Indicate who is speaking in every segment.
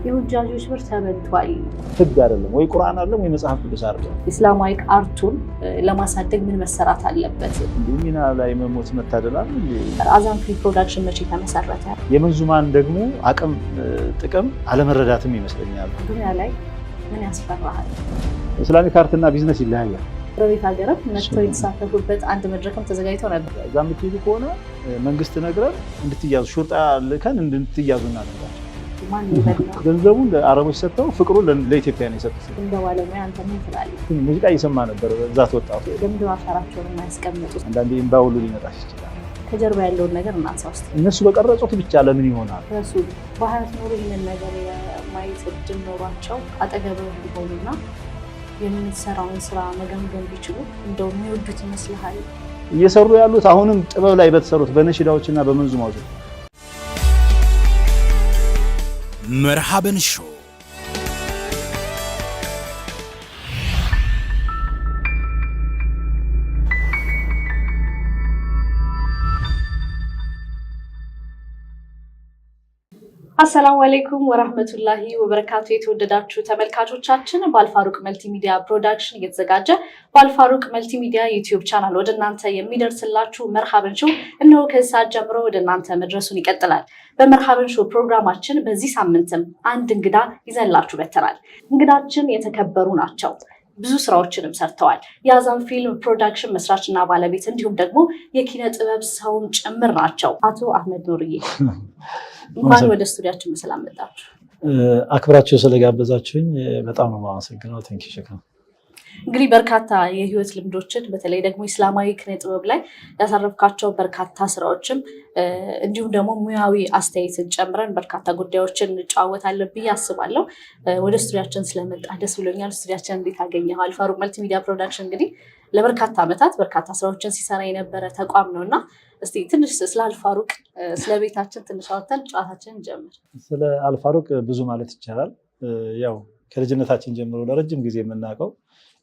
Speaker 1: የሁጃጆች ብር ተበልቷል።
Speaker 2: ህግ አይደለም ወይ ቁርአን አይደለም ወይ መጽሐፍ ቅዱስ አይደለም።
Speaker 1: Islamic art ኡን ለማሳደግ ምን መሰራት አለበት?
Speaker 2: እንዲህ ሚና ላይ መሞት መታደላል።
Speaker 1: አዛን ፊልም ፕሮዳክሽን መቼ ተመሰረተ?
Speaker 2: የመንዙማን ደግሞ አቅም ጥቅም አለመረዳትም ይመስለኛል።
Speaker 1: ዱንያ ላይ ምን ያስፈራሃል?
Speaker 2: Islamic art ና ቢዝነስ ይለያያል።
Speaker 1: ጎረቤት ሀገርም መጥተው የተሳተፉበት አንድ መድረክም ተዘጋጅቶ ነበር።
Speaker 2: እዛ የምትሄዱ ከሆነ መንግስት ነግረን እንድትያዙ شرطة ልከን እንድትያዙ እናደርጋቸው።
Speaker 1: ማን ይበላው?
Speaker 2: ገንዘቡን ለአረቦች ሰጥተው ፍቅሩን ለኢትዮጵያ ነው የሰጡት።
Speaker 1: እንደ ባለሙያ አንተ ምን ትላለህ?
Speaker 2: ሙዚቃ እየሰማ ነበር በዛት ወጣቱ።
Speaker 1: ለምንድነው አሻራቸውን የማያስቀምጡት?
Speaker 2: አንዳንዴ እምባ ሁሉ ሊመጣሽ ይችላል።
Speaker 1: ከጀርባ ያለውን ነገር እናንሳ ውስጥ
Speaker 2: እነሱ በቀረጹት ብቻ ለምን ይሆናል?
Speaker 1: ረሱል በሀያት ኖሮ ይህንን ነገር የማየት እድል ኖሯቸው አጠገብህ ቢሆኑና የምትሰራውን ስራ መገምገም ቢችሉ እንደው የሚወዱት ይመስልሃል?
Speaker 2: እየሰሩ ያሉት አሁንም ጥበብ ላይ በተሰሩት በነሽዳዎችና በመንዙማዎች
Speaker 3: መርሃብን ሾው።
Speaker 1: السلام عليكم ورحمة الله وبركاته። የተወደዳችሁ ተመልካቾቻችን፣ በአልፋሩቅ መልቲሚዲያ ፕሮዳክሽን እየተዘጋጀ በአልፋሩቅ መልቲሚዲያ ዩቲዩብ ቻናል ወደ እናንተ የሚደርስላችሁ መርሃብን ሾው እነሆ ከዚህ ሰዓት ጀምሮ ወደ እናንተ መድረሱን ይቀጥላል። በመርሃብን ሾው ፕሮግራማችን በዚህ ሳምንትም አንድ እንግዳ ይዘንላችሁ መጥተናል። እንግዳችን የተከበሩ ናቸው። ብዙ ስራዎችንም ሰርተዋል። የአዛን ፊልም ፕሮዳክሽን መስራችና ባለቤት እንዲሁም ደግሞ የኪነ ጥበብ ሰውም ጭምር ናቸው። አቶ አህመድ ኑርዬ፣ እንኳን ወደ ስቱዲያችን በሰላም መጣችሁ።
Speaker 2: አክብራችሁ ስለጋበዛችሁኝ በጣም ነው የማመሰግነው። Thank you شكرا።
Speaker 1: እንግዲህ በርካታ የህይወት ልምዶችን፣ በተለይ ደግሞ ኢስላማዊ ኪነ ጥበብ ላይ ያሳረፍካቸው በርካታ ስራዎችም እንዲሁም ደግሞ ሙያዊ አስተያየትን ጨምረን በርካታ ጉዳዮችን እንጨዋወታለን ብዬ አስባለሁ። ወደ ስቱዲያችን ስለመጣ ደስ ብሎኛል። ስቱዲያችን እንዴት አገኘኸው? አልፋሩቅ መልቲሚዲያ ፕሮዳክሽን እንግዲህ ለበርካታ ዓመታት በርካታ ስራዎችን ሲሰራ የነበረ ተቋም ነው እና እስቲ ትንሽ ስለ አልፋሩቅ፣ ስለ ቤታችን ትንሽ አውርተን ጨዋታችንን እንጀምር።
Speaker 2: ስለ አልፋሩቅ ብዙ ማለት ይቻላል። ያው ከልጅነታችን ጀምሮ ለረጅም ጊዜ የምናውቀው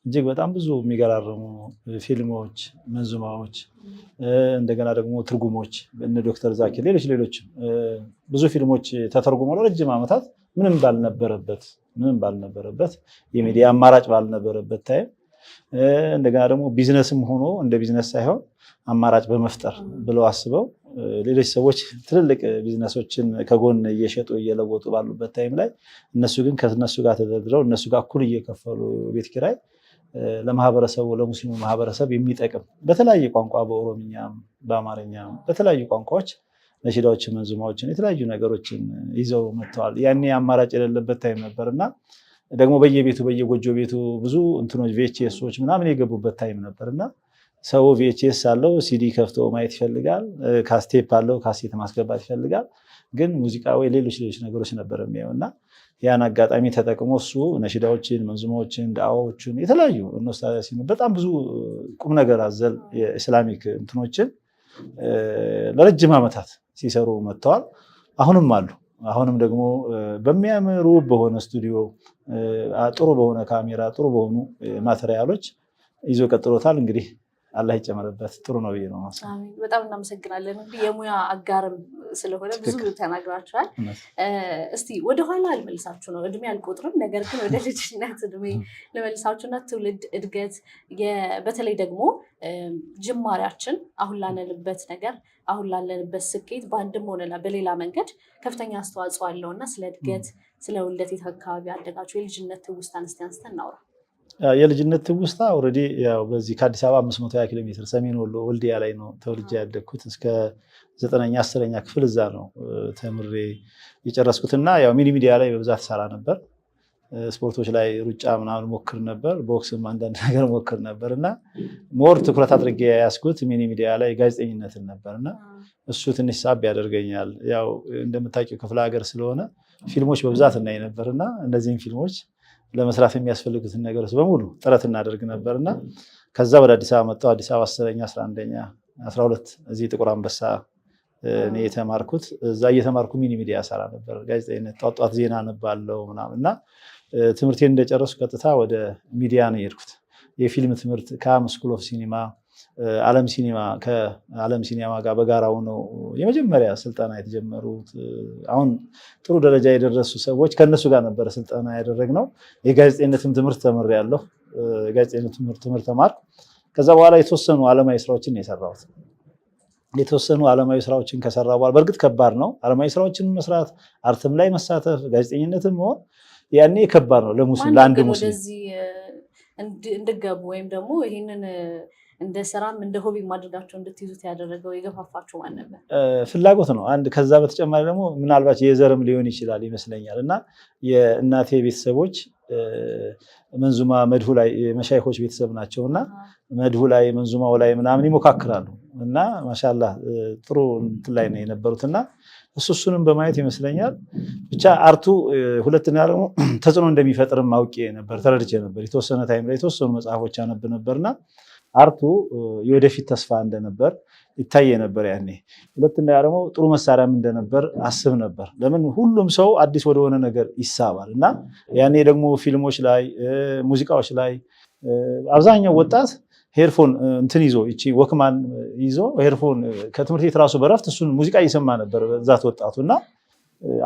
Speaker 2: እጅግ በጣም ብዙ የሚገራርሙ ፊልሞች፣ መንዙማዎች፣ እንደገና ደግሞ ትርጉሞች እነ ዶክተር ዛኪር ሌሎች ሌሎችም ብዙ ፊልሞች ተተርጉመው ለረጅም ዓመታት ምንም ባልነበረበት፣ የሚዲያ አማራጭ ባልነበረበት time፣ እንደገና ደግሞ ቢዝነስም ሆኖ እንደ ቢዝነስ ሳይሆን አማራጭ በመፍጠር ብለው አስበው ሌሎች ሰዎች ትልልቅ ቢዝነሶችን ከጎን እየሸጡ እየለወጡ ባሉበት time ላይ እነሱ ግን ከነሱ ጋር ተደርድረው እነሱ ጋር እኩል እየከፈሉ ቤት ኪራይ ለማህበረሰቡ፣ ለሙስሊሙ ማህበረሰብ የሚጠቅም በተለያየ ቋንቋ፣ በኦሮምኛም በአማርኛም በተለያዩ ቋንቋዎች ነሺዳዎችን፣ መንዙማዎችን፣ የተለያዩ ነገሮችን ይዘው መጥተዋል። ያኔ አማራጭ የሌለበት time ነበር እና ደግሞ በየቤቱ በየጎጆ ቤቱ ብዙ እንትኖች VHS ኦች ምናምን የገቡበት time ነበር እና ሰው VHS አለው፣ ሲዲ ከፍቶ ማየት ይፈልጋል። ካስቴፕ አለው፣ ካሴት ማስገባት ይፈልጋል። ግን ሙዚቃ ወይ ሌሎች ሌሎች ነገሮች ነበር የሚያየው እና ያን አጋጣሚ ተጠቅሞ እሱ ነሺዳዎችን፣ መንዙማዎችን፣ ዳዋዎችን፣ የተለያዩ በጣም ብዙ ቁም ነገር አዘል የ Islamic እንትኖችን ለረጅም ዓመታት ሲሰሩ መጥተዋል። አሁንም አሉ። አሁንም ደግሞ በሚያምሩ በሆነ ስቱዲዮ፣ ጥሩ በሆነ ካሜራ፣ ጥሩ በሆኑ material ኦች ይዞ ቀጥሎታል። እንግዲህ አላህ ይጨመርበት። ጥሩ ነው ብዬ ነው።
Speaker 1: በጣም እናመሰግናለን። እንግዲህ የሙያ አጋርም ስለሆነ ብዙ ተናግራችኋል። እስቲ ወደኋላ አልመልሳችሁ ነው፣ እድሜ አልቆጥርም። ነገር ግን ወደ ልጅነት እድሜ ልመልሳችሁና ትውልድ እድገት፣ በተለይ ደግሞ ጅማሬያችን አሁን ላለንበት ነገር፣ አሁን ላለንበት ስኬት በአንድም ሆነ በሌላ መንገድ ከፍተኛ አስተዋጽኦ አለው እና ስለ እድገት፣ ስለ ውልደት፣ የት አካባቢ አደጋችሁ፣ የልጅነት ትውስታን እስቲ አንስተን እናውራ።
Speaker 2: የልጅነት ትውስታ already ያው በዚህ ከአዲስ አበባ 520 ኪሎ ሜትር ሰሜን ወሎ ወልዲያ ላይ ነው ተወልጄ ያደግኩት። እስከ ዘጠነኛ 10ኛ ክፍል እዛ ነው ተምሬ የጨረስኩትና ያው mini media ላይ በብዛት ሰራ ነበር። ስፖርቶች ላይ ሩጫ ምናምን ሞክር ነበር፣ ቦክስም አንዳንድ ነገር ሞክር ነበር እና more ትኩረት አድርጌ የያዝኩት mini media ላይ ጋዜጠኝነትን ነበር እና እሱ ትንሽ ሳብ ያደርገኛል። ያው እንደምታውቂው ክፍለ ሀገር ስለሆነ ፊልሞች በብዛት እናይ ነበር እና እነዚህም ፊልሞች ለመስራት የሚያስፈልጉትን ነገሮች በሙሉ ጥረት እናደርግ ነበር እና ከዛ ወደ አዲስ አበባ መጣሁ። አዲስ አበባ 10ኛ፣ 11ኛ፣ 12 እዚህ ጥቁር አንበሳ እኔ የተማርኩት። እዛ እየተማርኩ mini media ሰራ ነበር። ጋዜጠኝነት ጧት ጧት ዜና አነባለሁ ምናምን እና ትምህርቴን እንደጨረስኩ ቀጥታ ወደ ሚዲያ ነው የሄድኩት። የፊልም ትምህርት ካም School of Cinema ዓለም ሲኒማ ከዓለም ሲኒማ ጋር በጋራ ሆነው የመጀመሪያ ስልጠና የተጀመሩት አሁን ጥሩ ደረጃ የደረሱ ሰዎች ከእነሱ ጋር ነበረ ስልጠና ያደረግነው። የጋዜጠኝነትም ትምህርት ተምሬያለሁ። የጋዜጠኝነት ትምህርት ተማርኩ። ከዛ በኋላ የተወሰኑ ዓለማዊ ስራዎችን የሰራሁት የተወሰኑ ዓለማዊ ስራዎችን ከሰራ በኋላ በእርግጥ ከባድ ነው ዓለማዊ ስራዎችን መስራት፣ art ም ላይ መሳተፍ፣ ጋዜጠኝነትም መሆን ያኔ ከባድ ነው ለሙስሊም ለአንድ ሙስሊም
Speaker 1: ወደዚህ እንድገቡ ወይም ደግሞ ይህንን እንደ ስራም እንደ hobby አድርጋቸው እንድትይዙት ያደረገው የገፋፋችሁ ማን ነበር?
Speaker 2: ፍላጎት ነው አንድ። ከዛ በተጨማሪ ደግሞ ምናልባት የዘርም ሊሆን ይችላል ይመስለኛል። እና የእናቴ ቤተሰቦች መንዙማ መድሁ ላይ መሻይኮች ቤተሰብ ናቸው እና መድሁ ላይ መንዙማው ላይ ምናምን ይሞካክራሉ እና ማሻላህ ጥሩ እንትን ላይ ነው የነበሩት እና እሱንም በማየት ይመስለኛል ብቻ art ኡ ሁለተኛ ደግሞ ተጽዕኖ እንደሚፈጥርም አውቄ ነበር፣ ተረድቼ ነበር። የተወሰነ time ላይ የተወሰኑ መጽሐፎች አነብ ነበርና art ኡ የወደፊት ተስፋ እንደነበር ይታየ ነበር ያኔ። ሁለተኛ ደግሞ ጥሩ መሳሪያም እንደነበር አስብ ነበር። ለምን ሁሉም ሰው አዲስ ወደሆነ ነገር ይሳባል እና ያኔ ደግሞ ፊልሞች ላይ ሙዚቃዎች ላይ አብዛኛው ወጣት headphone እንትን ይዞ ይቺ Walkman ይዞ headphone ከትምህርት ቤት ራሱ በረፍት እሱን ሙዚቃ እየሰማ ነበር በዛት ወጣቱ እና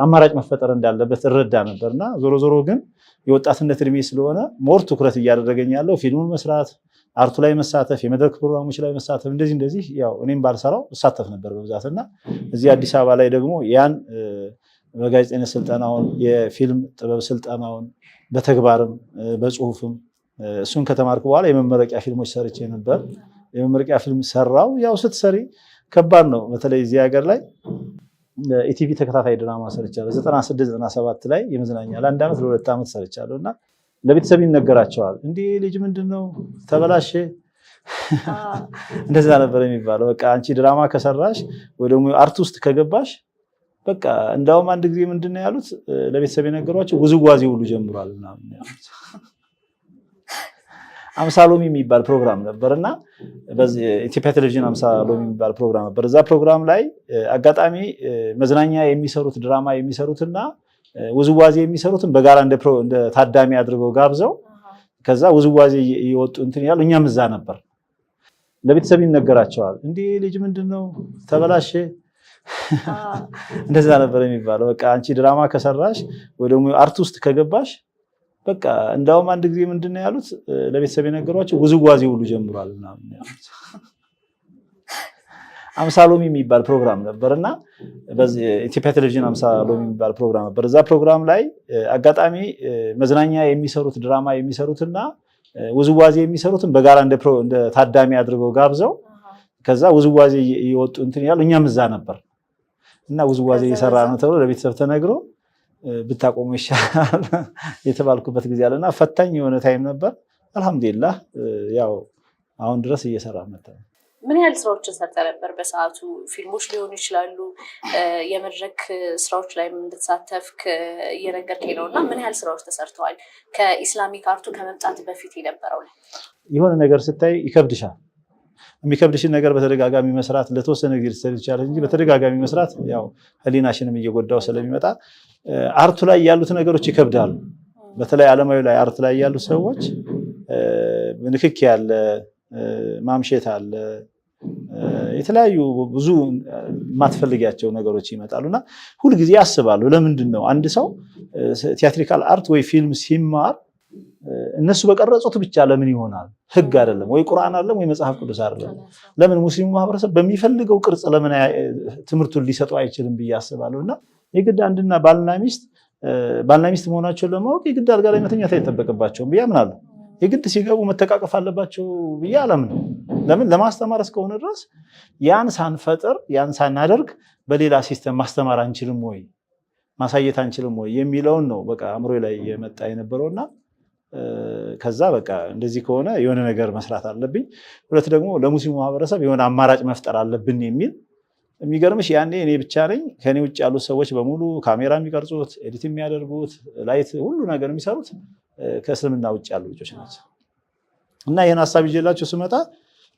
Speaker 2: አማራጭ መፈጠር እንዳለበት እረዳ ነበር እና ዞሮ ዞሮ ግን የወጣትነት እድሜ ስለሆነ more ትኩረት እያደረገኝ ያለው ፊልሙን መስራት፣ art ኡ ላይ መሳተፍ፣ የመድረክ ፕሮግራሞች ላይ መሳተፍ እንደዚህ እንደዚህ ያው እኔም ባልሰራው እሳተፍ ነበር በብዛት እና እዚህ አዲስ አበባ ላይ ደግሞ ያን በጋዜጠኝነት ስልጠናውን የፊልም ጥበብ ስልጠናውን በተግባርም በጽሁፍም እሱን ከተማርኩ በኋላ የመመረቂያ ፊልሞች ሰርቼ ነበር። የመመረቂያ ፊልም ሰራው። ያው ስትሰሪ ከባድ ነው። በተለይ እዚህ ሀገር ላይ ኢቲቪ ተከታታይ ድራማ ሰርቻለሁ። 96 97 ላይ የመዝናኛ ለአንድ ዓመት ለሁለት ዓመት ሰርቻለሁ እና ለቤተሰብ ይነገራቸዋል። እንዲህ ልጅ ምንድን ነው ተበላሸ፣ እንደዛ ነበር የሚባለው። በቃ አንቺ ድራማ ከሰራሽ ወይ ደግሞ art ውስጥ ከገባሽ በቃ እንዳውም አንድ ጊዜ ምንድን ነው ያሉት ለቤተሰብ የነገሯቸው ውዝዋዜ ሁሉ ጀምሯል ምናምን ያሉት። አምሳ ሎሚ የሚባል ፕሮግራም ነበር እና በዚህ ኢትዮጵያ ቴሌቪዥን አምሳ ሎሚ የሚባል ፕሮግራም ነበር። እዛ ፕሮግራም ላይ አጋጣሚ መዝናኛ የሚሰሩት ድራማ የሚሰሩትና ውዝዋዜ የሚሰሩትን በጋራ እንደ ታዳሚ አድርገው ጋብዘው ከዛ ውዝዋዜ እየወጡ እንትን ያሉ እኛም እዛ ነበር። ለቤተሰብ ይነገራቸዋል። እንዲህ ልጅ ምንድን ነው ተበላሸ፣ እንደዛ ነበር የሚባለው። በቃ አንቺ ድራማ ከሰራሽ ወይ ደግሞ art ውስጥ ከገባሽ በቃ እንዳውም አንድ ጊዜ ምንድን ነው ያሉት ለቤተሰብ የነገሯቸው ውዝዋዜ ሁሉ ጀምሯል ምናምን ያሉት። አምሳ ሎሚ የሚባል ፕሮግራም ነበር እና በዚህ ኢትዮጵያ ቴሌቪዥን አምሳ ሎሚ የሚባል ፕሮግራም ነበር። እዛ ፕሮግራም ላይ አጋጣሚ መዝናኛ የሚሰሩት ድራማ የሚሰሩትና ውዝዋዜ የሚሰሩትን በጋራ እንደ ታዳሚ አድርገው ጋብዘው ከዛ ውዝዋዜ እየወጡ እንትን ያሉ እኛም እዛ ነበር እና ውዝዋዜ እየሰራ ነው ተብሎ ለቤተሰብ ተነግሮ ብታቆሙ ይሻላል የተባልኩበት ጊዜ አለና ፈታኝ የሆነ time ነበር። አልሐምዱሊላህ ያው አሁን ድረስ እየሰራ መጣ።
Speaker 1: ምን ያህል ስራዎችን ሰርተህ ነበር በሰዓቱ? ፊልሞች ሊሆኑ ይችላሉ፣ የመድረክ ስራዎች ላይ እንድትሳተፍክ እየነገርከኝ ነው እና ምን ያህል ስራዎች ተሰርተዋል? ከ Islamic art ኡ ከመምጣት በፊት የነበረው ላይ
Speaker 2: የሆነ ነገር ስታይ ይከብድሻል። የሚከብድሽን ነገር በተደጋጋሚ መስራት ለተወሰነ ጊዜ ልትሰሪ ትችላለሽ እንጂ በተደጋጋሚ መስራት ያው ህሊናሽንም እየጎዳው ስለሚመጣ art ኡ ላይ ያሉት ነገሮች ይከብዳሉ። በተለይ ዓለማዊ ላይ art ላይ ያሉ ሰዎች ንክኪ ያለ ማምሸት አለ፣ የተለያዩ ብዙ የማትፈልጊያቸው ነገሮች ይመጣሉ እና ሁልጊዜ ያስባሉ። ለምንድን ነው አንድ ሰው theatrical art ወይ ፊልም ሲማር እነሱ በቀረጹት ብቻ ለምን ይሆናል? ህግ አይደለም ወይ ቁርአን አይደለም ወይ መጽሐፍ ቅዱስ አይደለም። ለምን ሙስሊሙ ማህበረሰብ በሚፈልገው ቅርጽ ለምን ትምህርቱን ሊሰጡ አይችልም ብዬ አስባለሁ። እና የግድ አንድና ባልና ሚስት መሆናቸውን ለማወቅ የግድ አልጋ ላይ መተኛት አይጠበቅባቸውም ብዬ አምናለሁ። የግድ ሲገቡ መተቃቀፍ አለባቸው ብዬ አላምንም። ለምን ለማስተማር እስከሆነ ድረስ ያን ሳንፈጥር ያን ሳናደርግ በሌላ system ማስተማር አንችልም ወይ ማሳየት አንችልም ወይ የሚለውን ነው በቃ አእምሮ ላይ የመጣ የነበረውና ከዛ በቃ እንደዚህ ከሆነ የሆነ ነገር መስራት አለብኝ፣ ሁለት ደግሞ ለሙስሊሙ ማህበረሰብ የሆነ አማራጭ መፍጠር አለብን የሚል የሚገርምሽ ያኔ እኔ ብቻ ነኝ። ከኔ ውጭ ያሉት ሰዎች በሙሉ ካሜራ የሚቀርጹት፣ edit የሚያደርጉት፣ light ሁሉ ነገር የሚሰሩት ከእስልምና ውጭ ያሉ ልጆች ናቸው። እና ይህን ሀሳብ ይዤላቸው ስመጣ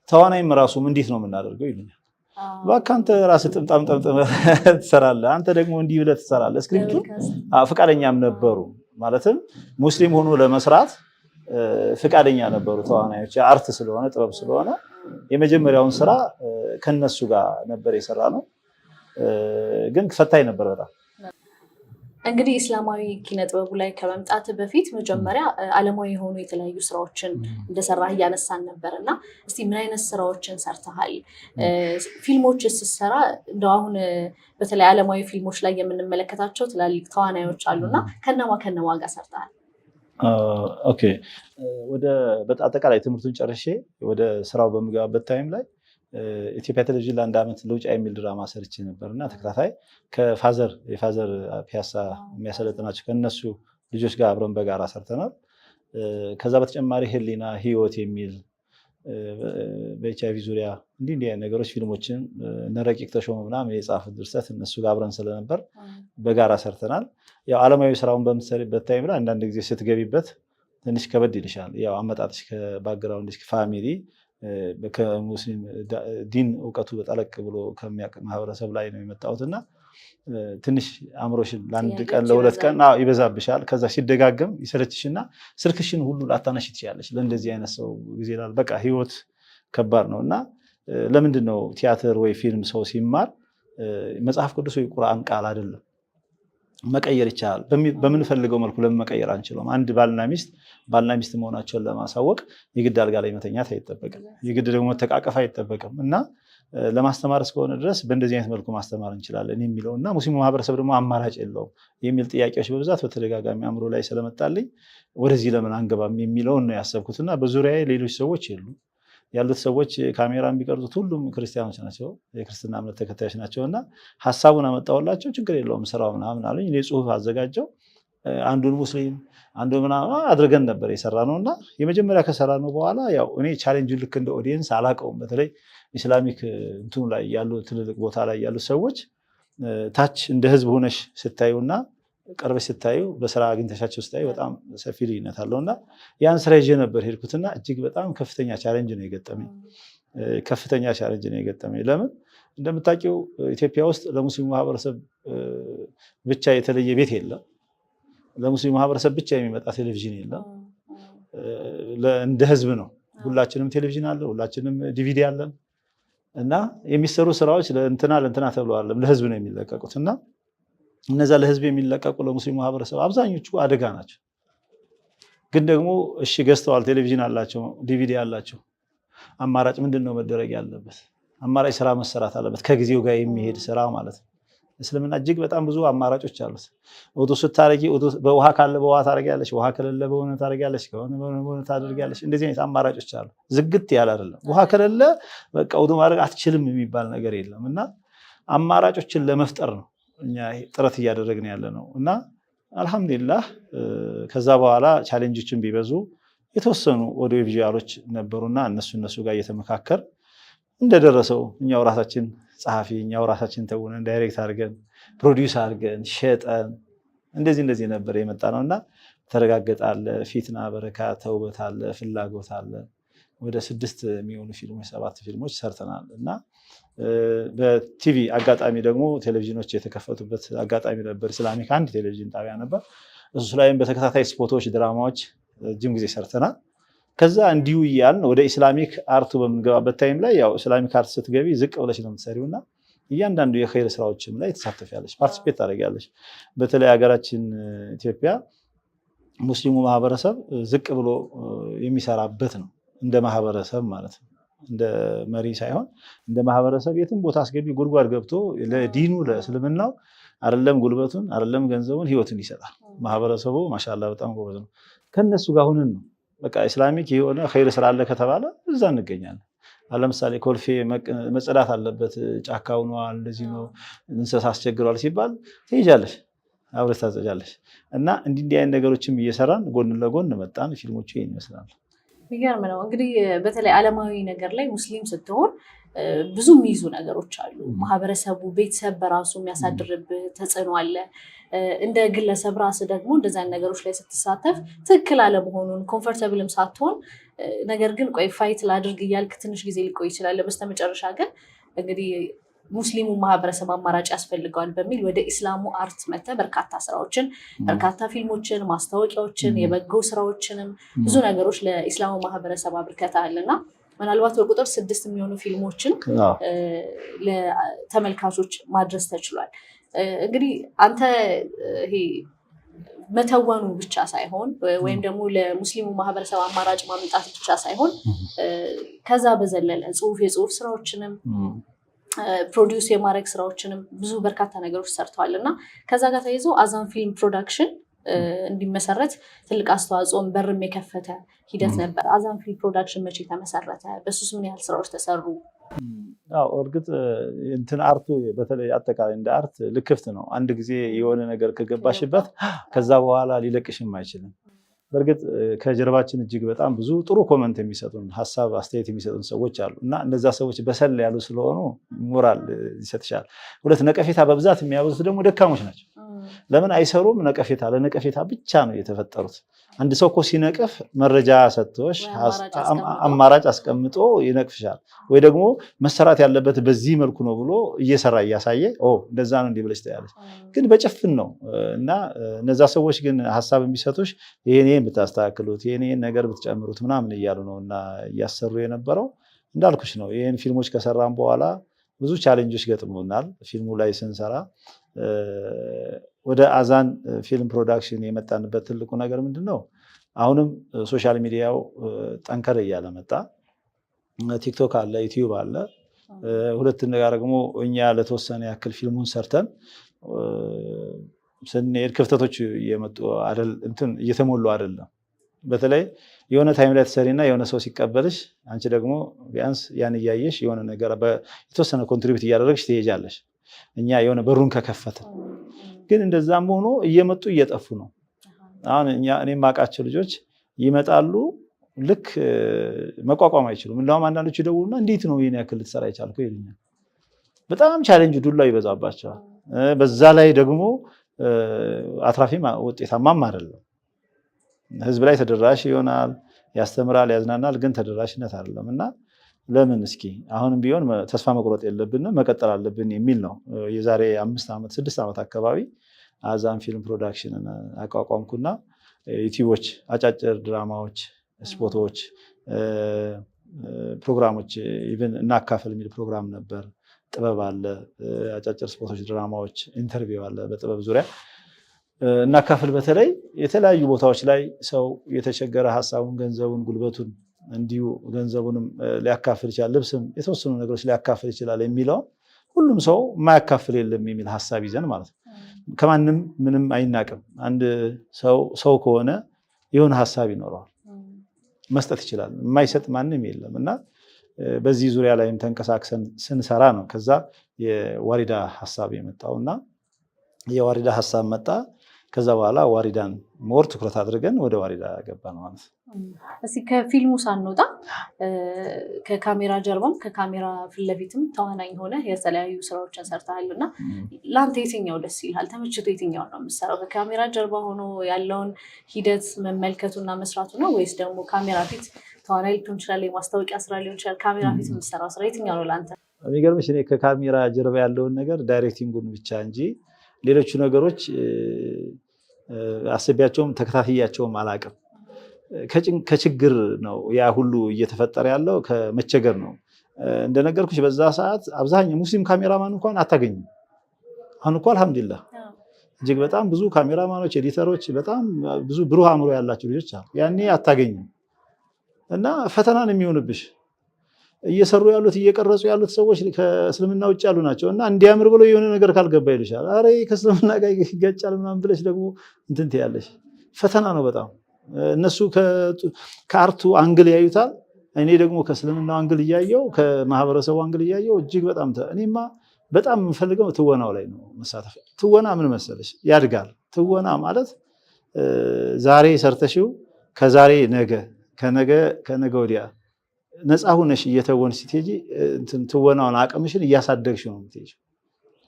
Speaker 2: ተዋናይም ራሱ እንዴት ነው የምናደርገው ይሉኛል። እባክህ አንተ ራስህ ጥምጣም ጠምጥመህ ትሰራለህ፣ አንተ ደግሞ እንዲህ ብለህ ትሰራለህ። script ኡን ፈቃደኛም ነበሩ፣ ማለትም ሙስሊም ሆኖ ለመስራት ፍቃደኛ ነበሩ ተዋናዮች። art ስለሆነ ጥበብ ስለሆነ የመጀመሪያውን ስራ ከነሱ ጋር ነበር የሰራነው። ግን ፈታኝ ነበር በጣም።
Speaker 1: እንግዲህ እስላማዊ ኪነ ጥበቡ ላይ ከመምጣት በፊት መጀመሪያ ዓለማዊ የሆኑ የተለያዩ ስራዎችን እንደሰራህ እያነሳን ነበር እና እስቲ ምን አይነት ስራዎችን ሰርተሃል? ፊልሞች ስትሰራ እንደው አሁን በተለይ ዓለማዊ ፊልሞች ላይ የምንመለከታቸው ትላልቅ ተዋናዮች አሉና ከነማ ከነማ ጋር ሰርተሃል?
Speaker 2: Okay፣ ወደ አጠቃላይ ትምህርቱን ጨርሼ ወደ ስራው በምገባበት time ላይ ኢትዮጵያ ቴሌቪዥን ለአንድ ዓመት ልውጫ የሚል ድራማ ሰርቼ ነበር እና ተከታታይ ከ father የ father ፒያሳ የሚያሰለጥናቸው ከእነሱ ልጆች ጋር አብረን በጋራ ሰርተናል። ከዛ በተጨማሪ ህሊና ህይወት የሚል በኤች አይቪ ዙሪያ እንዲህ እንዲህ አይነት ነገሮች ፊልሞችን እነ ረቂቅ ተሾመ ምናምን የጻፉት ድርሰት እነሱ ጋር አብረን ስለነበር በጋራ ሰርተናል። ያው ዓለማዊ ስራውን በምትሰሪበት time ላይ አንዳንድ ጊዜ ስትገቢበት ትንሽ ከበድ ይልሻል። ያው አመጣጥሽ ከ background ሽ family ከሙስሊም ዲን እውቀቱ በጠለቅ ብሎ ከሚያውቅ ማህበረሰብ ላይ ነው የመጣሁት እና ትንሽ አእምሮሽን ለአንድ ቀን ለሁለት ቀን ይበዛብሻል። ከዛ ሲደጋገም ይሰለችሽና ስልክሽን ሁሉ ላታነሺ ትችያለሽ። ለእንደዚህ አይነት ሰው ጊዜ ላል በቃ ህይወት ከባድ ነው እና ለምንድን ነው ቲያትር ወይ ፊልም ሰው ሲማር መጽሐፍ ቅዱስ ወይ ቁርአን ቃል አይደለም መቀየር ይቻላል። በምንፈልገው መልኩ ለምን መቀየር አንችለውም? አንድ ባልና ሚስት ባልና ሚስት መሆናቸውን ለማሳወቅ የግድ አልጋ ላይ መተኛት አይጠበቅም። የግድ ደግሞ መተቃቀፍ አይጠበቅም እና ለማስተማር እስከሆነ ድረስ በእንደዚህ አይነት መልኩ ማስተማር እንችላለን የሚለው እና ሙስሊሙ ማህበረሰብ ደግሞ አማራጭ የለውም የሚል ጥያቄዎች በብዛት በተደጋጋሚ አእምሮ ላይ ስለመጣልኝ ወደዚህ ለምን አንገባም የሚለውን ነው ያሰብኩት እና በዙሪያዬ ሌሎች ሰዎች የሉ ያሉት ሰዎች ካሜራ የሚቀርጹት ሁሉም ክርስቲያኖች ናቸው፣ የክርስትና እምነት ተከታዮች ናቸው። እና ሀሳቡን አመጣሁላቸው። ችግር የለውም ስራው ምናምን አሉኝ። እኔ ጽሁፍ አዘጋጀው አንዱን ሙስሊም አንዱ ምናምን አድርገን ነበር የሰራነው እና የመጀመሪያ ከሰራነው በኋላ ያው እኔ challenge ልክ እንደ audience አላውቀውም። በተለይ Islamic እንትኑ ላይ ያሉ ትልልቅ ቦታ ላይ ያሉ ሰዎች ታች እንደ ህዝብ ሆነሽ ስታዩና ቀርበሽ ስታዩ በስራ አግኝተሻቸው ስታዩ በጣም ሰፊ ልዩነት አለው እና ያን ስራ ይዤ ነበር ሄድኩትና እጅግ በጣም ከፍተኛ challenge ነው የገጠመኝ። ከፍተኛ challenge ነው የገጠመኝ። ለምን እንደምታውቂው ኢትዮጵያ ውስጥ ለሙስሊሙ ማህበረሰብ ብቻ የተለየ ቤት የለም። ለሙስሊሙ ማህበረሰብ ብቻ የሚመጣ ቴሌቪዥን የለም። እንደ ህዝብ ነው። ሁላችንም ቴሌቪዥን አለ፣ ሁላችንም ዲቪዲ አለን እና የሚሰሩ ስራዎች ለእንትና ለእንትና ተብሎ አይደለም ለህዝብ ነው የሚለቀቁት እና እነዛ ለህዝብ የሚለቀቁ ለሙስሊሙ ማህበረሰብ አብዛኞቹ አደጋ ናቸው። ግን ደግሞ እሺ ገዝተዋል፣ ቴሌቪዥን አላቸው፣ ዲቪዲ አላቸው። አማራጭ ምንድን ነው መደረግ ያለበት? አማራጭ ስራ መሰራት አለበት፣ ከጊዜው ጋር የሚሄድ ስራ ማለት ነው። እስልምና እጅግ በጣም ብዙ አማራጮች አሉት። ውዱ ስታረጊ በውሃ ካለ በውሃ ታረጊያለሽ፣ ውሃ ከሌለ በሆነ ታረጊያለሽ፣ ከሆነ በሆነ ታደርጊያለሽ። እንደዚህ አይነት አማራጮች አሉ። ዝግት ያለ አይደለም። ውሃ ከሌለ በቃ ውዱ ማድረግ አትችልም የሚባል ነገር የለም እና አማራጮችን ለመፍጠር ነው እኛ ጥረት እያደረግን ያለ ነው እና አልሐምዱሊላህ ከዛ በኋላ challenge ኦችን ቢበዙ የተወሰኑ audio visual ኦች ነበሩና እነሱ ጋር እየተመካከር እንደደረሰው እኛው ራሳችን ጸሐፊ እኛው ራሳችን ተውነን direct አድርገን produce አድርገን ሸጠን እንደዚህ እንደዚህ ነበር የመጣ ነው እና ተረጋገጠ አለ፣ ፊትና በረካ ተውበት አለ፣ ፍላጎት አለ። ወደ 6 የሚሆኑ ፊልሞች 7 ፊልሞች ሰርተናል እና በቲቪ አጋጣሚ ደግሞ ቴሌቪዥኖች የተከፈቱበት አጋጣሚ ነበር። Islamic አንድ ቴሌቪዥን ጣቢያ ነበር። እሱ ላይም በተከታታይ spot ኦች፣ ድራማዎች ረጅም ጊዜ ሰርተናል። ከዛ እንዲሁ እያልን ወደ Islamic art ኡ በምንገባበት time ላይ ያው Islamic art ስትገቢ ዝቅ ብለሽ ነው የምትሰሪው እና እያንዳንዱ የኸይር ስራዎችም ላይ ትሳተፊያለሽ፣ participate ታደርጊያለሽ። በተለይ ሀገራችን ኢትዮጵያ ሙስሊሙ ማህበረሰብ ዝቅ ብሎ የሚሰራበት ነው እንደ ማህበረሰብ ማለት ነው። እንደ መሪ ሳይሆን እንደ ማህበረሰብ የትም ቦታ አስገቢ ጉድጓድ ገብቶ ለዲኑ ለእስልምናው አይደለም ጉልበቱን አይደለም ገንዘቡን ህይወቱን ይሰጣል። ማህበረሰቡ ማሻላ በጣም ጎበዝ ነው። ከነሱ ጋር ሁነን ነው በቃ Islamic የሆነ ኸይር ስራ አለ ከተባለ እዛ እንገኛለን። ለምሳሌ ኮልፌ መጽዳት አለበት፣ ጫካ ሆኗል፣ እንደዚህ ነው፣ እንስሳ አስቸግሯል ሲባል ትሄጃለሽ፣ አብረሽ ታጸጃለሽ። እና እንዲህ እንዲህ አይነት ነገሮችም እየሰራን ጎን ለጎን መጣን። ፊልሞቹ ይሄን ይመስላል።
Speaker 1: የሚገርም ነው። እንግዲህ በተለይ ዓለማዊ ነገር ላይ ሙስሊም ስትሆን ብዙ የሚይዙ ነገሮች አሉ። ማህበረሰቡ፣ ቤተሰብ በራሱ የሚያሳድርብህ ተጽዕኖ አለ። እንደ ግለሰብ ራስ ደግሞ እንደዚ አይነት ነገሮች ላይ ስትሳተፍ ትክክል አለመሆኑን comfortable ም ሳትሆን ነገር ግን ቆይ fight ላድርግ እያልክ ትንሽ ጊዜ ሊቆይ ይችላል። በስተመጨረሻ ግን እንግዲህ ሙስሊሙ ማህበረሰብ አማራጭ ያስፈልገዋል በሚል ወደ ኢስላሙ art መጥተህ በርካታ ስራዎችን፣ በርካታ ፊልሞችን፣ ማስታወቂያዎችን፣ የበጎ ስራዎችንም ብዙ ነገሮች ለኢስላሙ ማህበረሰብ አብርከተሃል እና ምናልባት በቁጥር 6 የሚሆኑ ፊልሞችን ለተመልካቾች ማድረስ ተችሏል። እንግዲህ አንተ ይሄ መተወኑ ብቻ ሳይሆን ወይም ደግሞ ለሙስሊሙ ማህበረሰብ አማራጭ ማምጣት ብቻ ሳይሆን ከዛ በዘለለ የጽሁፍ ስራዎችንም produce የማድረግ ስራዎችንም ብዙ በርካታ ነገሮች ሰርተዋል እና ከዛ ጋር ተይዞ አዛን ፊልም ፕሮዳክሽን እንዲመሰረት ትልቅ አስተዋጽኦን በርም የከፈተ ሂደት ነበር። አዛን ፊልም ፕሮዳክሽን መቼ ተመሰረተ? በሱስ ምን ያህል ስራዎች ተሰሩ?
Speaker 2: አዎ እርግጥ እንትን art ኡ በተለይ አጠቃላይ እንደ art ልክፍት ነው። አንድ ጊዜ የሆነ ነገር ከገባሽበት ከዛ በኋላ ሊለቅሽም አይችልም። በእርግጥ ከጀርባችን እጅግ በጣም ብዙ ጥሩ comment የሚሰጡን፣ ሀሳብ አስተያየት የሚሰጡን ሰዎች አሉ እና እነዛ ሰዎች በሰል ያሉ ስለሆኑ ሞራል ይሰጥሻል። ሁለት፣ ነቀፌታ በብዛት የሚያበዙት ደግሞ ደካሞች ናቸው። ለምን አይሰሩም? ነቀፌታ ለነቀፌታ ብቻ ነው የተፈጠሩት። አንድ ሰው እኮ ሲነቅፍ መረጃ ሰጥቶሽ አማራጭ አስቀምጦ ይነቅፍሻል። ወይ ደግሞ መሰራት ያለበት በዚህ መልኩ ነው ብሎ እየሰራ እያሳየ እንደዛ ነው እንዲህ ብለሽ ትያለሽ። ግን በጭፍን ነው እና እነዛ ሰዎች ግን ሀሳብ የሚሰጡሽ ይሄን ይሄን ብታስተካክሉት፣ ይሄን ይሄን ነገር ብትጨምሩት ምናምን እያሉ ነው እና እያሰሩ የነበረው እንዳልኩሽ ነው። ይሄን ፊልሞች ከሰራን በኋላ ብዙ challenge ኦች ገጥሞናል። ፊልሙ ላይ ስንሰራ ወደ አዛን ፊልም ፕሮዳክሽን የመጣንበት ትልቁ ነገር ምንድን ነው? አሁንም social media ው ጠንከር እያለ መጣ። ቲክቶክ አለ፣ ዩቲዩብ አለ። ሁለት ነገር ደግሞ እኛ ለተወሰነ ያክል ፊልሙን ሰርተን ስንሄድ ክፍተቶች እየመጡ እንትን እየተሞሉ አይደለም። በተለይ የሆነ time ላይ ትሰሪና የሆነ ሰው ሲቀበልሽ አንቺ ደግሞ ቢያንስ ያን እያየሽ የሆነ ነገር የተወሰነ contribute እያደረግሽ ትሄጃለሽ። እኛ የሆነ በሩን ከከፈትን ግን እንደዛም ሆኖ እየመጡ እየጠፉ ነው። አሁን እኔ የማውቃቸው ልጆች ይመጣሉ፣ ልክ መቋቋም አይችሉም። እንደውም አንዳንዶች ይደውሉና እንዴት ነው ይሄን ያክል ልትሰራ የቻልከው ይሉኛል። በጣም challenge ዱላው ይበዛባቸዋል። በዛ ላይ ደግሞ አትራፊም ውጤታማም አይደለም። ህዝብ ላይ ተደራሽ ይሆናል፣ ያስተምራል፣ ያዝናናል፣ ግን ተደራሽነት አይደለም እና ለምን እስኪ አሁንም ቢሆን ተስፋ መቁረጥ የለብንም፣ መቀጠል አለብን የሚል ነው። የዛሬ 5 ዓመት 6 ዓመት አካባቢ አዛን ፊልም ፕሮዳክሽንን አቋቋምኩና ዩቲዩቦች፣ አጫጭር ድራማዎች፣ spot ኦች፣ ፕሮግራሞች፣ even እናካፍል የሚል ፕሮግራም ነበር። ጥበብ አለ፣ አጫጭር spot ኦች፣ ድራማዎች፣ interview አለ በጥበብ ዙሪያ እናካፍል። በተለይ የተለያዩ ቦታዎች ላይ ሰው የተቸገረ ሀሳቡን፣ ገንዘቡን፣ ጉልበቱን እንዲሁ ገንዘቡንም ሊያካፍል ይችላል፣ ልብስም የተወሰኑ ነገሮች ሊያካፍል ይችላል የሚለውን ሁሉም ሰው የማያካፍል የለም የሚል ሀሳብ ይዘን ማለት ነው። ከማንም ምንም አይናቅም። አንድ ሰው ሰው ከሆነ የሆነ ሀሳብ ይኖረዋል፣ መስጠት ይችላል። የማይሰጥ ማንም የለም እና በዚህ ዙሪያ ላይም ተንቀሳቅሰን ስንሰራ ነው ከዛ የዋሪዳ ሀሳብ የመጣው እና የዋሪዳ ሀሳብ መጣ። ከዛ በኋላ ዋሪዳን more ትኩረት አድርገን ወደ ዋሪዳ ገባን ማለት ነው።
Speaker 1: እስኪ ከፊልሙ ሳንወጣ ከካሜራ ጀርባም ከካሜራ ፊት ለፊትም ተዋናኝ ሆነ የተለያዩ ስራዎችን ሰርተሃል እና ለአንተ የትኛው ደስ ይልሃል? ተመችቶ የትኛው ነው የምትሰራው? ከካሜራ ጀርባ ሆኖ ያለውን ሂደት መመልከቱና መስራቱ ነው ወይስ ደግሞ ካሜራ ፊት ተዋናይ ልትሆን ይችላል፣ የማስታወቂያ ስራ ሊሆን ይችላል። ካሜራ ፊት የምትሰራው ስራ የትኛው ነው ለአንተ?
Speaker 2: የሚገርምሽ እኔ ከካሜራ ጀርባ ያለውን ነገር directing ኡን ብቻ እንጂ ሌሎቹ ነገሮች አስቤያቸውም ተከታትያቸውም አላቅም። ከችግር ነው ያ ሁሉ እየተፈጠረ ያለው፣ ከመቸገር ነው። እንደነገርኩሽ በዛ ሰዓት አብዛኛው ሙስሊም ካሜራማን እንኳን አታገኝም። አሁን እኮ አልሐምዱሊላህ እጅግ በጣም ብዙ ካሜራማኖች፣ editor ኦች፣ በጣም ብዙ ብሩህ አእምሮ ያላቸው ልጆች አሉ። ያኔ አታገኝም እና ፈተናን የሚሆንብሽ እየሰሩ ያሉት እየቀረጹ ያሉት ሰዎች ከእስልምና ውጭ ያሉ ናቸው እና እንዲያምር ብለው የሆነ ነገር ካልገባ ይልሻል። አረ ከእስልምና ጋር ይጋጫል ምናምን ብለሽ ደግሞ እንትን ትያለሽ። ፈተና ነው በጣም። እነሱ ከ art ኡ angle ያዩታል። እኔ ደግሞ ከእስልምናው angle እያየው ከማህበረሰቡ angle እያየው እጅግ በጣም እኔማ በጣም የምፈልገው ትወናው ላይ ነው መሳተፍ። ትወና ምን መሰለሽ ያድጋል። ትወና ማለት ዛሬ ሰርተሽው ከዛሬ ነገ፣ ከነገ ከነገ ወዲያ ነፃ ሁነሽ እየተወንሽ ስትሄጂ ትወናውን አቅምሽን እያሳደግሽ ነው የምትሄጂው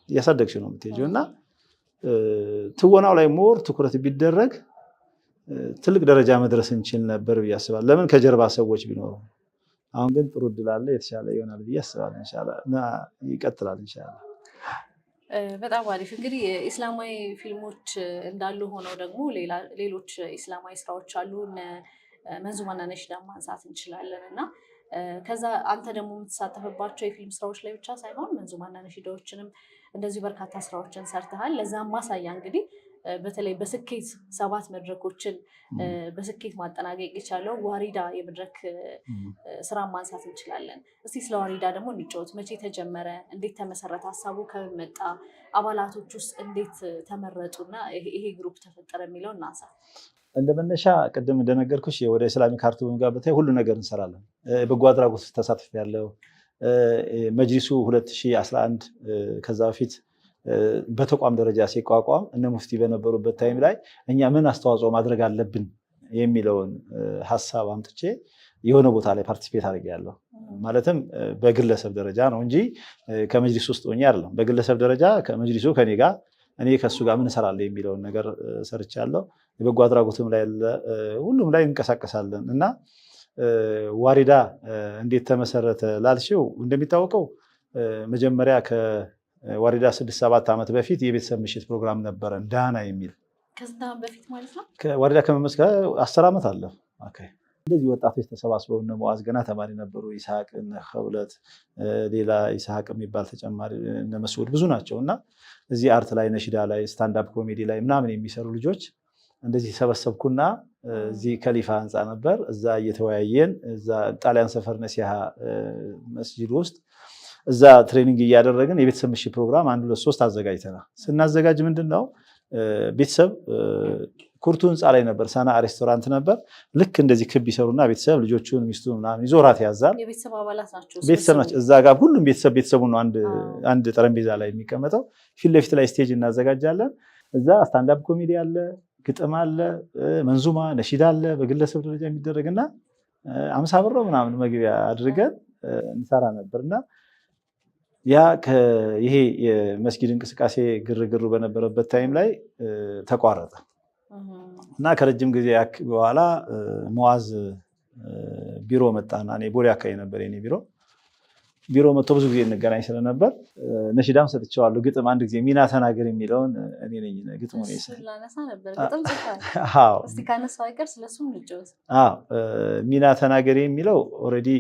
Speaker 2: እያሳደግሽ ነው የምትሄጂው እና ትወናው ላይ more ትኩረት ቢደረግ ትልቅ ደረጃ መድረስ እንችል ነበር ብዬ አስባለሁ። ለምን ከጀርባ ሰዎች ቢኖሩ። አሁን ግን ጥሩ እድል አለ፣ የተሻለ ይሆናል ብዬ አስባለሁ። ኢንሻአላህ እና ይቀጥላል ኢንሻአላህ።
Speaker 1: በጣም አሪፍ። እንግዲህ ኢስላማዊ ፊልሞች እንዳሉ ሆነው ደግሞ ሌሎች ኢስላማዊ ስራዎች አሉ። እነ መንዙማና ነሺዳ ማንሳት እንችላለን እና ከዛ አንተ ደግሞ የምትሳተፍባቸው የፊልም ስራዎች ላይ ብቻ ሳይሆን መንዙማና ነሺዳዎችንም እንደዚሁ በርካታ ስራዎችን ሰርተሃል። ለዛም ማሳያ እንግዲህ በተለይ በስኬት 7 መድረኮችን በስኬት ማጠናቀቅ የቻለው ዋሪዳ የመድረክ ስራ ማንሳት እንችላለን። እስቲ ስለ ዋሪዳ ደግሞ እንጫወት። መቼ ተጀመረ? እንዴት ተመሰረተ? ሀሳቡ ከምን መጣ? አባላቶች ውስጥ እንዴት ተመረጡና ይሄ group ተፈጠረ የሚለው እናንሳ።
Speaker 2: እንደ መነሻ ቅድም እንደነገርኩሽ ወደ Islamic art ኡ በመጋበታ ሁሉ ነገር እንሰራለን። በጎ አድራጎት ተሳትፍ ያለው መጅሊሱ 2011 ከዛ በፊት በተቋም ደረጃ ሲቋቋም እነ ሙፍቲ በነበሩበት time ላይ እኛ ምን አስተዋጽኦ ማድረግ አለብን የሚለውን ሀሳብ አምጥቼ የሆነ ቦታ ላይ participate አድርጌያለሁ። ማለትም በግለሰብ ደረጃ ነው እንጂ ከመጅሊሱ ውስጥ ሆኜ አይደለም። በግለሰብ ደረጃ ከመጅሊሱ ከኔ ጋር እኔ ከእሱ ጋር ምን እሰራለሁ የሚለውን ነገር ሰርቻለሁ። የበጎ አድራጎትም ላይ ሁሉም ላይ እንቀሳቀሳለን እና ዋሪዳ እንዴት ተመሰረተ ላልሽው እንደሚታወቀው መጀመሪያ ከዋሪዳ 6-7 ዓመት በፊት የቤተሰብ ምሽት ፕሮግራም ነበረ ዳና የሚል።
Speaker 1: ከስንት ዓመት በፊት ማለት ነው?
Speaker 2: ዋሪዳ ከመመስረት 10 ዓመት አለ። እንደዚህ ወጣቶች ተሰባስበው እነ ሙዓዝ ገና ተማሪ ነበሩ። ይስሐቅ እነ ኸውለት ሌላ ይስሐቅ የሚባል ተጨማሪ እነ መስዑድ ብዙ ናቸው። እና እዚህ art ላይ ነሽዳ ላይ stand-up comedy ላይ ምናምን የሚሰሩ ልጆች እንደዚህ ሰበሰብኩና እዚህ ከሊፋ ህንፃ ነበር። እዛ እየተወያየን እዛ ጣሊያን ሰፈር ነሲሃ መስጂድ ውስጥ እዛ training እያደረግን የቤተሰብ ምሽት ፕሮግራም 1 2 3 አዘጋጅተናል። ስናዘጋጅ ምንድነው ቤተሰብ ኩርቱ ህንፃ ላይ ነበር፣ ሰና ሬስቶራንት ነበር። ልክ እንደዚህ ክብ ይሰሩና ቤተሰብ ልጆቹን ሚስቱን ምናምን ይዞ እራት ያዛል።
Speaker 1: የቤተሰብ አባላት ናቸው፣
Speaker 2: ቤተሰብ ናቸው። እዛ ጋር ሁሉም ቤተሰብ ቤተሰቡ ነው አንድ ጠረጴዛ ላይ የሚቀመጠው። ፊት ለፊት ላይ stage እናዘጋጃለን። እዛ stand-up comedy አለ፣ ግጥም አለ፣ መንዙማ ነሺዳ አለ፣ በግለሰብ ደረጃ የሚደረግና 50 ብር ምናምን መግቢያ አድርገን እንሰራ ነበርና ያ ይሄ የመስጊድ እንቅስቃሴ ግርግሩ በነበረበት time ላይ ተቋረጠ እና ከረጅም ጊዜ በኋላ ሙዓዝ ቢሮ መጣና እኔ ቦሌ አካባቢ ነበር የኔ ቢሮ ቢሮ መጥቶ ብዙ ጊዜ እንገናኝ ስለነበር ነሺዳም ሰጥቼዋለሁ። ግጥም አንድ ጊዜ ሚና ተናገር የሚለውን እኔ ነኝ ግጥሙን ሚና ተናገር የሚለው already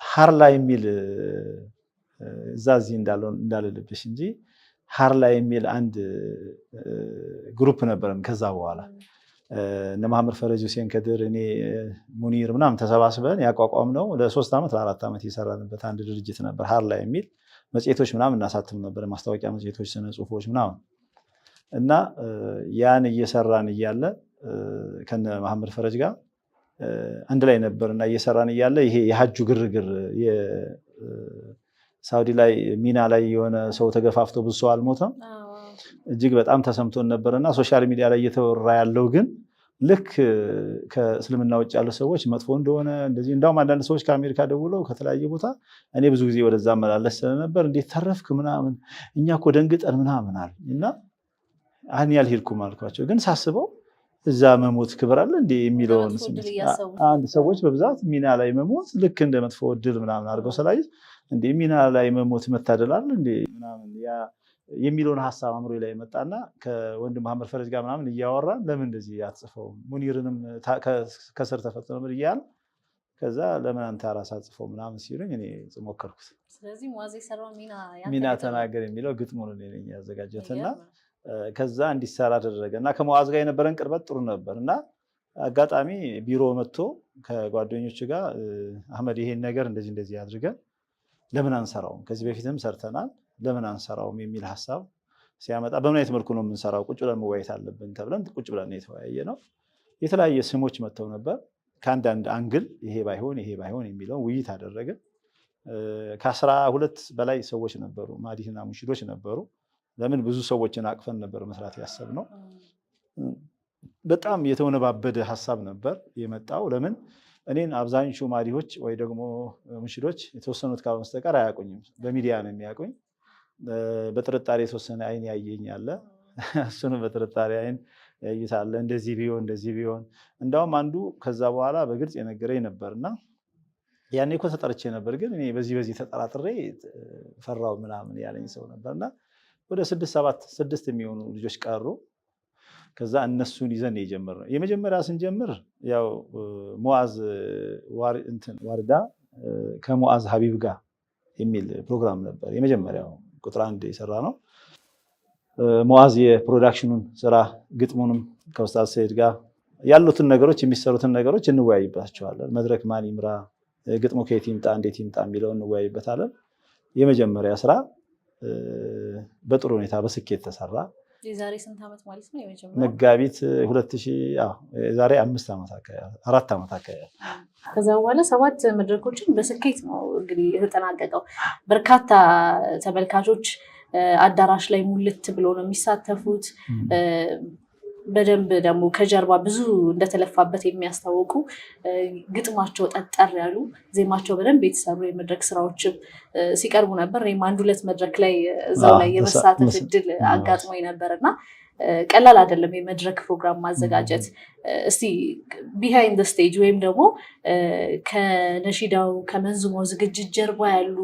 Speaker 2: ሀርላ የሚል እዛ እዚህ እንዳልልብሽ እንጂ ሀርላ የሚል አንድ group ነበረን። ከዛ በኋላ እነ መሐመድ ፈረጅ፣ ሁሴን ከድር፣ እኔ ሙኒር ምናምን ተሰባስበን ያቋቋምነው ለ3 ዓመት ለ4 ዓመት የሰራንበት አንድ ድርጅት ነበር። ሀርላ የሚል መጽሔቶች ምናምን እናሳትም ነበር፣ ማስታወቂያ መጽሔቶች፣ ስነ ጽሁፎች ምናምን እና ያን እየሰራን እያለ ከነ መሐመድ ፈረጅ ጋር አንድ ላይ ነበር እና እየሰራን እያለ ይሄ የሀጁ ግርግር ሳውዲ ላይ ሚና ላይ የሆነ ሰው ተገፋፍቶ ብዙ ሰው አልሞተም፣ እጅግ በጣም ተሰምቶን ነበርና social media ላይ እየተወራ ያለው ግን ልክ ከእስልምና ውጭ ያሉ ሰዎች መጥፎ እንደሆነ እንደዚህ እንዳውም አንዳንድ ሰዎች ከአሜሪካ ደውለው ከተለያየ ቦታ እኔ ብዙ ጊዜ ወደዛ መላለስ ስለነበር እንዴት ተረፍክ ምናምን እኛ እኮ ደንግጠን ምናምን አሉ እና እኔ አልሄድኩም አልኳቸው። ግን ሳስበው እዛ መሞት ክብር አለ እንዴ የሚለውን አንድ ሰዎች በብዛት ሚና ላይ መሞት ልክ እንደ መጥፎ እድል ምናምን አድርገው ስላዩት እንዴ ሚና ላይ መሞት መታደል አለ እንዴ ምናምን ያ የሚለውን ሀሳብ አእምሮ ላይ መጣና ከወንድም መሐመድ ፈረጅ ጋር ምናምን እያወራን ለምን እንደዚህ አትጽፈውም ሙኒርንም ከስር ተፈጥሮ ምን እያልን ከዛ ለምን አንተ ራስህ አትጽፈው ምናምን ሲሉኝ እኔ ሞከርኩት።
Speaker 1: ስለዚህ ሙዓዝ የሰራው
Speaker 2: ሚና ተናገር የሚለው ግጥሙን እኔ ነኝ ያዘጋጀሁትና ከዛ እንዲሰራ አደረገ እና ከሙዓዝ ጋር የነበረን ቅርበት ጥሩ ነበር እና አጋጣሚ ቢሮ መጥቶ ከጓደኞቹ ጋር አህመድ ይሄን ነገር እንደዚህ እንደዚህ አድርገን ለምን አንሰራውም? ከዚህ በፊትም ሰርተናል፣ ለምን አንሰራውም የሚል ሀሳብ ሲያመጣ በምን አይነት መልኩ ነው የምንሰራው? ቁጭ ብለን መወያየት አለብን ተብለን ቁጭ ብለን የተወያየ ነው። የተለያየ ስሞች መጥተው ነበር። ከአንዳንድ angle ይሄ ባይሆን ይሄ ባይሆን የሚለውን ውይይት አደረግን። ከ12 በላይ ሰዎች ነበሩ፣ ማዲህና ሙንሺዶች ነበሩ። ለምን ብዙ ሰዎችን አቅፈን ነበር መስራት ያሰብነው። በጣም የተወነባበደ ሀሳብ ነበር የመጣው። ለምን እኔን አብዛኞቹ ማዲሆች ወይ ደግሞ ሙንሺዶች የተወሰኑት ካልሆነ በስተቀር አያውቁኝም። በሚዲያ ነው የሚያውቁኝ። በጥርጣሬ የተወሰነ አይን ያየኝ አለ። እሱንም በጥርጣሬ አይን ያይታለ። እንደዚህ ቢሆን እንደዚህ ቢሆን እንዳውም አንዱ ከዛ በኋላ በግልጽ የነገረኝ ነበርና ያኔ እኮ ተጠርቼ ነበር፣ ግን እኔ በዚህ በዚህ ተጠራጥሬ ፈራው ምናምን ያለኝ ሰው ነበርና ወደ 6 7 6 የሚሆኑ ልጆች ቀሩ። ከዛ እነሱን ይዘን የጀመርነው የመጀመሪያ ስንጀምር ያው ሙዓዝ ዋርዳ ከሙዓዝ ሀቢብ ጋር የሚል ፕሮግራም ነበር። የመጀመሪያው ቁጥር አንድ የሰራ ነው። ሙዓዝ የ production ኑን ስራ ግጥሙንም ከኡስታዝ ሰይድ ጋር ያሉትን ነገሮች የሚሰሩትን ነገሮች እንወያይባቸዋለን። መድረክ ማን ይምራ፣ ግጥሙ ከየት ይምጣ፣ እንዴት ይምጣ የሚለውን እንወያይበታለን። የመጀመሪያ ስራ በጥሩ ሁኔታ በስኬት ተሰራ።
Speaker 1: የዛሬ ስንት ዓመት ማለት ነው?
Speaker 2: መጋቢት 2000 የዛሬ 5 ዓመት አካባቢ 4 ዓመት አካባቢ።
Speaker 1: ከዛ በኋላ 7 መድረኮችን በስኬት ነው እንግዲህ የተጠናቀቀው። በርካታ ተመልካቾች አዳራሽ ላይ ሙልት ብሎ ነው የሚሳተፉት። በደንብ ደግሞ ከጀርባ ብዙ እንደተለፋበት የሚያስታውቁ ግጥማቸው ጠጠር ያሉ ዜማቸው በደንብ የተሰሩ የመድረክ ስራዎችም ሲቀርቡ ነበር። እኔም አንድ ሁለት መድረክ ላይ እዛው ላይ የመሳተፍ እድል አጋጥሞኝ ነበር እና ቀላል አይደለም የመድረክ ፕሮግራም ማዘጋጀት። እስቲ behind stage ወይም ደግሞ ከነሺዳው ከመንዙማው ዝግጅት ጀርባ ያሉ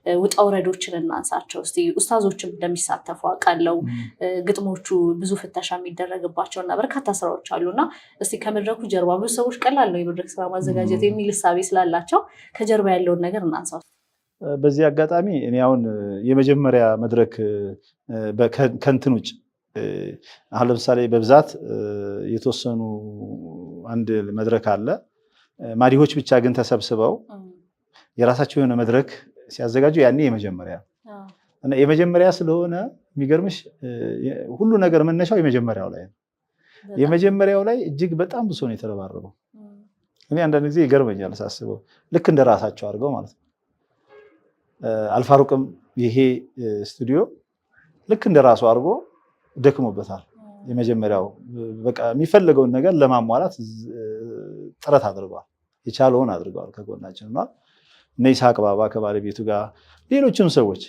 Speaker 1: ውጣ ውረዶችን እናንሳቸው እስቲ። ኡስታዞችም እንደሚሳተፉ አውቃለሁ። ግጥሞቹ ብዙ ፍተሻ የሚደረግባቸው እና በርካታ ስራዎች አሉ እና እስቲ ከመድረኩ ጀርባ ብዙ ሰዎች ቀላል ነው የመድረክ ስራ ማዘጋጀት የሚል እሳቤ ስላላቸው ከጀርባ ያለውን ነገር እናንሳው።
Speaker 2: በዚህ አጋጣሚ እኔ አሁን የመጀመሪያ መድረክ ከእንትን ውጭ አሁን ለምሳሌ በብዛት የተወሰኑ አንድ መድረክ አለ። ማዲሆች ብቻ ግን ተሰብስበው የራሳቸው የሆነ መድረክ ሲያዘጋጁ ያኔ የመጀመሪያ እና የመጀመሪያ ስለሆነ የሚገርምሽ ሁሉ ነገር መነሻው የመጀመሪያው ላይ ነው። የመጀመሪያው ላይ እጅግ በጣም ብዙ ነው የተረባረበው። እኔ አንዳንድ ጊዜ ይገርመኛል ሳስበው፣ ልክ እንደ ራሳቸው አድርገው ማለት ነው። አልፋሩቅም ይሄ ስቱዲዮ ልክ እንደ ራሱ አድርጎ ደክሞበታል። የመጀመሪያው በቃ የሚፈልገውን ነገር ለማሟላት ጥረት አድርገዋል። የቻለውን አድርገዋል። ከጎናችን ሆኗል። እነ ይስሐቅ ባባ ከባለቤቱ ጋር ሌሎችም ሰዎች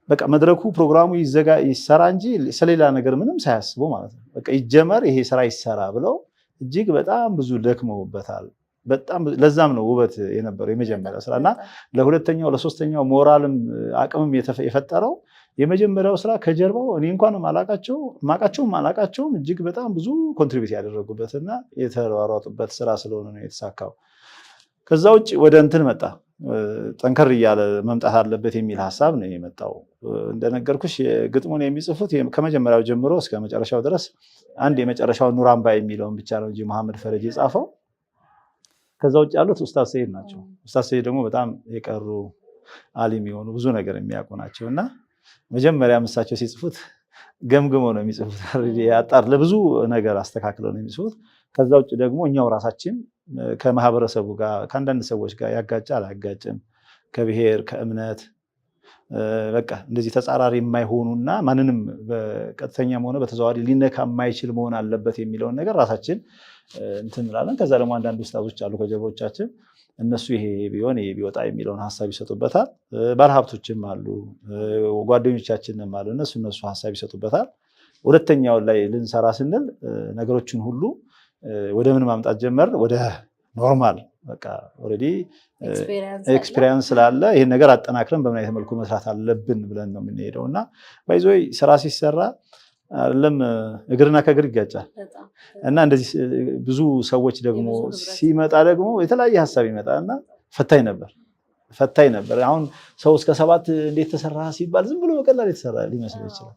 Speaker 2: በቃ መድረኩ ፕሮግራሙ ይዘጋ ይሰራ እንጂ ስለሌላ ነገር ምንም ሳያስቡ ማለት ነው። በቃ ይጀመር ይሄ ስራ ይሰራ ብለው እጅግ በጣም ብዙ ደክመውበታል። በጣም ለዛም ነው ውበት የነበረው የመጀመሪያው ስራ እና ለሁለተኛው ለሶስተኛው ሞራልም አቅምም የፈጠረው የመጀመሪያው ስራ ከጀርባው እኔ እንኳን ማቃቸውም አላቃቸውም እጅግ በጣም ብዙ contribute ያደረጉበትና የተሯሯጡበት ስራ ስለሆነ ነው የተሳካው። ከዛ ውጭ ወደ እንትን መጣ፣ ጠንከር እያለ መምጣት አለበት የሚል ሀሳብ ነው የመጣው። እንደነገርኩሽ ግጥሙን የሚጽፉት ከመጀመሪያው ጀምሮ እስከ መጨረሻው ድረስ አንድ የመጨረሻው ኑራምባ የሚለውን ብቻ ነው እንጂ መሐመድ ፈረጅ የጻፈው። ከዛ ውጭ ያሉት ኡስታዝ ሰይድ ናቸው። ኡስታዝ ሰይድ ደግሞ በጣም የቀሩ አሊም የሆኑ ብዙ ነገር የሚያውቁ ናቸው እና መጀመሪያ እሳቸው ሲጽፉት ገምግመው ነው የሚጽፉት። አጣር ለብዙ ነገር አስተካክለው ነው የሚጽፉት። ከዛ ውጭ ደግሞ እኛው ራሳችን ከማህበረሰቡ ጋር ከአንዳንድ ሰዎች ጋር ያጋጫል አያጋጭም፣ ከብሔር ከእምነት በቃ እንደዚህ ተጻራሪ የማይሆኑና ማንንም በቀጥተኛም ሆነ በተዘዋዋሪ ሊነካ የማይችል መሆን አለበት የሚለውን ነገር ራሳችን እንትን እንላለን። ከዛ ደግሞ አንዳንድ ኡስታዞች አሉ ከጀርቦቻችን፣ እነሱ ይሄ ቢሆን ይሄ ቢወጣ የሚለውን ሀሳብ ይሰጡበታል። ባለሀብቶችም አሉ፣ ጓደኞቻችንም አሉ። እነሱ ሀሳብ ይሰጡበታል። ሁለተኛውን ላይ ልንሰራ ስንል ነገሮችን ሁሉ ወደ ምን ማምጣት ጀመር? ወደ normal በቃ already experience ስላለ ይህን ነገር አጠናክረን በምን አይነት መልኩ መስራት አለብን ብለን ነው የምንሄደው። እና by the way ስራ ሲሰራ አይደለም እግርና ከእግር ይጋጫል። እና እንደዚህ ብዙ ሰዎች ደግሞ ሲመጣ ደግሞ የተለያየ ሀሳብ ይመጣል እና ፈታኝ ነበር ፈታኝ ነበር። አሁን ሰው እስከ 7 እንዴት ተሰራ ሲባል ዝም ብሎ በቀላል የተሰራ ሊመስል ይችላል፣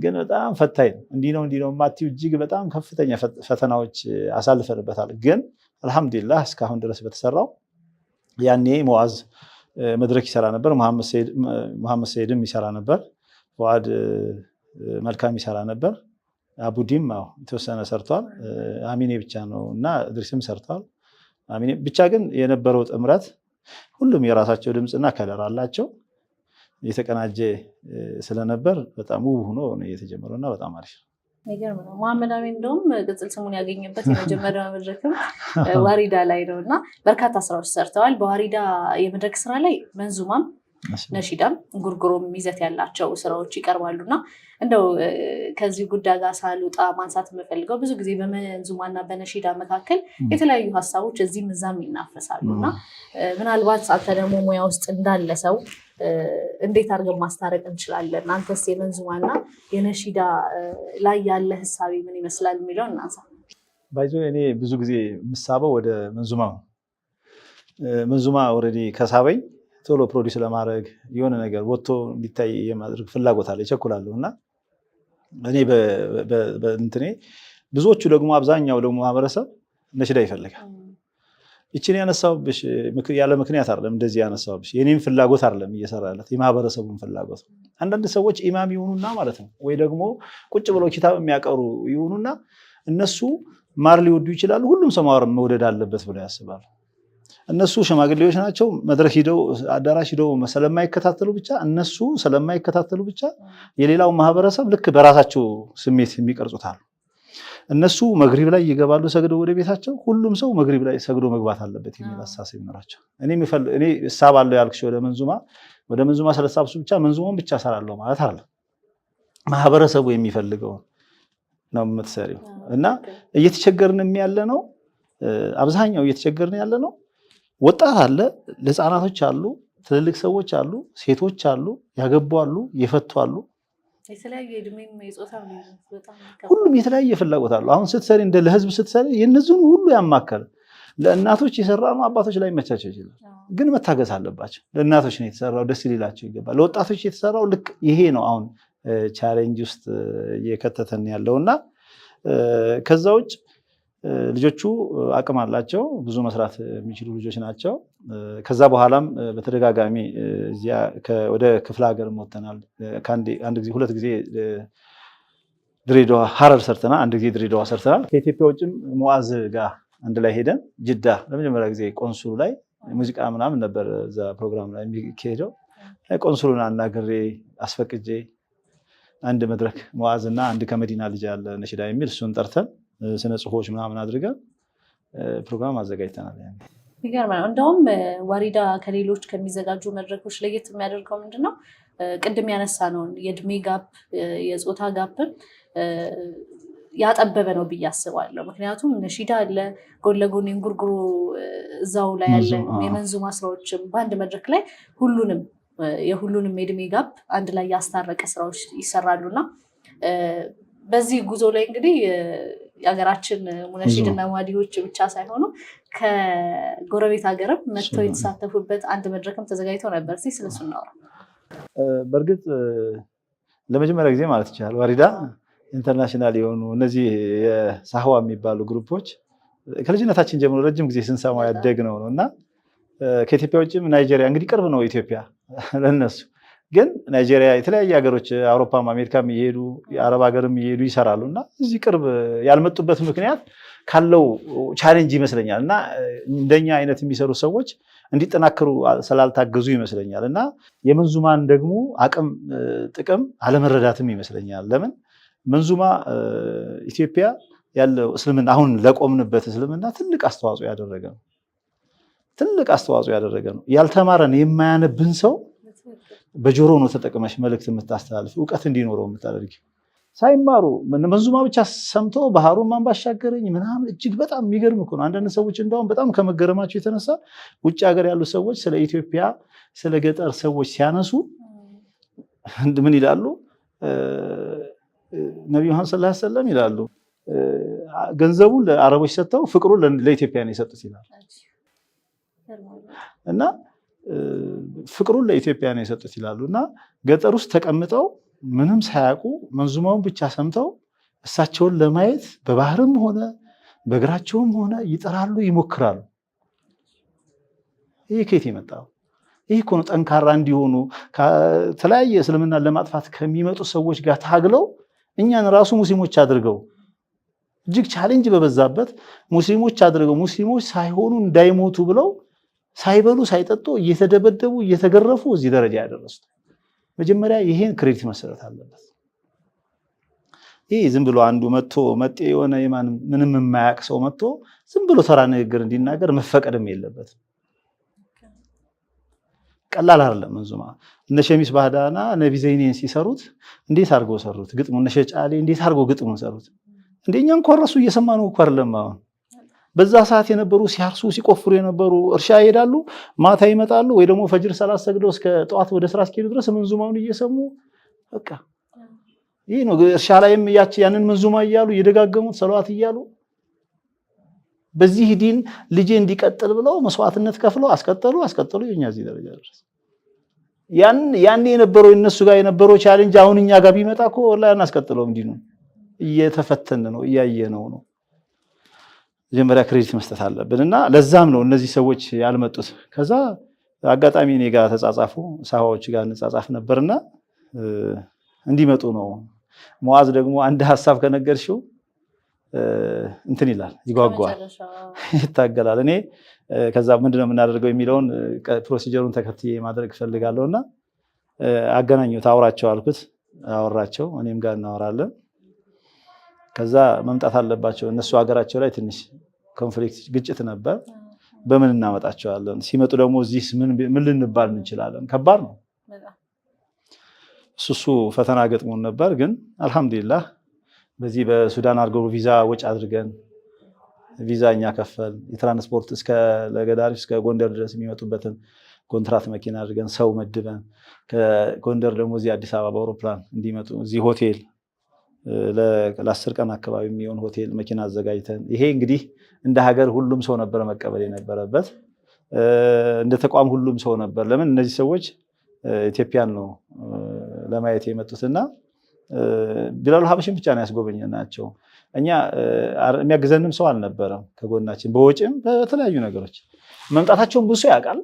Speaker 2: ግን በጣም ፈታኝ ነው። እንዲህ ነው እንዲህ ነው የማትይው እጅግ በጣም ከፍተኛ ፈተናዎች አሳልፈንበታል። ግን አልሐምዱሊላህ እስካሁን ድረስ በተሰራው ያኔ ሙዓዝ መድረክ ይሰራ ነበር፣ መሐመድ ሰይድም ይሰራ ነበር፣ ፉአድ መልካም ይሰራ ነበር፣ አቡዲም አዎ የተወሰነ ሰርቷል። አሚኔ ብቻ ነው እና እድሪስም ሰርቷል። አሚኔ ብቻ ግን የነበረው ጥምረት ሁሉም የራሳቸው ድምፅና color አላቸው። የተቀናጀ ስለነበር በጣም ውብ ሆኖ ነው የተጀመረው እና በጣም አሪፍ ነው።
Speaker 1: የሚገርም ነው። መሐመድ አሚን እንደውም ቅጽል ስሙን ያገኘበት የመጀመሪያ መድረክም ዋሪዳ ላይ ነው እና በርካታ ስራዎች ሰርተዋል። በዋሪዳ የመድረክ ስራ ላይ መንዙማም ነሺዳም እንጉርጉሮም ይዘት ያላቸው ስራዎች ይቀርባሉ እና እንደው ከዚህ ጉዳይ ጋር ሳልወጣ ማንሳት የምፈልገው ብዙ ጊዜ በመንዙማና በነሺዳ መካከል የተለያዩ ሀሳቦች እዚህም እዛም ይናፈሳሉ እና ምናልባት አንተ ደግሞ ሙያ ውስጥ እንዳለ ሰው እንዴት አድርገን ማስታረቅ እንችላለን? አንተስ የመንዙማና የነሺዳ ላይ ያለ ህሳቤ ምን ይመስላል የሚለውን እናንሳ።
Speaker 2: By the way እኔ ብዙ ጊዜ የምሳበው ወደ መንዙማ ነው። መንዙማ already ከሳበኝ ቶሎ produce ለማድረግ የሆነ ነገር ወጥቶ እንዲታይ የማድረግ ፍላጎት አለ፣ እቸኩላለሁ። እና እኔ በእንትኔ ብዙዎቹ ደግሞ አብዛኛው ደግሞ ማህበረሰብ ነሽዳ ይፈልጋል። ይችን ያነሳሁብሽ ያለ ምክንያት አይደለም። እንደዚህ ያነሳሁብሽ የኔም ፍላጎት አይደለም እየሰራ ያለት የማህበረሰቡን ፍላጎት። አንዳንድ ሰዎች ኢማም ይሁኑና ማለት ነው ወይ ደግሞ ቁጭ ብለው ኪታብ የሚያቀሩ ይሁኑና እነሱ ማር ሊወዱ ይችላሉ። ሁሉም ሰው ማር መውደድ አለበት ብለው ያስባሉ። እነሱ ሽማግሌዎች ናቸው። መድረክ ሂደው አዳራሽ ሂደው ስለማይከታተሉ ብቻ እነሱ ስለማይከታተሉ ብቻ የሌላው ማህበረሰብ ልክ በራሳቸው ስሜት የሚቀርጹታል። እነሱ መግሪብ ላይ ይገባሉ ሰግደው ወደ ቤታቸው። ሁሉም ሰው መግሪብ ላይ ሰግዶ መግባት አለበት የሚል አስተሳሰብ ይኖራቸው። እኔ እሳባለሁ ያልክሽ ወደ መንዙማ ስለሳብሱ ብቻ መንዙማውን ብቻ እሰራለሁ ማለት አይደለም። ማህበረሰቡ የሚፈልገውን ነው የምትሰሪው። እና እየተቸገርንም ያለ ነው፣ አብዛኛው እየተቸገርን ያለ ነው። ወጣት አለ፣ ህፃናቶች አሉ፣ ትልልቅ ሰዎች አሉ፣ ሴቶች አሉ፣ ያገቡ አሉ፣ የፈቱ አሉ። ሁሉም የተለያየ ፍላጎት አሉ። አሁን ስትሰሪ እንደ ለህዝብ ስትሰሪ የእነዚህን ሁሉ ያማከለ ለእናቶች የሰራ ነው፣ አባቶች ላይ መቻቸው ይችላል፣ ግን መታገስ አለባቸው። ለእናቶች ነው የተሰራው፣ ደስ ሊላቸው ይገባል። ለወጣቶች የተሰራው ልክ ይሄ ነው አሁን challenge ውስጥ እየከተተን ያለው። እና ከዛ ውጭ ልጆቹ አቅም አላቸው፣ ብዙ መስራት የሚችሉ ልጆች ናቸው። ከዛ በኋላም በተደጋጋሚ እዚያ ወደ ክፍለ ሀገር ወጥተናል። አንድ ጊዜ ሁለት ጊዜ ድሬዳዋ ሀረር ሰርተናል። አንድ ጊዜ ድሬዳዋ ሰርተናል። ከኢትዮጵያ ውጭም ሙዓዝ ጋር አንድ ላይ ሄደን ጅዳ ለመጀመሪያ ጊዜ ቆንሱሉ ላይ ሙዚቃ ምናምን ነበር እዛ ፕሮግራም ላይ የሚካሄደው። ቆንሱሉን አናግሬ አስፈቅጄ አንድ መድረክ ሙዓዝ እና አንድ ከመዲና ልጅ ያለ ነሽዳ የሚል እሱን ጠርተን ስነ ጽሁፎች ምናምን አድርገን ፕሮግራም አዘጋጅተናል።
Speaker 1: ይገርማል። እንደውም ዋሪዳ ከሌሎች ከሚዘጋጁ መድረኮች ለየት የሚያደርገው ምንድነው? ቅድም ያነሳነውን የእድሜ gap፣ የፆታ gap ን ያጠበበ ነው ብዬ አስባለሁ። ምክንያቱም ነሺዳ አለ፣ ጎን ለጎን የእንጉርጉሮ እዛው ላይ ያለ የመንዙማ ስራዎችም በአንድ መድረክ ላይ ሁሉንም የሁሉንም የእድሜ gap አንድ ላይ ያስታረቀ ስራዎች ይሰራሉ። እና በዚህ ጉዞ ላይ እንግዲህ የሀገራችን ሙነሺድ እና ማዲሆች ብቻ ሳይሆኑ ከጎረቤት ሀገርም መጥተው የተሳተፉበት አንድ መድረክም ተዘጋጅተው ነበር። እስኪ ስለሱ እናውራ።
Speaker 2: በእርግጥ ለመጀመሪያ ጊዜ ማለት ይቻላል ዋሪዳ international የሆኑ እነዚህ የሳህዋ የሚባሉ group ኦች ከልጅነታችን ጀምሮ ረጅም ጊዜ ስንሰማ ያደግነው ነው። እና ከኢትዮጵያ ውጭም ናይጄሪያ፣ እንግዲህ ቅርብ ነው ኢትዮጵያ ለነሱ፣ ግን ናይጄሪያ፣ የተለያየ ሀገሮች፣ አውሮፓም አሜሪካም እየሄዱ የአረብ ሀገርም እየሄዱ ይሰራሉ። እና እዚህ ቅርብ ያልመጡበት ምክንያት ካለው challenge ይመስለኛል እና እንደኛ አይነት የሚሰሩ ሰዎች እንዲጠናከሩ ስላልታገዙ ይመስለኛል። እና የመንዙማን ደግሞ አቅም ጥቅም አለመረዳትም ይመስለኛል። ለምን መንዙማ ኢትዮጵያ ያለው እስልምና አሁን ለቆምንበት እስልምና ትልቅ አስተዋጽኦ ያደረገ ነው። ትልቅ አስተዋጽኦ ያደረገ ነው። ያልተማረን የማያነብን ሰው በጆሮ ነው ተጠቅመሽ መልእክት የምታስተላልፍ፣ እውቀት እንዲኖረው የምታደርጊ። ሳይማሩ መንዙማ ብቻ ሰምቶ ባህሩን ማን ባሻገረኝ ምናምን እጅግ በጣም የሚገርም እኮ ነው። አንዳንድ ሰዎች እንደውም በጣም ከመገረማቸው የተነሳ ውጭ ሀገር ያሉ ሰዎች ስለ ኢትዮጵያ ስለ ገጠር ሰዎች ሲያነሱ ምን ይላሉ? ነቢዩ መሐመድ ሰለላሁ ዐለይሂ ወሰለም ይላሉ ገንዘቡን ለአረቦች ሰጥተው ፍቅሩን ለኢትዮጵያ ነው የሰጡት ይላሉ። እና ፍቅሩን ለኢትዮጵያ ነው የሰጡት ይላሉ። እና ገጠር ውስጥ ተቀምጠው ምንም ሳያውቁ መንዙማውን ብቻ ሰምተው እሳቸውን ለማየት በባህርም ሆነ በእግራቸውም ሆነ ይጥራሉ፣ ይሞክራሉ። ይህ ከየት የመጣው? ይህ እኮ ነው ጠንካራ እንዲሆኑ ከተለያየ እስልምናን ለማጥፋት ከሚመጡ ሰዎች ጋር ታግለው እኛን ራሱ ሙስሊሞች አድርገው፣ እጅግ challenge በበዛበት ሙስሊሞች አድርገው፣ ሙስሊሞች ሳይሆኑ እንዳይሞቱ ብለው ሳይበሉ ሳይጠጡ እየተደበደቡ እየተገረፉ እዚህ ደረጃ ያደረሱት። መጀመሪያ ይሄን credit መሰረት አለበት። ይህ ዝም ብሎ አንዱ መጥቶ መጤ የሆነ ምንም የማያውቅ ሰው መጥቶ ዝም ብሎ ተራ ንግግር እንዲናገር መፈቀድም የለበትም። ቀላል አይደለም መንዙማ። እነ ሸሚስ ባህዳና ነቢ ዘይኔን ሲሰሩት እንዴት አድርገው ሰሩት ግጥሙ? እነ ሸጫሌ እንዴት አድርገው ግጥሙን ሰሩት? እንደኛ እንኳን ራሱ እየሰማ ነው እኮ አይደለም። አሁን በዛ ሰዓት የነበሩ ሲያርሱ ሲቆፍሩ የነበሩ እርሻ ይሄዳሉ፣ ማታ ይመጣሉ፣ ወይ ደግሞ ፈጅር ሰላት ሰግደው እስከ ጠዋት ወደ ስራ እስኪሄዱ ድረስ መንዙማውን እየሰሙ በቃ ይህ ነው። እርሻ ላይም ያንን መንዙማ እያሉ እየደጋገሙት ሰለዋት እያሉ በዚህ ዲን ልጄ እንዲቀጥል ብለው መስዋዕትነት ከፍለው አስቀጠሉ አስቀጠሉ። የኛ እዚህ ደረጃ ድረስ ያን የነበረው እነሱ ጋር የነበረው challenge አሁን እኛ ጋር ቢመጣ እኮ ወላሂ አናስቀጥለውም። ዲኑ እየተፈተን ነው፣ እያየነው ነው። መጀመሪያ credit መስጠት አለብን እና ለዛም ነው እነዚህ ሰዎች ያልመጡት። ከዛ አጋጣሚ እኔ ጋር ተጻጻፉ፣ ሳሃዎች ጋር እንጻጻፍ ነበርና እንዲመጡ ነው። ሙዓዝ ደግሞ አንድ ሀሳብ ከነገርሽው እንትን ይላል፣ ይጓጓል፣ ይታገላል። እኔ ከዛ ምንድነው የምናደርገው የሚለውን procedure ኡን ተከትዬ ማድረግ እፈልጋለሁ እና አገናኘሁት፣ አውራቸው አልኩት፣ አወራቸው፣ እኔም ጋር እናወራለን። ከዛ መምጣት አለባቸው እነሱ ሀገራቸው ላይ ትንሽ conflict ግጭት ነበር። በምን እናመጣቸዋለን? ሲመጡ ደግሞ እዚህ ምን ልንባል እንችላለን? ከባድ ነው። እሱ ፈተና ገጥሞን ነበር። ግን አልሐምዱሊላህ በዚህ በሱዳን አድርገው ቪዛ ወጪ አድርገን ቪዛ እኛ ከፈል የትራንስፖርት እስከ ለገዳሪፍ እስከ ጎንደር ድረስ የሚመጡበትን ኮንትራት መኪና አድርገን ሰው መድበን ከጎንደር ደግሞ እዚህ አዲስ አበባ በአውሮፕላን እንዲመጡ እዚህ ሆቴል ለ10 ቀን አካባቢ የሚሆን ሆቴል መኪና አዘጋጅተን፣ ይሄ እንግዲህ እንደ ሀገር ሁሉም ሰው ነበር መቀበል የነበረበት፣ እንደ ተቋም ሁሉም ሰው ነበር። ለምን እነዚህ ሰዎች ኢትዮጵያን ነው ለማየት የመጡትና ቢላሉ ሀበሽን ብቻ ነው ያስጎበኘናቸው። እኛ የሚያግዘንም ሰው አልነበረም ከጎናችን በወጪም በተለያዩ ነገሮች። መምጣታቸውን ብዙ ሰው ያውቃል።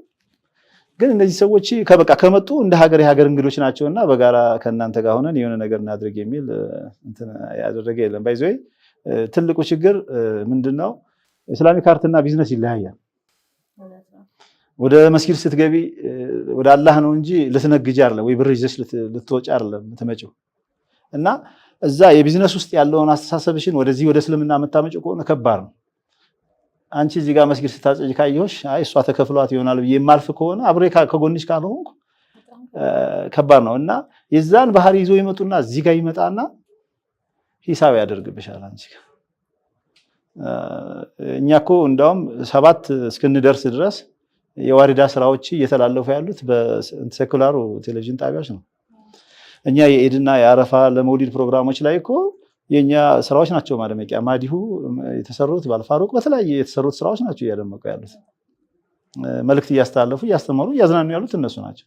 Speaker 2: ግን እነዚህ ሰዎች ከበቃ ከመጡ እንደ ሀገር የሀገር እንግዶች ናቸውና በጋራ ከእናንተ ጋር ሆነን የሆነ ነገር እናድርግ የሚል እንትን ያደረገ የለም። By the way ትልቁ ችግር ምንድነው? Islamic art ና ቢዝነስ ይለያያል። ወደ መስጊድ ስትገቢ ወደ አላህ ነው እንጂ ልትነግጂ አይደለም፣ ወይ ብር ይዘሽ ልትወጪ አይደለም የምትመጪው። እና እዛ የቢዝነስ ውስጥ ያለውን አስተሳሰብሽን ወደዚህ ወደ እስልምና የምታመጪው ከሆነ ከባድ ነው። አንቺ እዚህ ጋር መስጊድ ስታጸጂ ካየሁሽ አይ እሷ ተከፍሏት ይሆናል ብዬ የማልፍ ከሆነ አብሬ ከጎንሽ ካልሆንኩ ከባድ ነው። እና የዛን ባህሪ ይዞ ይመጡና እዚህ ጋር ይመጣና ሂሳብ ያደርግብሻል አንቺ ጋር። እኛ እኮ እንዳውም 7 እስክንደርስ ድረስ የዋሪዳ ስራዎች እየተላለፉ ያሉት በ secular ኡ ቴሌቪዥን ጣቢያዎች ነው። እኛ የኢድና የአረፋ ለመውሊድ ፕሮግራሞች ላይ እኮ የኛ ስራዎች ናቸው ማድመቂያ። ማዲሁ የተሰሩት ባልፋሩቅ በተለያየ የተሰሩት ስራዎች ናቸው እያደመቁ ያሉት። መልእክት እያስተላለፉ እያስተማሩ እያዝናኑ ያሉት እነሱ ናቸው።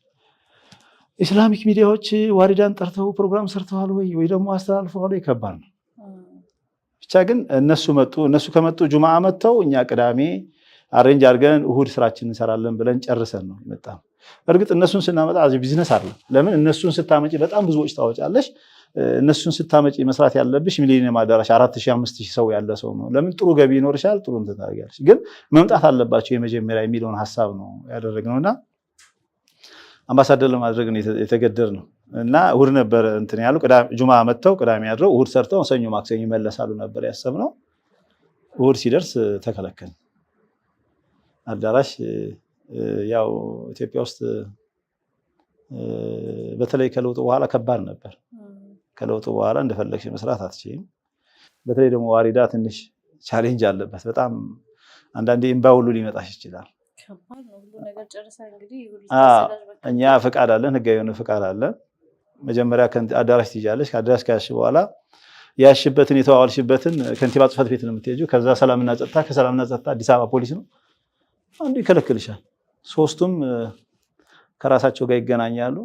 Speaker 2: Islamic ሚዲያዎች ዋሪዳን ጠርተው ፕሮግራም ሰርተዋል ወይ ወይ ደግሞ አስተላልፈዋል ወይ? ከባድ ነው። ብቻ ግን እነሱ መጡ። እነሱ ከመጡ ጁምዓ መጥተው እኛ ቅዳሜ arrange አድርገን እሁድ ስራችን እንሰራለን ብለን ጨርሰን ነው የመጣነው። እርግጥ እነሱን ስናመጣ ቢዝነስ አለ። ለምን እነሱን ስታመጪ በጣም ብዙ ወጪ ታወጫለሽ። እነሱን ስታመጪ መስራት ያለብሽ ሚሊኒየም አዳራሽ 4000 5000 ሰው ያለ ሰው ነው። ለምን ጥሩ ገቢ ይኖርሻል፣ ጥሩ እንትን ታደርጊያለሽ። ግን መምጣት አለባቸው የመጀመሪያ የሚለውን ሀሳብ ነው ያደረግነውና አምባሳደር ለማድረግ ነው የተገደድነው። እና እሁድ ነበር እንትን ያሉ ጁማ መጥተው ቅዳሜ አድረው እሁድ ሰርተው ሰኞ ማክሰኞ ይመለሳሉ ነበር ያሰብነው። እሁድ ሲደርስ ተከለከልን። አዳራሽ ያው ኢትዮጵያ ውስጥ በተለይ ከለውጡ በኋላ ከባድ ነበር። ከለውጡ በኋላ እንደፈለግሽ መስራት አትችይም። በተለይ ደግሞ ዋሪዳ ትንሽ challenge አለበት። በጣም አንዳንዴ እምባ ሁሉ ሊመጣሽ ይችላል። እኛ ፈቃድ አለን፣ ህጋዊ የሆነ ፈቃድ አለን። መጀመሪያ አዳራሽ ትይዣለሽ። ከአዳራሽ ከያዝሽ በኋላ ያሽበትን የተዋዋልሽበትን ከንቲባ ጽሕፈት ቤት ነው የምትሄጂው። ከዛ ሰላምና ጸጥታ፣ ከሰላምና ጸጥታ አዲስ አበባ ፖሊስ ነው አንዱ ይከለክልሻል። ሶስቱም ከራሳቸው ጋር ይገናኛሉ።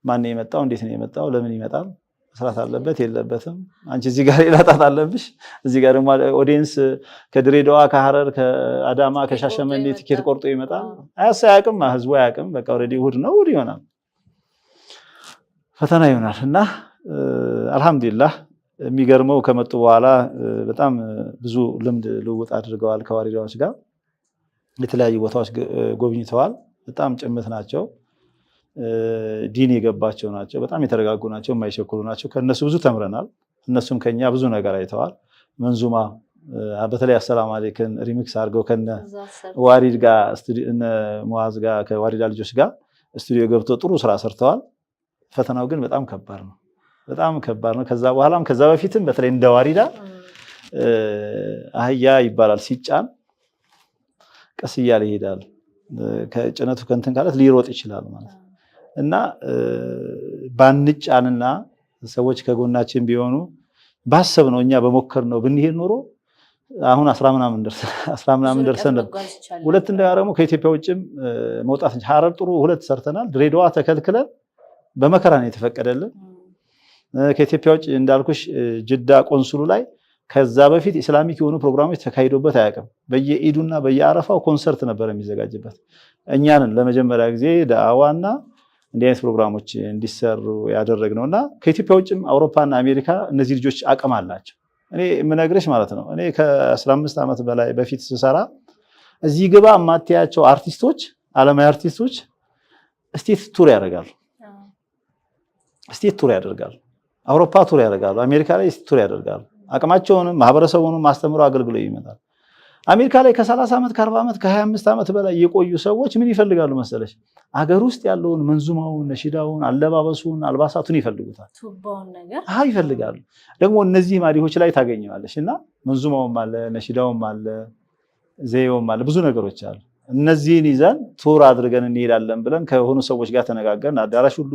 Speaker 2: ማን ነው የመጣው? እንዴት ነው የመጣው? ለምን ይመጣል? መስራት አለበት የለበትም? አንቺ እዚህ ጋር ሌላ ጣጣ አለብሽ። እዚህ ጋር ደግሞ audience ከድሬዳዋ፣ ከሐረር፣ ከአዳማ፣ ከሻሸመኔ ትኬት ቆርጦ ይመጣል። አያውቅም፣ ህዝቡ አያውቅም። በቃ already እሑድ ነው፣ እሑድ ይሆናል፣ ፈተና ይሆናል። እና አልሐምዱሊላህ የሚገርመው ከመጡ በኋላ በጣም ብዙ ልምድ ልውውጥ አድርገዋል ከዋሪዳዎች ጋር የተለያዩ ቦታዎች ጎብኝተዋል። በጣም ጭምት ናቸው። ዲን የገባቸው ናቸው። በጣም የተረጋጉ ናቸው። የማይቸኩሉ ናቸው። ከእነሱ ብዙ ተምረናል። እነሱም ከኛ ብዙ ነገር አይተዋል። መንዙማ በተለይ አሰላም አለይክን remix አድርገው ከነ ዋሪድ ጋር እነ ሙዓዝ ጋር ከዋሪዳ ልጆች ጋር ስቱዲዮ ገብተው ጥሩ ስራ ሰርተዋል። ፈተናው ግን በጣም ከባድ ነው። በጣም ከባድ ነው። ከዛ በኋላም ከዛ በፊትም በተለይ እንደ ዋሪዳ አህያ ይባላል ሲጫን ቀስ እያለ ይሄዳል። ከጭነቱ ከእንትን ካለት ሊሮጥ ይችላል ማለት ነው። እና ባንጫንና ሰዎች ከጎናችን ቢሆኑ ባሰብነው እኛ በሞከርነው ብንሄድ ኖሮ አሁን 10 ምናምን ደርሰን ነበር። ሁለት እንደገና ደግሞ ከኢትዮጵያ ውጭም መውጣት፣ ሀረር ጥሩ ሁለት ሰርተናል። ድሬዳዋ ተከልክለን በመከራ ነው የተፈቀደልን። ከኢትዮጵያ ውጭ እንዳልኩሽ ጅዳ ቆንስሉ ላይ ከዛ በፊት Islamic የሆኑ ፕሮግራሞች ተካሂዶበት አያውቅም። በየኢዱና በየአረፋው ኮንሰርት ነበር የሚዘጋጅበት። እኛንን ለመጀመሪያ ጊዜ ዳዕዋና እንዲህ አይነት ፕሮግራሞች እንዲሰሩ ያደረግነው። እና ከኢትዮጵያ ውጭም አውሮፓና አሜሪካ እነዚህ ልጆች አቅም አላቸው። እኔ የምነግርሽ ማለት ነው፣ እኔ ከ15 ዓመት በላይ በፊት ስሰራ እዚህ ግባ የማትያቸው አርቲስቶች፣ ዓለማዊ አርቲስቶች state tour ያደርጋሉ። State tour ያደርጋሉ። አውሮፓ tour ያደርጋሉ። አሜሪካ ላይ tour ያደርጋሉ። አቅማቸውንም ማህበረሰቡንም አስተምረው አገልግለው ይመጣል። አሜሪካ ላይ ከ30 ዓመት፣ ከ40 ዓመት፣ ከ25 ዓመት በላይ የቆዩ ሰዎች ምን ይፈልጋሉ መሰለሽ? አገር ውስጥ ያለውን መንዙማውን፣ ነሺዳውን፣ አለባበሱን፣ አልባሳቱን ይፈልጉታል። አዎ ይፈልጋሉ። ደግሞ እነዚህ ማዲሆች ላይ ታገኘዋለሽ እና መንዙማውም አለ፣ ነሺዳውም አለ፣ ዘዬውም አለ፣ ብዙ ነገሮች አሉ። እነዚህን ይዘን tour አድርገን እንሄዳለን ብለን ከሆኑ ሰዎች ጋር ተነጋገርን። አዳራሽ ሁሉ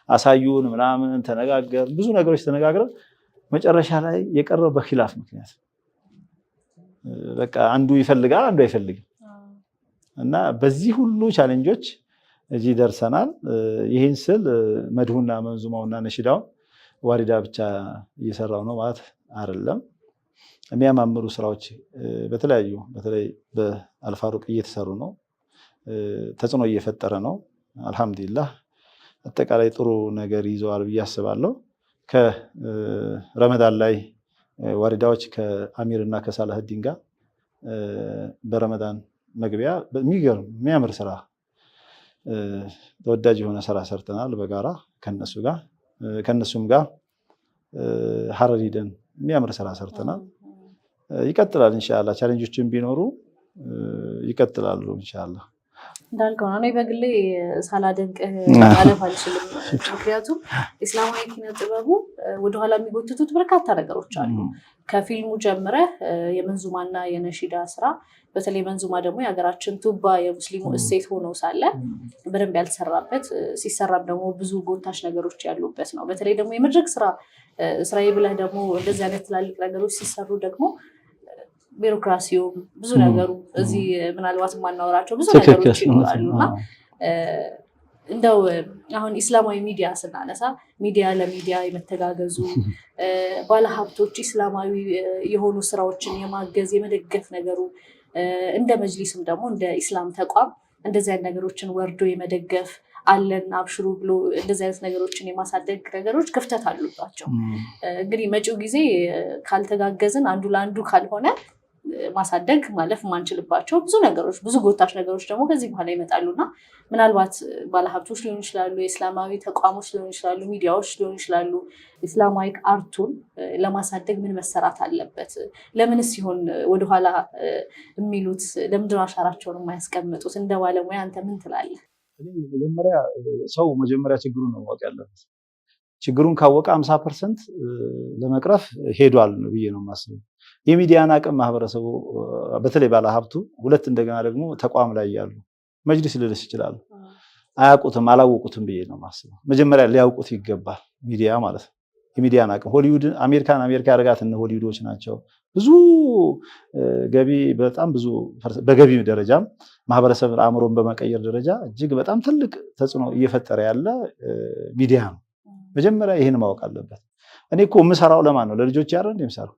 Speaker 2: አሳዩን ምናምን ተነጋገርን። ብዙ ነገሮች ተነጋግረን መጨረሻ ላይ የቀረው በኺላፍ ምክንያት በቃ አንዱ ይፈልጋል፣ አንዱ አይፈልግም። እና በዚህ ሁሉ challenge ኦች እዚህ ደርሰናል። ይህን ስል መድሁና መንዙማውና ነሽዳውን ዋሪዳ ብቻ እየሰራው ነው ማለት አይደለም። የሚያማምሩ ስራዎች በተለያዩ በተለይ በአልፋሩቅ እየተሰሩ ነው። ተጽዕኖ እየፈጠረ ነው። አልሐምዱሊላህ አጠቃላይ ጥሩ ነገር ይዘዋል ብዬ አስባለሁ። ከረመዳን ላይ ዋሪዳዎች ከአሚር እና ከሳላህዲን ጋር በረመዳን መግቢያ የሚገርም የሚያምር ስራ፣ ተወዳጅ የሆነ ስራ ሰርተናል በጋራ ከነሱ ጋር። ከነሱም ጋር ሀረር ሂደን የሚያምር ስራ ሰርተናል። ይቀጥላል ኢንሻላህ። Challenge ኦችን ቢኖሩ ይቀጥላሉ ኢንሻላህ።
Speaker 1: እንዳልከው ነው። እኔ በግሌ ሳላደንቅህ ማለፍ አልችልም። ምክንያቱም ኢስላማዊ ኪነ ጥበቡ ወደኋላ የሚጎትቱት በርካታ ነገሮች አሉ። ከፊልሙ ጀምረህ የመንዙማና የነሺዳ ስራ፣ በተለይ መንዙማ ደግሞ የሀገራችን ቱባ የሙስሊሙ እሴት ሆኖ ሳለ በደንብ ያልተሰራበት፣ ሲሰራም ደግሞ ብዙ ጎታች ነገሮች ያሉበት ነው። በተለይ ደግሞ የመድረክ ስራ ስራዬ ብለህ ደግሞ እንደዚህ አይነት ትላልቅ ነገሮች ሲሰሩ ደግሞ ቢሮክራሲውም ብዙ ነገሩ እዚህ ምናልባት የማናወራቸው ብዙ ነገሮች ይኖራሉ። እና እንደው አሁን ኢስላማዊ ሚዲያ ስናነሳ ሚዲያ ለሚዲያ የመተጋገዙ፣ ባለሀብቶች ኢስላማዊ የሆኑ ስራዎችን የማገዝ የመደገፍ ነገሩ፣ እንደ መጅሊስም ደግሞ እንደ ኢስላም ተቋም እንደዚህ አይነት ነገሮችን ወርዶ የመደገፍ፣ አለን አብሽሩ ብሎ እንደዚህ አይነት ነገሮችን የማሳደግ ነገሮች ክፍተት አሉባቸው። እንግዲህ መጪው ጊዜ ካልተጋገዝን፣ አንዱ ለአንዱ ካልሆነ ማሳደግ ማለፍ የማንችልባቸው ብዙ ነገሮች፣ ብዙ ጎታች ነገሮች ደግሞ ከዚህ በኋላ ይመጣሉ። እና ምናልባት ባለሀብቶች ሊሆኑ ይችላሉ፣ የእስላማዊ ተቋሞች ሊሆኑ ይችላሉ፣ ሚዲያዎች ሊሆኑ ይችላሉ። ኢስላማዊ art ኡን ለማሳደግ ምን መሰራት አለበት? ለምንስ ሲሆን ወደኋላ የሚሉት? ለምንድነው አሻራቸውን የማያስቀምጡት? እንደ ባለሙያ አንተ ምን ትላለህ?
Speaker 2: መጀመሪያ ሰው መጀመሪያ ችግሩን ነው ማወቅ ያለበት። ችግሩን ካወቀ 50% ለመቅረፍ ሄዷል ብዬ ነው የማስበው። የሚዲያን አቅም ማህበረሰቡ በተለይ ባለሀብቱ፣ ሁለት እንደገና ደግሞ ተቋም ላይ ያሉ መጅሊስ ልልስ ይችላሉ፣ አያውቁትም፣ አላወቁትም ብዬ ነው የማስበው። መጀመሪያ ሊያውቁት ይገባል። ሚዲያ ማለት ነው። የሚዲያን አቅም ሆሊውድ አሜሪካን አሜሪካ ያደርጋት እነ ሆሊውዶች ናቸው። ብዙ ገቢ፣ በጣም ብዙ በገቢ ደረጃም ማህበረሰብ አእምሮን በመቀየር ደረጃ እጅግ በጣም ትልቅ ተጽዕኖ እየፈጠረ ያለ ሚዲያ ነው። መጀመሪያ ይህን ማወቅ አለበት። እኔ እኮ የምሰራው ለማን ነው? ለልጆቼ አይደል የምሰራው?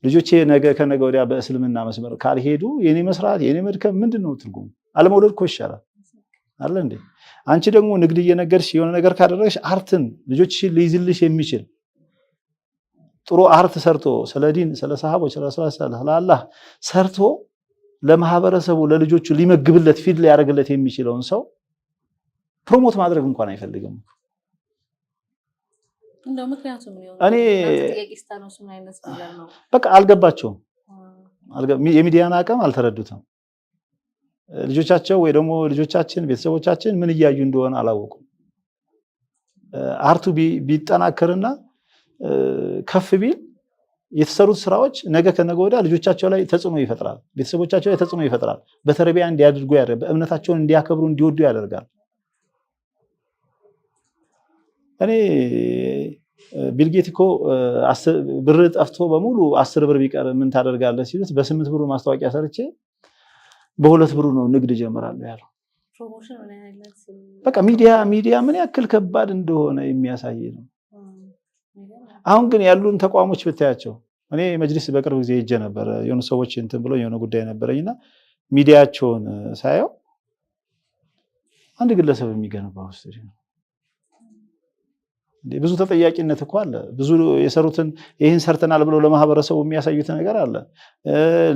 Speaker 2: ልጆቼ ነገ ከነገ ወዲያ በእስልምና መስመር ካልሄዱ የኔ መስራት የኔ መድከም ምንድን ነው ትርጉሙ? አለመውለድ እኮ ይሻላል አለ እንዴ? አንቺ ደግሞ ንግድ እየነገድሽ የሆነ ነገር ካደረግሽ art ን ልጆችሽን ሊይዝልሽ የሚችል ጥሩ art ሰርቶ ስለ ዲን፣ ስለ ሰሃቦች፣ ስለ አላህ ሰርቶ ለማህበረሰቡ ለልጆቹ ሊመግብለት feed ሊያደርግለት የሚችለውን ሰው promote ማድረግ እንኳን አይፈልግም።
Speaker 1: እንደው ምክንያቱም
Speaker 2: እኔ በቃ አልገባቸውም። የሚዲያን አቅም አልተረዱትም። ልጆቻቸው ወይ ደግሞ ልጆቻችን ቤተሰቦቻችን ምን እያዩ እንደሆነ አላወቁም። Art ኡ ቢጠናከርና ከፍ ቢል የተሰሩት ስራዎች ነገ ከነገ ወዲያ ልጆቻቸው ላይ ተጽዕኖ ይፈጥራል፣ ቤተሰቦቻቸው ላይ ተጽዕኖ ይፈጥራል። በተርቢያ እንዲያድርጉ ያደርጋል። በእምነታቸውን እንዲያከብሩ እንዲወዱ ያደርጋል። እኔ ቢልጌት እኮ ብር ጠፍቶ በሙሉ 10 ብር ቢቀር ምን ታደርጋለህ ሲሉት በ8 ብሩ ማስታወቂያ ሰርቼ በ2 ብሩ ነው ንግድ እጀምራለሁ ያለው። በቃ ሚዲያ ሚዲያ ምን ያክል ከባድ እንደሆነ የሚያሳይ ነው። አሁን ግን ያሉን ተቋሞች ብታያቸው፣ እኔ መጅሊስ በቅርብ ጊዜ ሄጄ ነበር። የሆኑ ሰዎች እንትን ብሎ የሆነ ጉዳይ ነበረኝና ሚዲያቸውን ሳየው አንድ ግለሰብ የሚገነባው ስቱዲዮ ነው። ብዙ ተጠያቂነት እኮ አለ። ብዙ የሰሩትን ይህን ሰርተናል ብሎ ለማህበረሰቡ የሚያሳዩት ነገር አለ።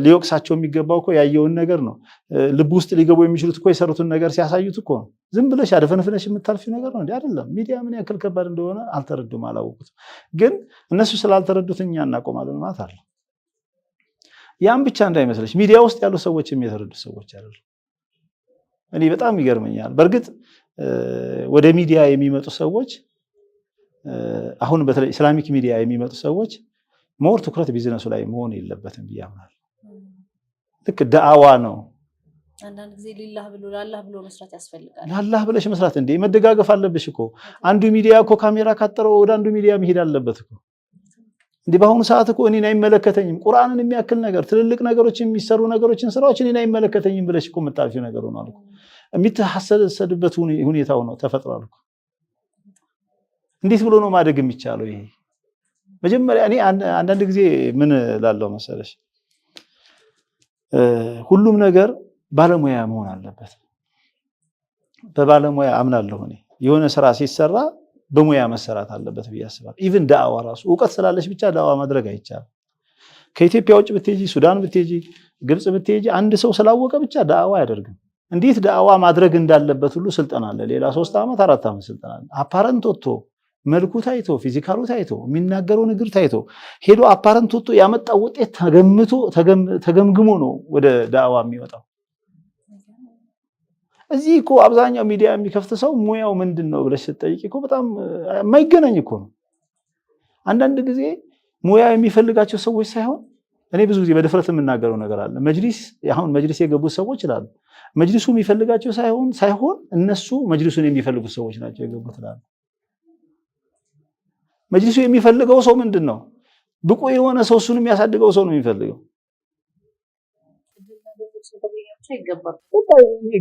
Speaker 2: ሊወቅሳቸው የሚገባው እኮ ያየውን ነገር ነው። ልብ ውስጥ ሊገቡ የሚችሉት እኮ የሰሩትን ነገር ሲያሳዩት እኮ ነው። ዝም ብለሽ አደፈንፍነሽ የምታልፊው ነገር ነው እንዲ አይደለም። ሚዲያ ምን ያክል ከባድ እንደሆነ አልተረዱም፣ አላወቁትም። ግን እነሱ ስላልተረዱት እኛ እናቆማለን ማለት አለ። ያም ብቻ እንዳይመስለሽ ሚዲያ ውስጥ ያሉ ሰዎችም የተረዱት ሰዎች አይደሉም። እኔ በጣም ይገርመኛል። በእርግጥ ወደ ሚዲያ የሚመጡ ሰዎች፣ አሁን በተለይ Islamic media የሚመጡ ሰዎች more ትኩረት ቢዝነሱ ላይ መሆን የለበትም ብዬ አምናለሁ። ልክ ዳዕዋ ነው።
Speaker 1: አንዳንድ ጊዜ ሊላህ ብሎ ላላህ ብሎ መስራት ያስፈልጋል።
Speaker 2: ላላህ ብለሽ መስራት እንዴ መደጋገፍ አለብሽ እኮ። አንዱ ሚዲያ እኮ ካሜራ ካጠረው ወደ አንዱ ሚዲያ መሄድ አለበት እኮ። እንዲህ በአሁኑ ሰዓት እኮ እኔን አይመለከተኝም ቁርአንን የሚያክል ነገር፣ ትልልቅ ነገሮች የሚሰሩ ነገሮችን ስራዎች እኔን አይመለከተኝም ብለሽ እኮ የምታልፊው ነገር ሆኗል እኮ። የሚተሐሰሰድበት ሁኔታው ነው ተፈጥሯል እኮ። እንዴት ብሎ ነው ማደግ የሚቻለው? ይሄ መጀመሪያ እኔ አንዳንድ ጊዜ ምን ላለው መሰለሽ፣ ሁሉም ነገር ባለሙያ መሆን አለበት። በባለሙያ አምናለሁ እኔ። የሆነ ስራ ሲሰራ በሙያ መሰራት አለበት ብዬ አስባለሁ። Even ዳዕዋ ራሱ እውቀት ስላለሽ ብቻ ዳዕዋ ማድረግ አይቻልም። ከኢትዮጵያ ውጭ ብትሄጂ፣ ሱዳን ብትሄጂ፣ ግብፅ ብትሄጂ አንድ ሰው ስላወቀ ብቻ ዳዕዋ አያደርግም። እንዴት ዳዕዋ ማድረግ እንዳለበት ሁሉ ስልጠና አለ። ሌላ 3 ዓመት 4 ዓመት ስልጠና አለ። Apparent ወጥቶ፣ መልኩ ታይቶ፣ physical ኡ ታይቶ፣ የሚናገረው ንግግር ታይቶ፣ ሄዶ apparent ወጥቶ ያመጣው ውጤት ተገምቶ ተገምግሞ ነው ወደ ዳዕዋ የሚወጣው። እዚህ እኮ አብዛኛው ሚዲያ የሚከፍት ሰው ሙያው ምንድን ነው ብለሽ ስትጠይቂ እኮ በጣም የማይገናኝ እኮ ነው። አንዳንድ ጊዜ ሙያ የሚፈልጋቸው ሰዎች ሳይሆን፣ እኔ ብዙ ጊዜ በድፍረት የምናገረው ነገር አለ። መጅሊስ አሁን መጅሊስ የገቡት ሰዎች ይላሉ፣ መጅሊሱ የሚፈልጋቸው ሳይሆን እነሱ መጅሊሱን የሚፈልጉት ሰዎች ናቸው የገቡት ይላሉ። መጅሊሱ የሚፈልገው ሰው ምንድን ነው? ብቁ የሆነ ሰው፣ እሱን የሚያሳድገው ሰው ነው የሚፈልገው።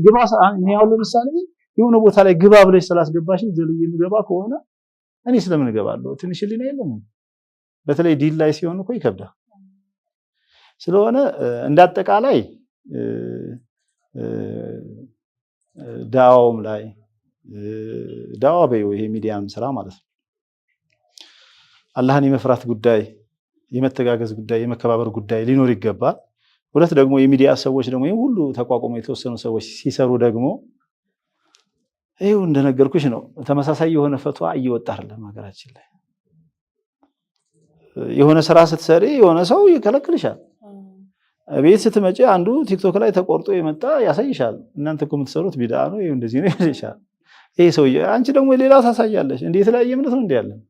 Speaker 2: ግባ አሁን ለምሳሌ የሆነ ቦታ ላይ ግባ ብለሽ ስላስገባሽ ዘልዬ የሚገባ ከሆነ እኔ ስለምን እገባለሁ? ትንሽ ህሊና የለም። በተለይ ዲን ላይ ሲሆን እኮ ይከብዳል። ስለሆነ እንዳጠቃላይ ዳዋውም ላይ፣ ዳዋ በይው ይሄ ሚዲያም ስራ ማለት ነው፣ አላህን የመፍራት ጉዳይ፣ የመተጋገዝ ጉዳይ፣ የመከባበር ጉዳይ ሊኖር ይገባል። ሁለት ደግሞ የሚዲያ ሰዎች ደግሞ ይህ ሁሉ ተቋቁሞ የተወሰኑ ሰዎች ሲሰሩ ደግሞ ይኸው እንደነገርኩሽ ነው። ተመሳሳይ የሆነ ፈትዋ እየወጣ አይደለም ሀገራችን ላይ። የሆነ ስራ ስትሰሪ የሆነ ሰው ይከለክልሻል። ቤት ስትመጪ አንዱ ቲክቶክ ላይ ተቆርጦ የመጣ ያሳይሻል። እናንተ እኮ የምትሰሩት ቢድዓ ነው፣ ይሄ እንደዚህ ነው ይልሻል። ይሄ ሰውዬ፣ አንቺ ደግሞ ሌላ ታሳያለሽ። እንዴ የተለያየ እምነት ነው እንዴ ያለን?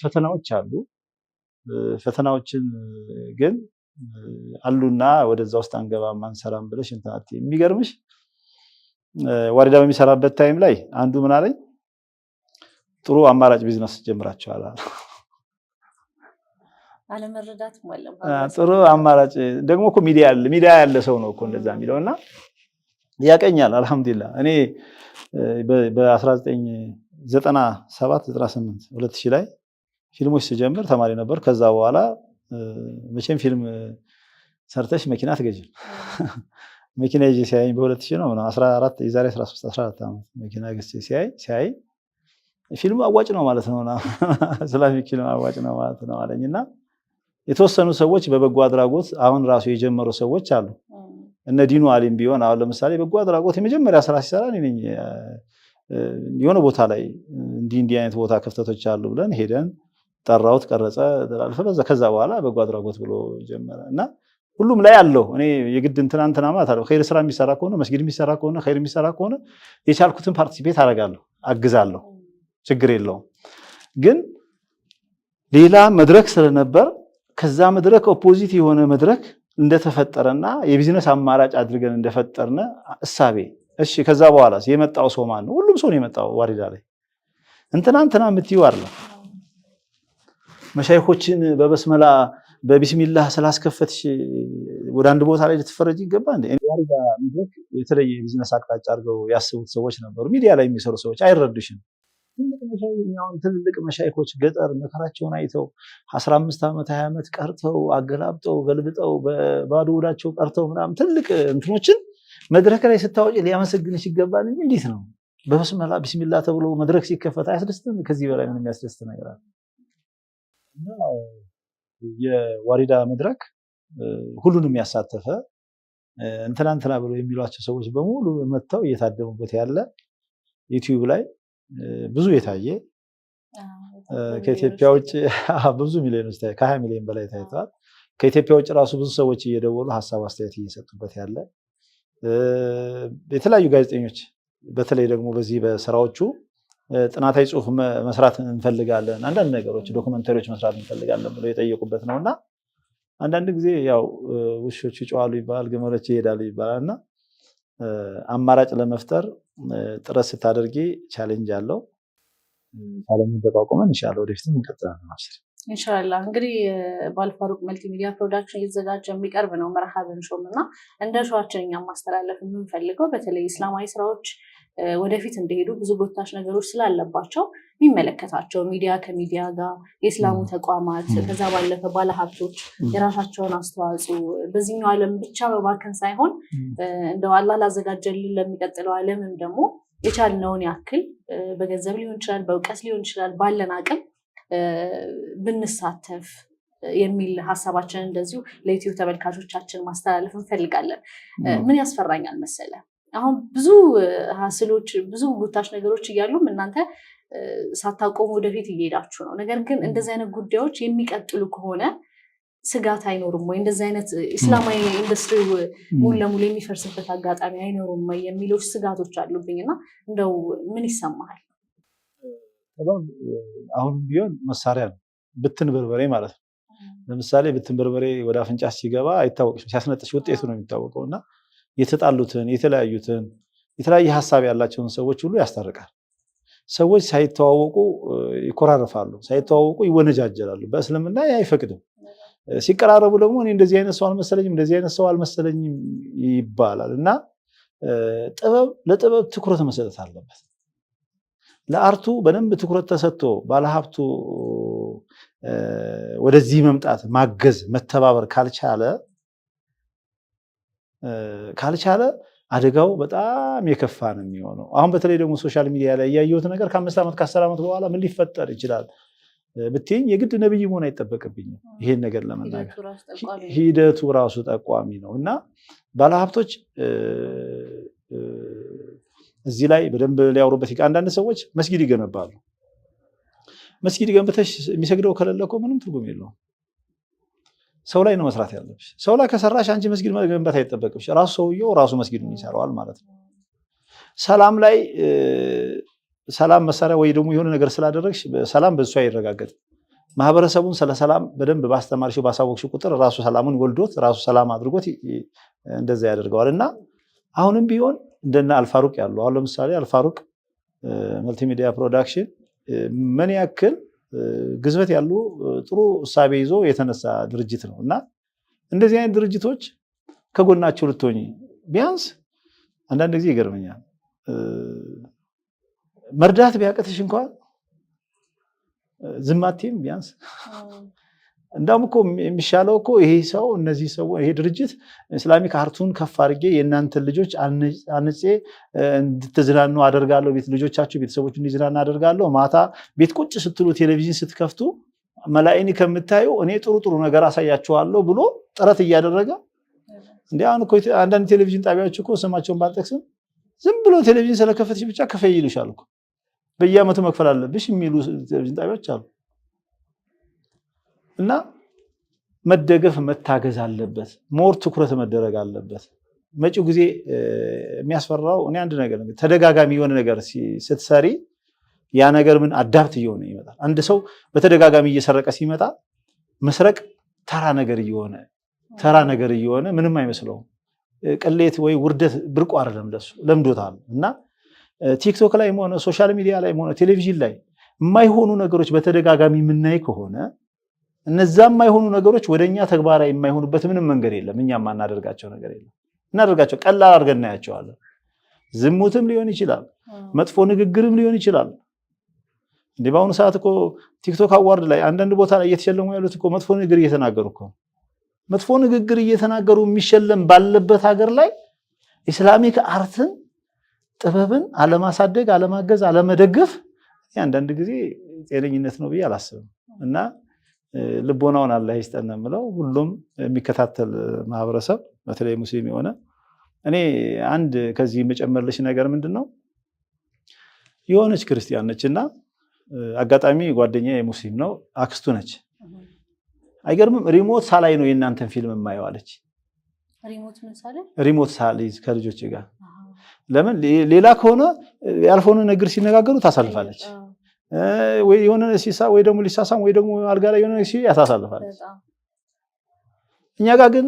Speaker 2: ፈተናዎች አሉ። ፈተናዎችን ግን አሉና ወደዛ ውስጥ አንገባም አንሰራም ብለሽ እንትን አትይም። የሚገርምሽ ዋሪዳ በሚሰራበት time ላይ አንዱ ምን አለኝ፣ ጥሩ አማራጭ ቢዝነስ ጀምራችኋል አለ።
Speaker 1: አለመረዳት።
Speaker 2: ጥሩ አማራጭ ደግሞ እኮ ሚዲያ ያለ ሰው ነው እኮ እንደዛ የሚለው እና ያቀኛል። አልሐምዱሊላህ እኔ በ1997 98 2000 ላይ ፊልሞች ስጀምር ተማሪ ነበር። ከዛ በኋላ መቼም ፊልም ሰርተሽ መኪና አትገዥም። መኪና ይዤ ሲያየኝ በ2000 ነው 14፣ የዛሬ 13 14 ዓመት መኪና ገዝቼ ሲያይ ፊልሙ አዋጭ ነው ማለት ነው፣ Islamic ፊልም አዋጭ ነው ማለት ነው አለኝ። እና የተወሰኑ ሰዎች በበጎ አድራጎት አሁን ራሱ የጀመሩ ሰዎች አሉ። እነ ዲኑ አሊም ቢሆን አሁን ለምሳሌ በጎ አድራጎት የመጀመሪያ ስራ ሲሰራ እኔ ነኝ። የሆነ ቦታ ላይ እንዲህ እንዲህ አይነት ቦታ ክፍተቶች አሉ ብለን ሄደን ጠራሁት፣ ቀረጸ፣ አልፈ በዛ። ከዛ በኋላ በጎ አድራጎት ብሎ ጀመረ እና ሁሉም ላይ አለው። እኔ የግድ እንትና እንትና ማለት አለው። ኸይር ስራ የሚሰራ ከሆነ፣ መስጊድ የሚሰራ ከሆነ፣ ኸይር የሚሰራ ከሆነ የቻልኩትን participate አደርጋለሁ፣ አግዛለሁ፣ ችግር የለውም። ግን ሌላ መድረክ ስለነበር ከዛ መድረክ opposite የሆነ መድረክ እንደተፈጠረና የቢዝነስ አማራጭ አድርገን እንደፈጠርነ እሳቤ። እሺ፣ ከዛ በኋላ የመጣው ሰው ማን ነው? ሁሉም ሰው ነው የመጣው ዋሪዳ ላይ። እንትና እንትና የምትይው አይደለም። መሻይኾችን በበስመላ በቢስሚላህ ስላስከፈትሽ ወደ አንድ ቦታ ላይ ልትፈረጅ ይገባ እንዴ? ዋሪዳ መድረክ የተለየ የቢዝነስ አቅጣጫ አድርገው ያስቡት ሰዎች ነበሩ። ሚዲያ ላይ የሚሰሩ ሰዎች አይረዱሽም። ትልልቅ መሻይኮች ገጠር መከራቸውን አይተው 15 ዓመት 20 ዓመት ቀርተው አገላብጠው ገልብጠው በባዶ ሆዳቸው ቀርተው ምናምን ትልቅ እንትኖችን መድረክ ላይ ስታወጪ ሊያመሰግንሽ ይገባል እንጂ እንዴት ነው በበስመላ ቢስሚላ ተብሎ መድረክ ሲከፈት አያስደስትም? ከዚህ በላይ ምን የሚያስደስት ነገር አለ? እና የዋሪዳ መድረክ ሁሉንም ያሳተፈ፣ እንትና እንትና ብሎ የሚሏቸው ሰዎች በሙሉ መጥተው እየታደሙበት ያለ፣ ዩቲዩብ ላይ ብዙ የታየ፣ ከኢትዮጵያ ውጭ ብዙ ሚሊዮኖች፣ ከ20 ሚሊዮን በላይ ታይተዋል። ከኢትዮጵያ ውጭ ራሱ ብዙ ሰዎች እየደወሉ ሀሳብ አስተያየት እየሰጡበት ያለ፣ የተለያዩ ጋዜጠኞች በተለይ ደግሞ በዚህ በስራዎቹ ጥናታዊ ጽሁፍ መስራት እንፈልጋለን፣ አንዳንድ ነገሮች documentary ዎች መስራት እንፈልጋለን ብለው የጠየቁበት ነው። እና አንዳንድ ጊዜ ያው ውሾች ይጮሃሉ ይባላል፣ ግመሎች ይሄዳሉ ይባላል። እና አማራጭ ለመፍጠር ጥረት ስታደርጊ challenge አለው። Challenge ተቋቁመን ኢንሻላህ ወደፊትም እንቀጥላለን።
Speaker 1: ኢንሻላህ። እንግዲህ በአልፋሩቅ መልቲ ሚዲያ ፕሮዳክሽን እየተዘጋጀ የሚቀርብ ነው መርሃብን show ም። እና እንደ show ኣችን እኛ ማስተላለፍ የምንፈልገው በተለይ እስላማዊ ስራዎች ወደፊት እንዲሄዱ ብዙ ጎታች ነገሮች ስላለባቸው የሚመለከታቸው ሚዲያ ከሚዲያ ጋር፣ የእስላሙ ተቋማት፣ ከዛ ባለፈ ባለሀብቶች የራሳቸውን አስተዋጽኦ በዚህኛው ዓለም ብቻ መባከን ሳይሆን እንደው አላህ ላዘጋጀልን ለሚቀጥለው ዓለምም ደግሞ የቻልነውን ያክል በገንዘብ ሊሆን ይችላል፣ በእውቀት ሊሆን ይችላል፣ ባለን አቅም ብንሳተፍ የሚል ሀሳባችንን እንደዚሁ ለዩቲዩብ ተመልካቾቻችን ማስተላለፍ እንፈልጋለን። ምን ያስፈራኛል መሰለ፣ አሁን ብዙ hassle ኦች፣ ብዙ ጎታች ነገሮች እያሉም እናንተ ሳታቆሙ ወደፊት እየሄዳችሁ ነው። ነገር ግን እንደዚህ አይነት ጉዳዮች የሚቀጥሉ ከሆነ ስጋት አይኖርም ወይ? እንደዚህ አይነት ኢስላማዊ ኢንዱስትሪው ሙሉ ለሙሉ የሚፈርስበት አጋጣሚ አይኖርም ወይ የሚለው ስጋቶች አሉብኝ። እና እንደው ምን ይሰማሃል?
Speaker 2: ጥበብ አሁንም ቢሆን መሳሪያ ነው። ብትን በርበሬ ማለት ነው። ለምሳሌ ብትን በርበሬ ወደ አፍንጫ ሲገባ አይታወቅም፣ ሲያስነጥሽ ውጤቱ ነው የሚታወቀው። እና የተጣሉትን፣ የተለያዩትን፣ የተለያየ ሀሳብ ያላቸውን ሰዎች ሁሉ ያስታርቃል። ሰዎች ሳይተዋወቁ ይኮራረፋሉ፣ ሳይተዋወቁ ይወነጃጀላሉ። በእስልምና አይፈቅድም። ሲቀራረቡ ደግሞ እኔ እንደዚህ አይነት ሰው አልመሰለኝም፣ እንደዚህ አይነት ሰው አልመሰለኝም ይባላል። እና ጥበብ ለጥበብ ትኩረት መሰጠት አለበት። ለ art ኡ በደንብ ትኩረት ተሰጥቶ ባለሀብቱ ወደዚህ መምጣት፣ ማገዝ፣ መተባበር ካልቻለ አደጋው በጣም የከፋ ነው የሚሆነው። አሁን በተለይ ደግሞ social media ላይ ያየሁት ነገር ከ5 ዓመት ከ10 ዓመት በኋላ ምን ሊፈጠር ይችላል ብትይኝ የግድ ነብይ መሆን አይጠበቅብኝም ይሄን ነገር ለመናገር፣ ሂደቱ ራሱ ጠቋሚ ነው። እና ባለሀብቶች እዚህ ላይ በደንብ ሊያወሩበት። አንዳንድ ሰዎች መስጊድ ይገነባሉ። መስጊድ ገንብተሽ የሚሰግደው ከሌለ እኮ ምንም ትርጉም የለውም። ሰው ላይ ነው መስራት ያለብሽ። ሰው ላይ ከሰራሽ አንቺ መስጊድ መገንባት አይጠበቅብሽ። ራሱ ሰውየው ራሱ መስጊዱን ይሰራዋል ማለት ነው። ሰላም ላይ ሰላም መሳሪያ ወይ ደግሞ የሆነ ነገር ስላደረግሽ ሰላም በሱ አይረጋገጥም። ማህበረሰቡን ስለ ሰላም በደንብ ባስተማርሽው ባሳወቅሽው ቁጥር ራሱ ሰላሙን ወልዶት ራሱ ሰላም አድርጎት እንደዛ ያደርገዋል። እና አሁንም ቢሆን እንደነ አልፋሩቅ ያሉ፣ አሁን ለምሳሌ አልፋሩቅ መልቲሚዲያ ፕሮዳክሽን ምን ያክል ግዝበት ያሉ ጥሩ እሳቤ ይዞ የተነሳ ድርጅት ነው። እና እንደዚህ አይነት ድርጅቶች ከጎናቸው ልትሆኝ ቢያንስ አንዳንድ ጊዜ ይገርመኛል፣ መርዳት ቢያቅትሽ እንኳን ዝም አትይም ቢያንስ። እንዳውም እኮ የሚሻለው እኮ ይሄ ሰው፣ እነዚህ ሰው፣ ይሄ ድርጅት Islamic art ኡን ከፍ አድርጌ የእናንተን ልጆች አንጼ እንድትዝናኑ አደርጋለሁ፣ ቤት ልጆቻችሁ ቤተሰቦች እንዲዝናኑ አደርጋለሁ። ማታ ቤት ቁጭ ስትሉ ቴሌቪዥን ስትከፍቱ መላኢኒ ከምታዩ እኔ ጥሩ ጥሩ ነገር አሳያችኋለሁ ብሎ ጥረት እያደረገ። እንዲ አሁን እኮ አንዳንድ ቴሌቪዥን ጣቢያዎች እኮ ስማቸውን ባልጠቅስም ዝም ብሎ ቴሌቪዥን ስለከፈትሽ ብቻ ክፈይ ይሉሻል እኮ፣ በየዓመቱ መክፈል አለብሽ የሚሉ ቴሌቪዥን ጣቢያዎች አሉ። እና መደገፍ መታገዝ አለበት። More ትኩረት መደረግ አለበት። መጪው ጊዜ የሚያስፈራው እኔ አንድ ነገር ተደጋጋሚ የሆነ ነገር ስትሰሪ ያ ነገር ምን adapt እየሆነ ይመጣል። አንድ ሰው በተደጋጋሚ እየሰረቀ ሲመጣ መስረቅ ተራ ነገር እየሆነ ተራ ነገር እየሆነ ምንም አይመስለውም። ቅሌት ወይ ውርደት ብርቁ አይደለም ለሱ ለምዶታል። እና ቲክቶክ ላይም ሆነ social media ላይም ሆነ ቴሌቪዥን ላይ የማይሆኑ ነገሮች በተደጋጋሚ የምናይ ከሆነ እነዛ የማይሆኑ ነገሮች ወደኛ ተግባራዊ የማይሆኑበት ምንም መንገድ የለም። እኛ የማናደርጋቸው ነገር የለም። እናደርጋቸው ቀላል አድርገን እናያቸዋለን። ዝሙትም ሊሆን ይችላል፣ መጥፎ ንግግርም ሊሆን ይችላል። እንዴ በአሁኑ ሰዓት እኮ ቲክቶክ award ላይ አንዳንድ ቦታ ላይ እየተሸለሙ ያሉት እኮ መጥፎ ንግግር እየተናገሩ እኮ መጥፎ ንግግር እየተናገሩ የሚሸለም ባለበት ሀገር ላይ Islamic art ን ጥበብን አለማሳደግ፣ አለማገዝ፣ አለመደገፍ አንዳንድ ጊዜ ጤነኝነት ነው ብዬ አላስብም። እና ልቦናውን አላህ ይስጠን ነው የምለው። ሁሉም የሚከታተል ማህበረሰብ በተለይ ሙስሊም የሆነ እኔ አንድ ከዚህ የምጨምርልሽ ነገር ምንድን ነው፣ የሆነች ክርስቲያን ነች እና አጋጣሚ ጓደኛ የሙስሊም ነው፣ አክስቱ ነች። አይገርምም? remote ሳላይ ነው የእናንተን ፊልም የማየው አለች። remote ሳልይዝ ከልጆች ጋር ለምን ሌላ ከሆነ ያልሆነ ነገር ሲነጋገሩ ታሳልፋለች። ወይ የሆነ ሲሳ ወይ ደግሞ ሊሳሳም ወይ ደግሞ አልጋ ላይ የሆነ ሲ ያሳልፋለች። እኛ ጋር ግን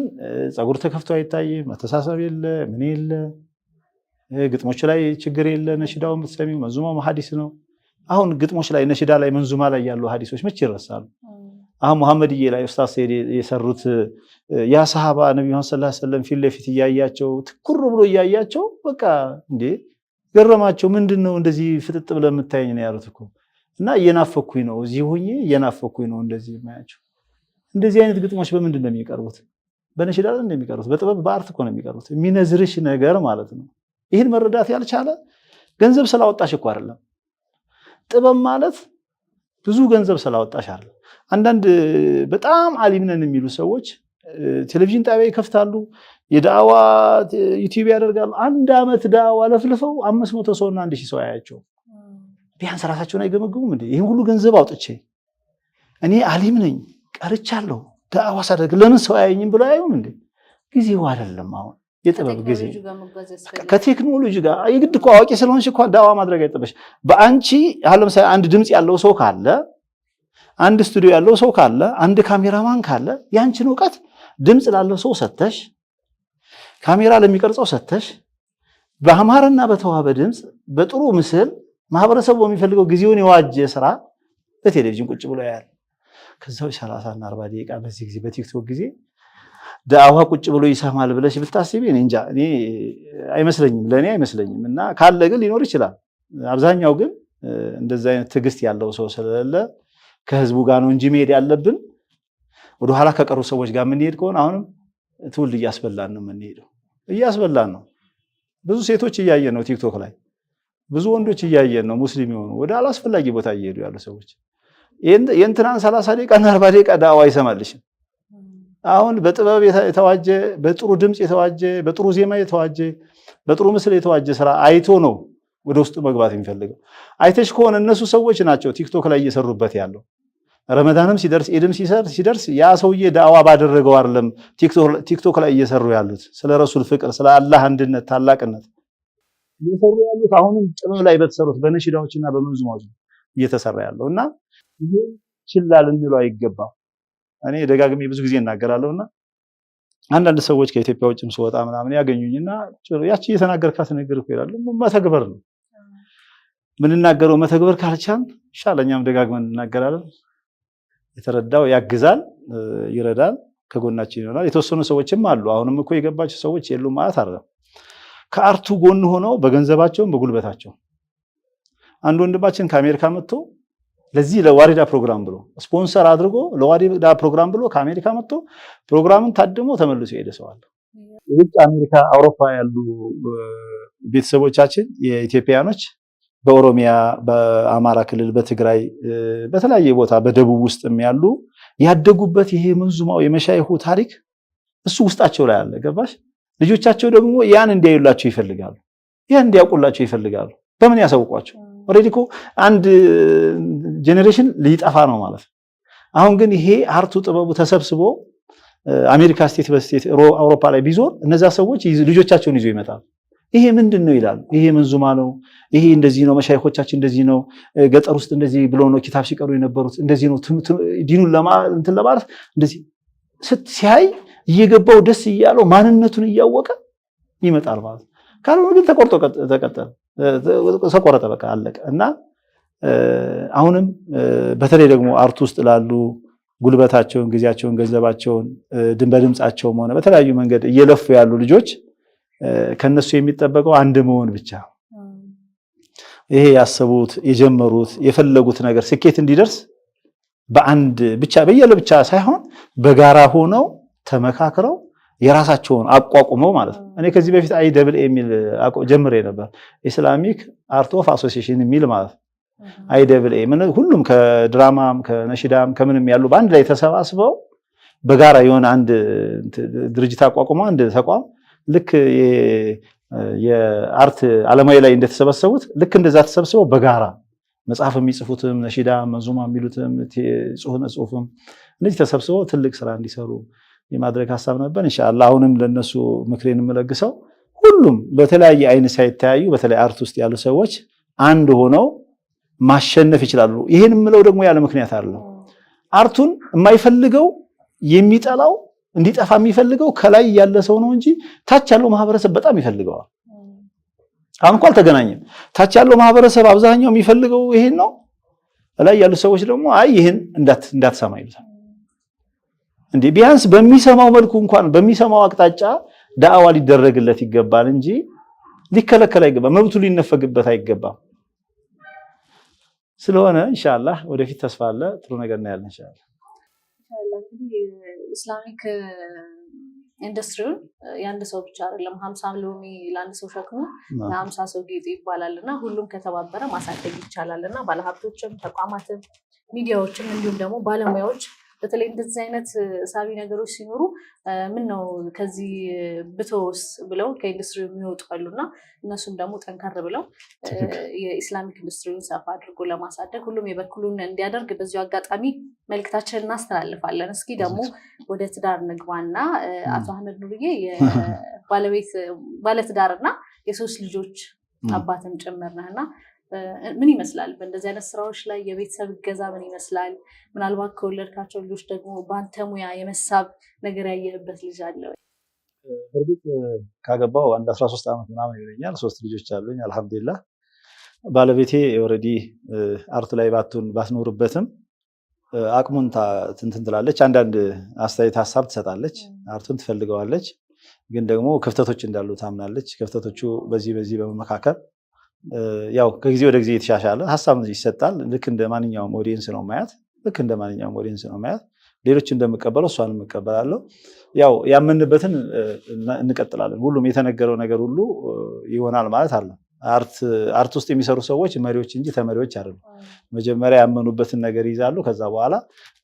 Speaker 2: ፀጉር ተከፍቶ አይታይም፣ መተሳሰብ የለ ምን የለ፣ ግጥሞች ላይ ችግር የለ። ነሽዳው የምትሰሚው መንዙማው ሐዲስ ነው። አሁን ግጥሞች ላይ ነሽዳ ላይ መንዙማ ላይ ያሉ ሐዲሶች መቼ ይረሳሉ? አሁን መሐመድዬ ላይ ኡስታዝ ሰይድ የሰሩት ያ ሰሃባ ነብዩ صلى الله عليه وسلم ፊት ለፊት እያያቸው ትኩር ብሎ እያያቸው በቃ እንዴ ገረማቸው። ምንድን ነው እንደዚህ ፍጥጥ ብለህ የምታየኝ ነው ያሉት እኮ እና እየናፈኩኝ ነው እዚህ ሆኜ እየናፈኩኝ ነው እንደዚህ የማያቸው። እንደዚህ አይነት ግጥሞች በምንድን ነው የሚቀርቡት? በነሽዳ ነው የሚቀርቡት፣ በጥበብ በ art እኮ ነው የሚቀርቡት። የሚነዝርሽ ነገር ማለት ነው። ይህን መረዳት ያልቻለ ገንዘብ ስላወጣሽ እኮ አይደለም። ጥበብ ማለት ብዙ ገንዘብ ስላወጣሽ አይደለም። አንዳንድ በጣም አሊም ነን የሚሉ ሰዎች ቴሌቪዥን ጣቢያ ይከፍታሉ፣ የዳዋ ዩቲዩብ ያደርጋሉ። አንድ ዓመት ዳዋ ለፍልፈው 500 ሰውና 1000 ሰው አያቸው። ቢያንስ ራሳቸውን አይገመግሙም እንዴ? ይህን ሁሉ ገንዘብ አውጥቼ እኔ አሊም ነኝ ቀርቻለሁ፣ ዳዋ ሳደርግ ለምን ሰው አያየኝም ብለው አያዩም እንዴ? ጊዜው አይደለም አሁን የጥበብ ጊዜ ከቴክኖሎጂ ጋር የግድ እኮ አዋቂ ስለሆንሽ እኮ ዳዋ ማድረግ አይጠበሽ። በአንቺ አሁን ለምሳሌ አንድ ድምፅ ያለው ሰው ካለ፣ አንድ ስቱዲዮ ያለው ሰው ካለ፣ አንድ ካሜራማን ካለ ያንቺን እውቀት ድምፅ ላለው ሰው ሰተሽ፣ ካሜራ ለሚቀርጸው ሰተሽ፣ በአማረና በተዋበ ድምፅ በጥሩ ምስል ማህበረሰቡ በሚፈልገው ጊዜውን የዋጀ ስራ በቴሌቪዥን ቁጭ ብሎ ያያል። ከዛው 30 እና 40 ደቂቃ በዚህ ጊዜ በቲክቶክ ጊዜ ዳዕዋ ቁጭ ብሎ ይሰማል ብለሽ ብታስቢ እኔ እንጃ፣ እኔ አይመስለኝም፣ ለእኔ አይመስለኝም። እና ካለ ግን ሊኖር ይችላል። አብዛኛው ግን እንደዛ አይነት ትዕግስት ያለው ሰው ስለሌለ ከህዝቡ ጋር ነው እንጂ መሄድ ያለብን። ወደኋላ ከቀሩ ሰዎች ጋር የምንሄድ ከሆነ አሁንም ትውልድ እያስበላን ነው የምንሄደው፣ እያስበላን ነው። ብዙ ሴቶች እያየን ነው ቲክቶክ ላይ፣ ብዙ ወንዶች እያየን ነው ሙስሊም የሆኑ ወደ አላስፈላጊ ቦታ እየሄዱ ያሉ ሰዎች። የእንትናን 30 ደቂቃ እና 40 ደቂቃ ዳዕዋ አይሰማልሽም። አሁን በጥበብ የተዋጀ በጥሩ ድምፅ የተዋጀ በጥሩ ዜማ የተዋጀ በጥሩ ምስል የተዋጀ ስራ አይቶ ነው ወደ ውስጡ መግባት የሚፈልገው። አይተሽ ከሆነ እነሱ ሰዎች ናቸው ቲክቶክ ላይ እየሰሩበት ያለው። ረመዳንም ሲደርስ ኢድም ሲደርስ ያ ሰውዬ ዳዕዋ ባደረገው አይደለም ቲክቶክ ላይ እየሰሩ ያሉት ስለ ረሱል ፍቅር፣ ስለ አላህ አንድነት ታላቅነት እየሰሩ ያሉት አሁንም ጥበብ ላይ በተሰሩት በነሽዳዎችና በመንዙማዎች እየተሰራ ያለው እና ይሄ ችላ ልንለው አይገባም። እኔ ደጋግሜ ብዙ ጊዜ እናገራለሁና አንዳንድ ሰዎች ከኢትዮጵያ ውጭም ስወጣ ምናምን ያገኙኝና ያቺ እየተናገርካት ነገር እኮ ይላሉ። መተግበር ነው የምንናገረው። መተግበር ካልቻል ይሻለኛም ደጋግመን እንናገራለን። የተረዳው ያግዛል፣ ይረዳል፣ ከጎናችን ይሆናል። የተወሰኑ ሰዎችም አሉ። አሁንም እኮ የገባቸው ሰዎች የሉም ማለት አይደለም። ከ art ኡ ጎን ሆነው በገንዘባቸውም በጉልበታቸው አንድ ወንድማችን ከአሜሪካ መጥቶ ለዚህ ለዋሪዳ ፕሮግራም ብሎ ስፖንሰር አድርጎ ለዋሪዳ ፕሮግራም ብሎ ከአሜሪካ መጥቶ ፕሮግራምን ታድሞ ተመልሶ የሄደ ሰው አለ። ውጭ አሜሪካ፣ አውሮፓ ያሉ ቤተሰቦቻችን የኢትዮጵያኖች በኦሮሚያ፣ በአማራ ክልል፣ በትግራይ፣ በተለያየ ቦታ በደቡብ ውስጥም ያሉ ያደጉበት ይሄ መንዙማው የመሻይሁ ታሪክ እሱ ውስጣቸው ላይ አለ። ገባሽ? ልጆቻቸው ደግሞ ያን እንዲያዩላቸው ይፈልጋሉ። ያን እንዲያውቁላቸው ይፈልጋሉ። በምን ያሳውቋቸው? already እኮ አንድ generation ሊጠፋ ነው ማለት ነው። አሁን ግን ይሄ art ኡ ጥበቡ ተሰብስቦ አሜሪካ state በ state አውሮፓ ላይ ቢዞር እነዛ ሰዎች ልጆቻቸውን ይዞ ይመጣሉ። ይሄ ምንድን ነው ይላሉ። ይሄ መንዙማ ነው፣ ይሄ እንደዚህ ነው፣ መሻይኾቻችን እንደዚህ ነው፣ ገጠር ውስጥ እንደዚህ ብሎ ነው ኪታብ ሲቀሩ የነበሩት፣ እንደዚህ ነው ዲኑን እንትን ለማለት እንደዚህ ሲያይ እየገባው ደስ እያለው ማንነቱን እያወቀ ይመጣል ማለት ነው። ካልሆነ ግን ተቆርጦ ተቀጠለ፣ ተቆረጠ፣ በቃ አለቀ። እና አሁንም በተለይ ደግሞ art ውስጥ ላሉ ጉልበታቸውን፣ ጊዜያቸውን፣ ገንዘባቸውን በድምፃቸውም ሆነ በተለያዩ መንገድ እየለፉ ያሉ ልጆች ከነሱ የሚጠበቀው አንድ መሆን ብቻ። ይሄ ያሰቡት የጀመሩት የፈለጉት ነገር ስኬት እንዲደርስ በአንድ ብቻ በየለ ብቻ ሳይሆን በጋራ ሆነው ተመካክረው የራሳቸውን አቋቁመው ማለት ነው። እኔ ከዚህ በፊት I double A የሚል ጀምሬ ነበር። Islamic Art of Association የሚል ማለት ነው። I double A ሁሉም ከድራማም ከነሽዳም ከምንም ያሉ በአንድ ላይ ተሰባስበው በጋራ የሆነ አንድ ድርጅት አቋቁመው አንድ ተቋም ልክ የ art ዓለማዊ ላይ እንደተሰበሰቡት ልክ እንደዛ ተሰብስበው በጋራ መጽሐፍ የሚጽፉትም ነሺዳ መንዙማ የሚሉትም ጽሁፍም እነዚህ ተሰብስበው ትልቅ ስራ እንዲሰሩ የማድረግ ሀሳብ ነበር። ኢንሻአላህ አሁንም ለነሱ ምክሬን የምለግሰው ሁሉም በተለያየ አይን ሳይተያዩ በተለይ art ውስጥ ያሉ ሰዎች አንድ ሆነው ማሸነፍ ይችላሉ። ይሄን የምለው ደግሞ ያለ ምክንያት አይደለም። art ኡን የማይፈልገው የሚጠላው እንዲጠፋ የሚፈልገው ከላይ ያለ ሰው ነው እንጂ ታች ያለው ማህበረሰብ በጣም ይፈልገዋል። አሁን እንኳን አልተገናኘም። ታች ያለው ማህበረሰብ አብዛኛው የሚፈልገው ይሄን ነው። ላይ ያሉ ሰዎች ደግሞ አይ ይሄን እንዳትሰማ ይሉታል። እንዴ ቢያንስ በሚሰማው መልኩ እንኳን በሚሰማው አቅጣጫ ዳዕዋ ሊደረግለት ይገባል እንጂ ሊከለከል አይገባም። መብቱ ሊነፈግበት አይገባም። ስለሆነ ኢንሻአላህ ወደፊት ተስፋ አለ። ጥሩ ነገር እናያለን ኢንሻአላህ።
Speaker 1: እንግዲህ Islamic ኢንዱስትሪውን የአንድ ሰው ብቻ አይደለም፣ 50 ሎሚ ለአንድ ሰው ሸክሙ ለ50 ሰው ጌጡ ይባላል እና ሁሉም ከተባበረ ማሳደግ ይቻላል እና ባለሀብቶችም፣ ተቋማትም፣ ሚዲያዎችም እንዲሁም ደግሞ ባለሙያዎች በተለይ እንደዚህ አይነት ሳቢ ነገሮች ሲኖሩ ምን ነው ከዚህ ብተወስ ብለው ከኢንዱስትሪ የሚወጡ አሉ እና እነሱም ደግሞ ጠንከር ብለው የ Islamic ኢንዱስትሪውን ሰፋ አድርጎ ለማሳደግ ሁሉም የበኩሉን እንዲያደርግ በዚሁ አጋጣሚ መልክታችንን እናስተላልፋለን። እስኪ ደግሞ ወደ ትዳር ንግባና አቶ አህመድ ኑርዬ ባለትዳር እና የሶስት ልጆች አባትም ጭምር ነህና ምን ይመስላል በእንደዚህ አይነት ስራዎች ላይ የቤተሰብ እገዛ ምን ይመስላል? ምናልባት ከወለድካቸው ልጆች ደግሞ በአንተ ሙያ የመሳብ ነገር ያየህበት ልጅ አለ ወይ?
Speaker 2: በእርግጥ ካገባው አንድ 13 ዓመት ምናምን ይሆነኛል። ሶስት ልጆች አሉኝ አልሐምዱሊላህ። ባለቤቴ already art ኡ ላይ ባትኖርበትም አቅሙን እንትን ትላለች። አንዳንድ አስተያየት ሀሳብ ትሰጣለች። art ኡን ትፈልገዋለች፣ ግን ደግሞ ክፍተቶች እንዳሉ ታምናለች። ክፍተቶቹ በዚህ በዚህ በመመካከል ያው ከጊዜ ወደ ጊዜ የተሻሻለ ሀሳብ ይሰጣል። ልክ እንደ ማንኛውም audience ነው ማያት። ልክ እንደ ማንኛውም audience ነው ማያት። ሌሎች እንደምቀበለው እሷን እቀበላለሁ። ያው ያመንበትን እንቀጥላለን። ሁሉም የተነገረው ነገር ሁሉ ይሆናል ማለት አለ። art ውስጥ የሚሰሩ ሰዎች መሪዎች እንጂ ተመሪዎች አይደሉም። መጀመሪያ ያመኑበትን ነገር ይይዛሉ። ከዛ በኋላ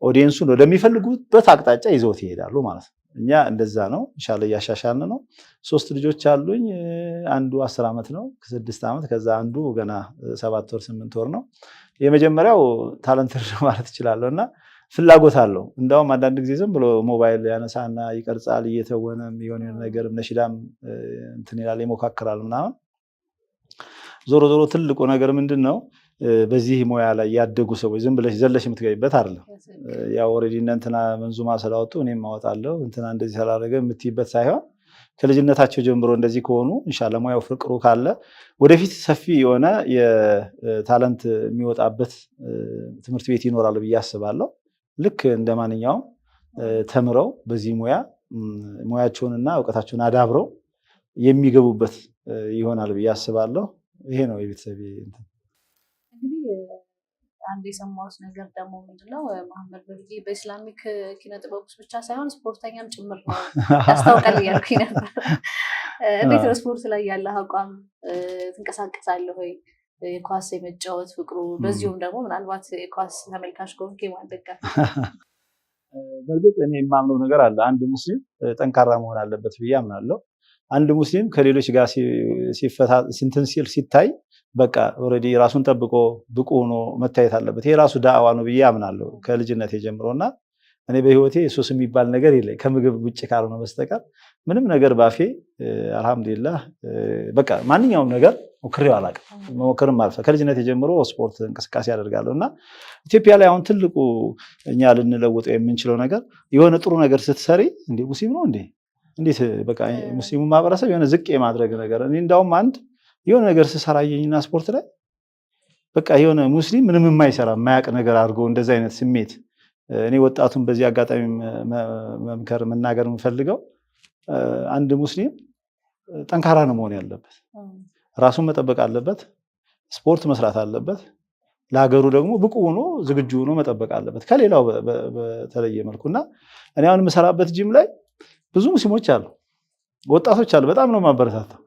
Speaker 2: audience ኡን ወደሚፈልጉበት አቅጣጫ ይዘውት ይሄዳሉ ማለት ነው። እኛ እንደዛ ነው። ኢንሻአላህ እያሻሻልን ነው። ሶስት ልጆች አሉኝ። አንዱ 10 ዓመት ነው፣ 6 ዓመት፣ ከዛ አንዱ ገና 7 ወር 8 ወር ነው። የመጀመሪያው talented ነው ማለት እችላለሁ እና ፍላጎት አለው። እንዳውም አንዳንድ ጊዜ ዝም ብሎ ሞባይል ያነሳና ይቀርጻል፣ እየተወነም የሆነ ነገር ነሽዳም እንትን ይላል፣ ይሞካክራል ምናምን። ዞሮ ዞሮ ትልቁ ነገር ምንድን ነው? በዚህ ሙያ ላይ ያደጉ ሰዎች ዝም ብለሽ ዘለሽ የምትገቢበት አይደለም። ያው already እነ እንትና መንዙማ ስላወጡ እኔም አወጣለሁ እንትና እንደዚህ ስላደረገ የምትይበት ሳይሆን ከልጅነታቸው ጀምሮ እንደዚህ ከሆኑ ኢንሻአላህ ሙያው ፍቅሩ ካለ ወደፊት ሰፊ የሆነ የ talent የሚወጣበት ትምህርት ቤት ይኖራል ብዬ አስባለሁ። ልክ እንደ ማንኛውም ተምረው በዚህ ሙያ ሙያቸውንና እውቀታቸውን አዳብረው የሚገቡበት ይሆናል ብዬ አስባለሁ። ይሄ ነው የቤተሰቤ እንትን።
Speaker 1: እንግዲህ አንድ የሰማሁት ነገር ደግሞ ምንድነው መሐመድ ኑርዬ በ Islamic ኪነ ጥበብ ውስጥ ብቻ ሳይሆን ስፖርተኛም ጭምር ነው ያስታውቃል እያልኩኝ ነበር። እንዴት ነው ስፖርት ላይ ያለህ አቋም? ትንቀሳቀሳለህ ወይ? የኳስ የመጫወት ፍቅሩ፣ በዚሁም ደግሞ ምናልባት የኳስ ተመልካች ከሆንክ የማን ደጋፊ?
Speaker 2: በእርግጥ እኔ የማምነው ነገር አለ። አንድ ሙስሊም ጠንካራ መሆን አለበት ብዬ አምናለሁ። አንድ ሙስሊም ከሌሎች ጋር እንትን ሲል ሲታይ በቃ already ራሱን ጠብቆ ብቁ ሆኖ መታየት አለበት። ይሄ ራሱ ዳዕዋ ነው ብዬ አምናለሁ ከልጅነት ጀምሮ እና እኔ በህይወቴ ሱስ የሚባል ነገር የለ ከምግብ ውጭ ካልሆነ በስተቀር ምንም ነገር ባፌ አልሐምዱሊላህ በቃ ማንኛውም ነገር ሞክሬው አላውቅም። መሞከርም አልፈ ከልጅነት ጀምሮ ስፖርት እንቅስቃሴ አደርጋለሁ እና ኢትዮጵያ ላይ አሁን ትልቁ እኛ ልንለውጠው የምንችለው ነገር የሆነ ጥሩ ነገር ስትሰሪ እንዴ ሙስሊም ነው እንዴ እንዴት በቃ ሙስሊሙ ማህበረሰብ የሆነ ዝቅ የማድረግ ነገር። እኔ እንዳውም አንድ የሆነ ነገር ስሰራ አየኝና ስፖርት ላይ በቃ የሆነ ሙስሊም ምንም የማይሰራ የማያውቅ ነገር አድርጎ እንደዚ አይነት ስሜት። እኔ ወጣቱን በዚህ አጋጣሚ መምከር መናገር የምፈልገው አንድ ሙስሊም ጠንካራ ነው መሆን ያለበት፣ ራሱን መጠበቅ አለበት፣ ስፖርት መስራት አለበት፣ ለሀገሩ ደግሞ ብቁ ሆኖ ዝግጁ ሆኖ መጠበቅ አለበት ከሌላው በተለየ መልኩ። እና እኔ አሁን የምሰራበት ጂም ላይ ብዙ ሙስሊሞች አሉ፣ ወጣቶች አሉ። በጣም ነው የማበረታታው።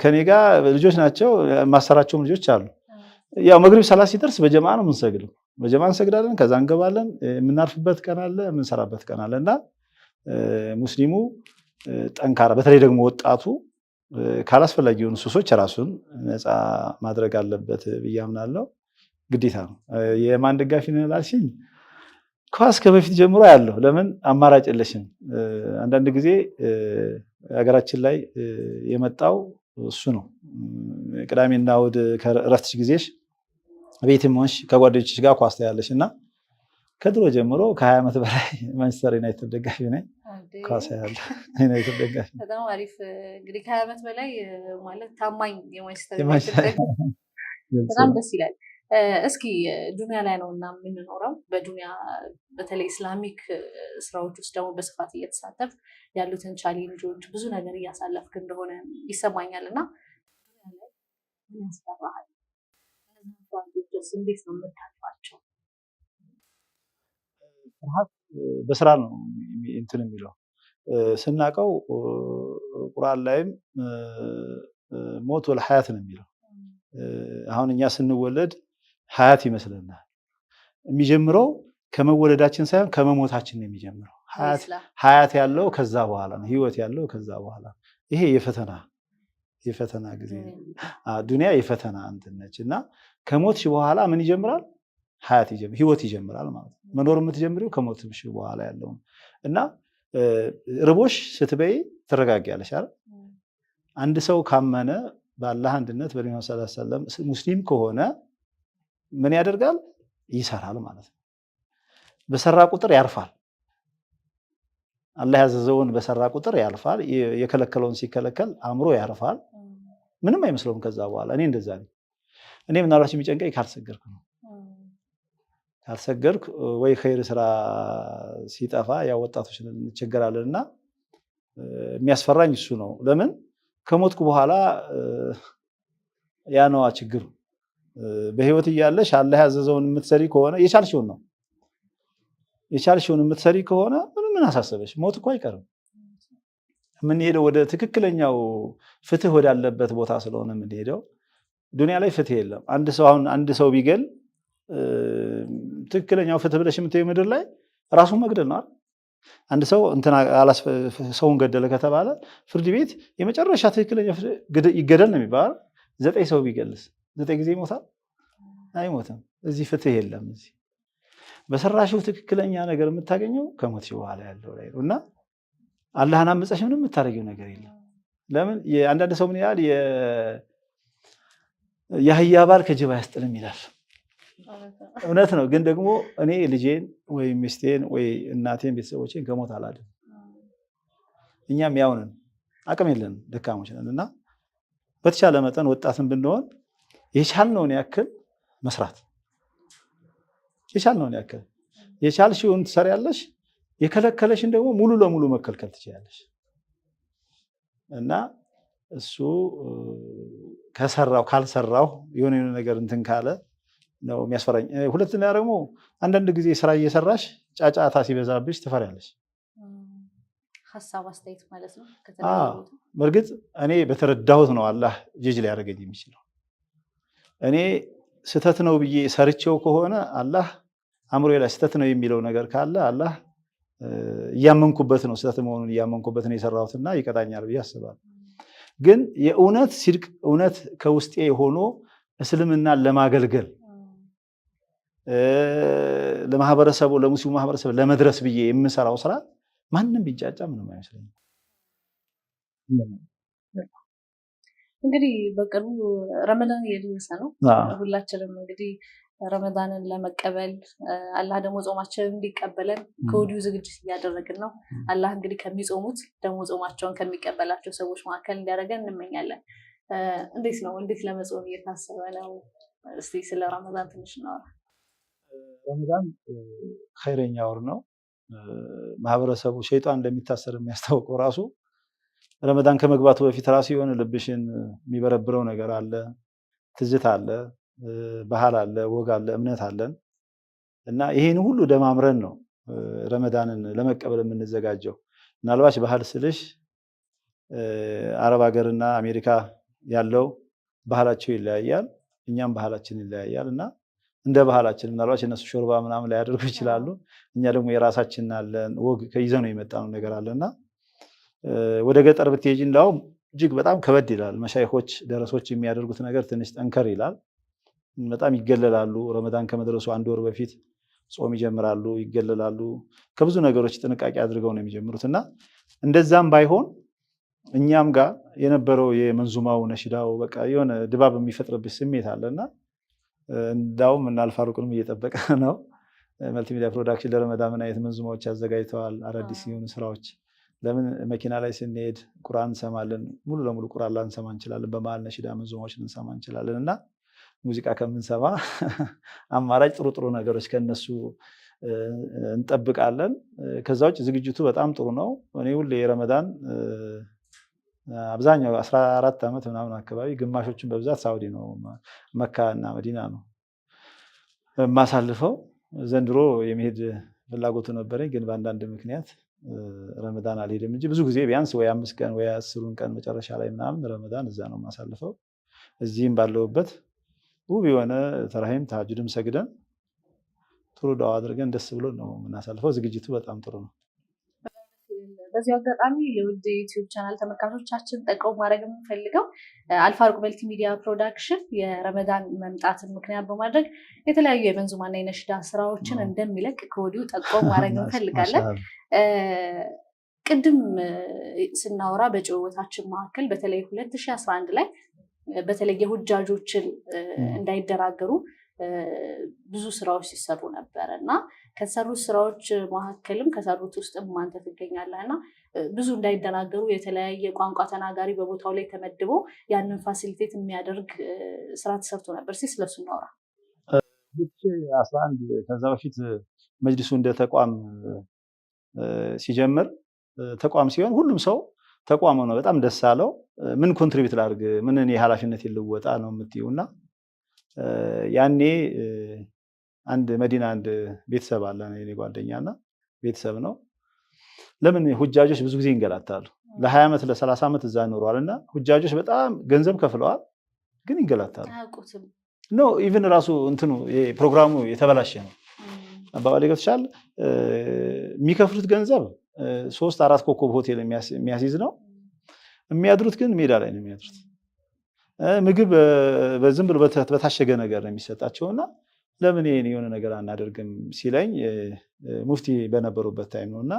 Speaker 2: ከኔ ጋር ልጆች ናቸው፣ የማሰራቸውም ልጆች አሉ። ያው መግሪብ ሰላት ሲደርስ በጀማ ነው የምንሰግደው። በጀማ እንሰግዳለን፣ ከዛ እንገባለን። የምናርፍበት ቀን አለ፣ የምንሰራበት ቀን አለ። እና ሙስሊሙ ጠንካራ፣ በተለይ ደግሞ ወጣቱ ካላስፈላጊ የሆኑ ሱሶች ራሱን ነፃ ማድረግ አለበት ብዬ አምናለሁ። ግዴታ ነው። የማን ደጋፊ ነህ ላልሽኝ ኳስ ከበፊት ጀምሮ ያለው ለምን አማራጭ የለሽም። አንዳንድ ጊዜ ሀገራችን ላይ የመጣው እሱ ነው። ቅዳሜና እሑድ ከእረፍትሽ ጊዜሽ ቤትም ሆንሽ ከጓደኞችሽ ጋር ኳስ ታያለሽ እና ከድሮ ጀምሮ ከ20 ዓመት በላይ ማንቸስተር ዩናይትድ ደጋፊ ነኝ። ኳስ ያለ ዩናይትድ ደጋፊ።
Speaker 1: በጣም አሪፍ። እንግዲህ ከ20 ዓመት በላይ ማለት ታማኝ የማንቸስተር ዩናይትድ፣ በጣም ደስ ይላል። እስኪ ዱኒያ ላይ ነው እና የምንኖረው፣ በዱኒያ በተለይ Islamic ስራዎች ውስጥ ደግሞ በስፋት እየተሳተፍ ያሉትን challenge ኦች ብዙ ነገር እያሳለፍክ እንደሆነ ይሰማኛል። እና ዱኒያ ላይ ምን ያስፈራሃል? እነዚህን እንዴት ነው የምታልፋቸው?
Speaker 2: ፍርሃት በስራ ነው እንትን የሚለው። ስናቀው ቁርአን ላይም ሞት ወልሐያት ነው የሚለው። አሁን እኛ ስንወለድ ሀያት ይመስለናል። የሚጀምረው ከመወለዳችን ሳይሆን ከመሞታችን ነው የሚጀምረው። ሀያት ያለው ከዛ በኋላ ነው። ህይወት ያለው ከዛ በኋላ ነው። ይሄ የፈተና ጊዜ፣ ዱንያ የፈተና እንትን ነች እና ከሞትሽ በኋላ ምን ይጀምራል? ሀያት ህይወት ይጀምራል ማለት ነው። መኖር የምትጀምሪው ከሞትሽ በኋላ ያለው እና ርቦሽ ስትበይ ትረጋጊያለሽ አይደል? አንድ ሰው ካመነ በአላህ አንድነት በነቢዩ ሰለላሁ ዐለይሂ ወሰለም ሙስሊም ከሆነ ምን ያደርጋል? ይሰራል ማለት ነው። በሰራ ቁጥር ያርፋል። አላህ ያዘዘውን በሰራ ቁጥር ያርፋል። የከለከለውን ሲከለከል አእምሮ ያርፋል። ምንም አይመስለውም ከዛ በኋላ። እኔ እንደዛ ነኝ። እኔ ምናልባት የሚጨንቀኝ ካልሰገድኩ ነው። ካልሰገድኩ ወይ ኸይር ስራ ሲጠፋ ያው ወጣቶች እንቸገራለን እና የሚያስፈራኝ እሱ ነው። ለምን ከሞትኩ በኋላ ያ ነዋ ችግሩ። በህይወት እያለሽ አላህ ያዘዘውን የምትሰሪ ከሆነ፣ የቻልሽውን ነው፣ የቻልሽውን የምትሰሪ ከሆነ ምንም ምን አሳሰበሽ? ሞት እኮ አይቀርም። የምንሄደው ወደ ትክክለኛው ፍትህ ወዳለበት ቦታ ስለሆነ የምንሄደው። ዱንያ ላይ ፍትህ የለም። አንድ ሰው አሁን አንድ ሰው ቢገል ትክክለኛው ፍትህ ብለሽ የምትይው ምድር ላይ ራሱን መግደል ነው አይደል? አንድ ሰው እንትና ሰውን ገደለ ከተባለ ፍርድ ቤት የመጨረሻ ትክክለኛ ይገደል ነው የሚባለው። 9 ሰው ቢገልስ 9 ጊዜ ይሞታል? አይሞትም። እዚህ ፍትህ የለም። እዚህ በሰራሽው ትክክለኛ ነገር የምታገኘው ከሞትሽ በኋላ ያለው ላይ ነው እና አላህን አምፀሽ ምንም የምታደርጊው ነገር የለም። ለምን አንዳንድ ሰው ምን ይላል? የአህያ ባል ከጅብ አያስጥልም ይላል። እውነት ነው። ግን ደግሞ እኔ ልጄን ወይ ሚስቴን ወይ እናቴን ቤተሰቦቼን ከሞት አላድንም። እኛም ያው ነን፣ አቅም የለንም፣ ደካሞች ነን እና በተቻለ መጠን ወጣትን ብንሆን የቻልነውን ያክል መስራት፣ የቻልነውን ያክል የቻልሽውን ትሰሪያለሽ፣ የከለከለሽን ደግሞ ሙሉ ለሙሉ መከልከል ትችያለሽ። እና እሱ ከሰራው ካልሰራው የሆነ የሆነ ነገር እንትን ካለ ነው የሚያስፈራኝ። ሁለተኛ ደግሞ አንዳንድ ጊዜ ስራ እየሰራሽ ጫጫታ ሲበዛብሽ ትፈሪያለሽ።
Speaker 1: ሀሳብ አስተያየት ማለት ነው።
Speaker 2: በእርግጥ እኔ በተረዳሁት ነው አላህ ጀጅ ሊያደርገኝ የሚችለው። እኔ ስህተት ነው ብዬ ሰርቼው ከሆነ አላህ አእምሮዬ ላይ ስህተት ነው የሚለው ነገር ካለ አላህ እያመንኩበት ነው፣ ስህተት መሆኑን እያመንኩበት ነው የሰራሁትና ይቀጣኛል ብዬ አስባለሁ። ግን የእውነት ሲድቅ እውነት ከውስጤ ሆኖ እስልምናን ለማገልገል ለማህበረሰቡ፣ ለሙስሊሙ ማህበረሰብ ለመድረስ ብዬ የምሰራው ስራ ማንም ቢንጫጫ ምንም አይመስለኝም።
Speaker 1: እንግዲህ በቅርቡ ረመዳን እየደረሰ ነው። ሁላችንም እንግዲህ ረመዳንን ለመቀበል፣ አላህ ደግሞ ጾማችንን እንዲቀበለን ከወዲሁ ዝግጅት እያደረግን ነው። አላህ እንግዲህ ከሚጾሙት ደግሞ ጾማቸውን ከሚቀበላቸው ሰዎች መካከል እንዲያደርገን እንመኛለን። እንዴት ነው? እንዴት ለመጾም እየታሰበ ነው? እስቲ ስለ ረመዳን ትንሽ እናወራ።
Speaker 2: ረመዳን ኸይረኛ ወር ነው። ማህበረሰቡ ሸይጣን እንደሚታሰር የሚያስታውቀው ራሱ ረመዳን ከመግባቱ በፊት ራሱ የሆነ ልብሽን የሚበረብረው ነገር አለ፣ ትዝታ አለ፣ ባህል አለ፣ ወግ አለ፣ እምነት አለን እና ይሄን ሁሉ ደማምረን ነው ረመዳንን ለመቀበል የምንዘጋጀው። ምናልባት ባህል ስልሽ አረብ ሀገርና አሜሪካ ያለው ባህላቸው ይለያያል፣ እኛም ባህላችን ይለያያል እና እንደ ባህላችን ምናልባት እነሱ ሾርባ ምናምን ሊያደርጉ ይችላሉ። እኛ ደግሞ የራሳችን አለን፣ ወግ ይዘነው የመጣነው ነገር አለና ወደ ገጠር ብትሄጂ እንዳውም እጅግ በጣም ከበድ ይላል። መሻይኾች ደረሶች የሚያደርጉት ነገር ትንሽ ጠንከር ይላል። በጣም ይገለላሉ። ረመዳን ከመድረሱ አንድ ወር በፊት ጾም ይጀምራሉ፣ ይገለላሉ። ከብዙ ነገሮች ጥንቃቄ አድርገው ነው የሚጀምሩት እና እንደዛም ባይሆን እኛም ጋር የነበረው የመንዙማው ነሽዳው በቃ የሆነ ድባብ የሚፈጥርብሽ ስሜት አለና እንዳውም እና አልፋሩቅንም እየጠበቀ ነው። መልቲሚዲያ ፕሮዳክሽን ለረመዳን ምን አይነት መንዙማዎች አዘጋጅተዋል? አዳዲስ የሆኑ ስራዎች። ለምን መኪና ላይ ስንሄድ ቁርአን እንሰማለን። ሙሉ ለሙሉ ቁርአን ላንሰማ እንችላለን። በመሀል ነሽዳ መንዙማዎች ልንሰማ እንችላለን እና ሙዚቃ ከምንሰማ አማራጭ ጥሩ ጥሩ ነገሮች ከነሱ እንጠብቃለን። ከዛ ውጭ ዝግጅቱ በጣም ጥሩ ነው። እኔ ሁሌ የረመዳን አብዛኛው 14 ዓመት ምናምን አካባቢ ግማሾችን በብዛት ሳውዲ ነው፣ መካ እና መዲና ነው የማሳልፈው። ዘንድሮ የመሄድ ፍላጎቱ ነበረኝ፣ ግን በአንዳንድ ምክንያት ረመዳን አልሄድም እንጂ ብዙ ጊዜ ቢያንስ ወይ 5 ቀን ወይ 10ሩን ቀን መጨረሻ ላይ ምናምን ረመዳን እዛ ነው የማሳልፈው። እዚህም ባለሁበት ውብ የሆነ ተራሂም ተሃጁድም ሰግደን ጥሩ ዱዓ አድርገን ደስ ብሎ ነው የምናሳልፈው። ዝግጅቱ በጣም ጥሩ ነው።
Speaker 1: በዚህ አጋጣሚ የውድ ዩቲዩብ ቻናል ተመልካቾቻችን ጠቆም ማድረግ የምንፈልገው አልፋሩቅ መልቲ ሚዲያ ፕሮዳክሽን የረመዳን መምጣትን ምክንያት በማድረግ የተለያዩ የመንዙማና የነሽዳ ስራዎችን እንደሚለቅ ከወዲሁ ጠቆም ማድረግ እንፈልጋለን። ቅድም ስናወራ በጭውውታችን መካከል በተለይ 2011 ላይ በተለይ የሁጃጆችን እንዳይደራገሩ ብዙ ስራዎች ሲሰሩ ነበረ እና ከሰሩት ስራዎች መካከልም ከሰሩት ውስጥም አንተ ትገኛለህ እና ብዙ እንዳይደናገሩ የተለያየ ቋንቋ ተናጋሪ በቦታው ላይ ተመድቦ ያንን facilitate የሚያደርግ ስራ ተሰርቶ ነበር። እስኪ ስለሱ እናውራ።
Speaker 2: 2011 ከዛ በፊት መጅሊሱ እንደ ተቋም ሲጀምር፣ ተቋም ሲሆን ሁሉም ሰው ተቋም ነው፣ በጣም ደስ አለው። ምን contribute ላድርግ፣ ምን እኔ ኃላፊነት ልወጣ ነው የምትይው እና ያኔ አንድ መዲና አንድ ቤተሰብ አለ፣ የኔ ጓደኛ እና ቤተሰብ ነው። ለምን ሁጃጆች ብዙ ጊዜ ይንገላታሉ። ለ20 ዓመት ለ30 ዓመት እዛ ኖረዋል እና ሁጃጆች በጣም ገንዘብ ከፍለዋል፣ ግን ይንገላታሉ። No, even ራሱ እንትኑ ፕሮግራሙ የተበላሸ ነው። አባባሌ ገብቶሻል? የሚከፍሉት ገንዘብ ሶስት አራት ኮከብ ሆቴል የሚያስይዝ ነው። የሚያድሩት ግን ሜዳ ላይ ነው የሚያድሩት። ምግብ በዝም ብሎ በታሸገ ነገር ነው የሚሰጣቸው እና ለምን ይሄን የሆነ ነገር አናደርግም ሲለኝ ሙፍቲ በነበሩበት time ነው እና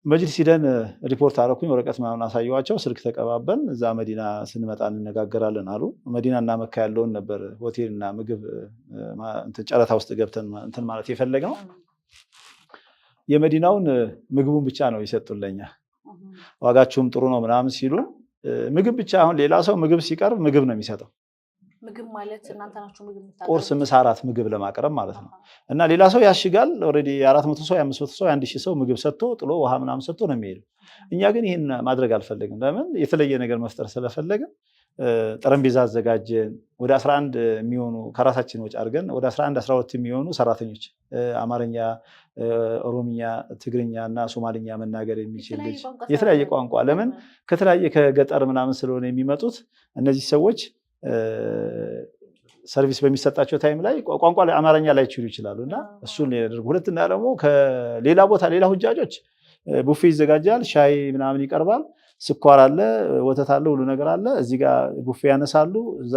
Speaker 2: መጅሊስ ሂደን ሪፖርት አደረኩኝ። ወረቀት ምናምን አሳየኋቸው። ስልክ ተቀባበል። እዛ መዲና ስንመጣ እንነጋገራለን አሉ። መዲና እና መካ ያለውን ነበር ሆቴል እና ምግብ ጨረታ ውስጥ ገብተን እንትን ማለት የፈለግነው። የመዲናውን ምግቡን ብቻ ነው የሰጡን ለኛ። ዋጋችሁም ጥሩ ነው ምናምን ሲሉን ምግብ ብቻ፣ አሁን ሌላ ሰው ምግብ ሲቀርብ ምግብ ነው የሚሰጠው።
Speaker 1: ምግብ ማለት እናንተ ናችሁ ምግብ?
Speaker 2: ቁርስ፣ ምሳ፣ እራት ምግብ ለማቅረብ ማለት ነው። እና ሌላ ሰው ያሽጋል። Already የ400 ሰው፣ የ500 ሰው፣ የ1000 ሰው ምግብ ሰጥቶ ጥሎ ውሃ ምናምን ሰጥቶ ነው የሚሄደው። እኛ ግን ይህን ማድረግ አልፈለግም። ለምን? የተለየ ነገር መፍጠር ስለፈለግን ጠረጴዛ አዘጋጀን። ወደ 11 የሚሆኑ ከራሳችን ወጪ አድርገን ወደ 11 12 የሚሆኑ ሰራተኞች፣ አማርኛ፣ ኦሮምኛ፣ ትግርኛ እና ሶማልኛ መናገር የሚችል ልጅ፣ የተለያየ ቋንቋ፣ ለምን ከተለያየ ከገጠር ምናምን ስለሆነ የሚመጡት እነዚህ ሰዎች service በሚሰጣቸው time ላይ ቋንቋ ላይ አማርኛ ላይችሉ ይችላሉ እና እሱን ያደርጉ። ሁለትና ደግሞ ከሌላ ቦታ ሌላ ሁጃጆች ቡፌ ይዘጋጃል፣ ሻይ ምናምን ይቀርባል። ስኳር አለ፣ ወተት አለ፣ ሁሉ ነገር አለ። እዚህ ጋር ቡፌ ያነሳሉ፣ እዛ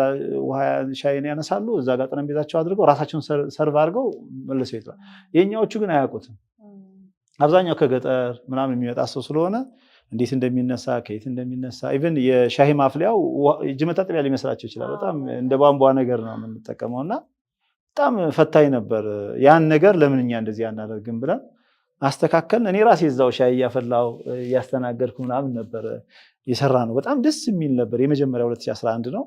Speaker 2: ውሃ ሻይን ያነሳሉ፣ እዛ ጋር ጠረጴዛቸው አድርገው ራሳቸውን serve አድርገው መልሰው ይጥላል። የኛዎቹ ግን አያውቁትም። አብዛኛው ከገጠር ምናምን የሚመጣ ሰው ስለሆነ እንዴት እንደሚነሳ ከየት እንደሚነሳ even የሻሂ ማፍሊያው እጅ መታጠቢያ ሊመስላቸው ይችላል። በጣም እንደ ቧንቧ ነገር ነው የምንጠቀመው እና በጣም ፈታኝ ነበር። ያን ነገር ለምን እኛ እንደዚህ አናደርግም ብለን አስተካከልን። እኔ ራሴ እዛው ሻይ እያፈላው እያስተናገድኩ ምናምን ነበር የሰራ ነው። በጣም ደስ የሚል ነበር። የመጀመሪያ 2011 ነው።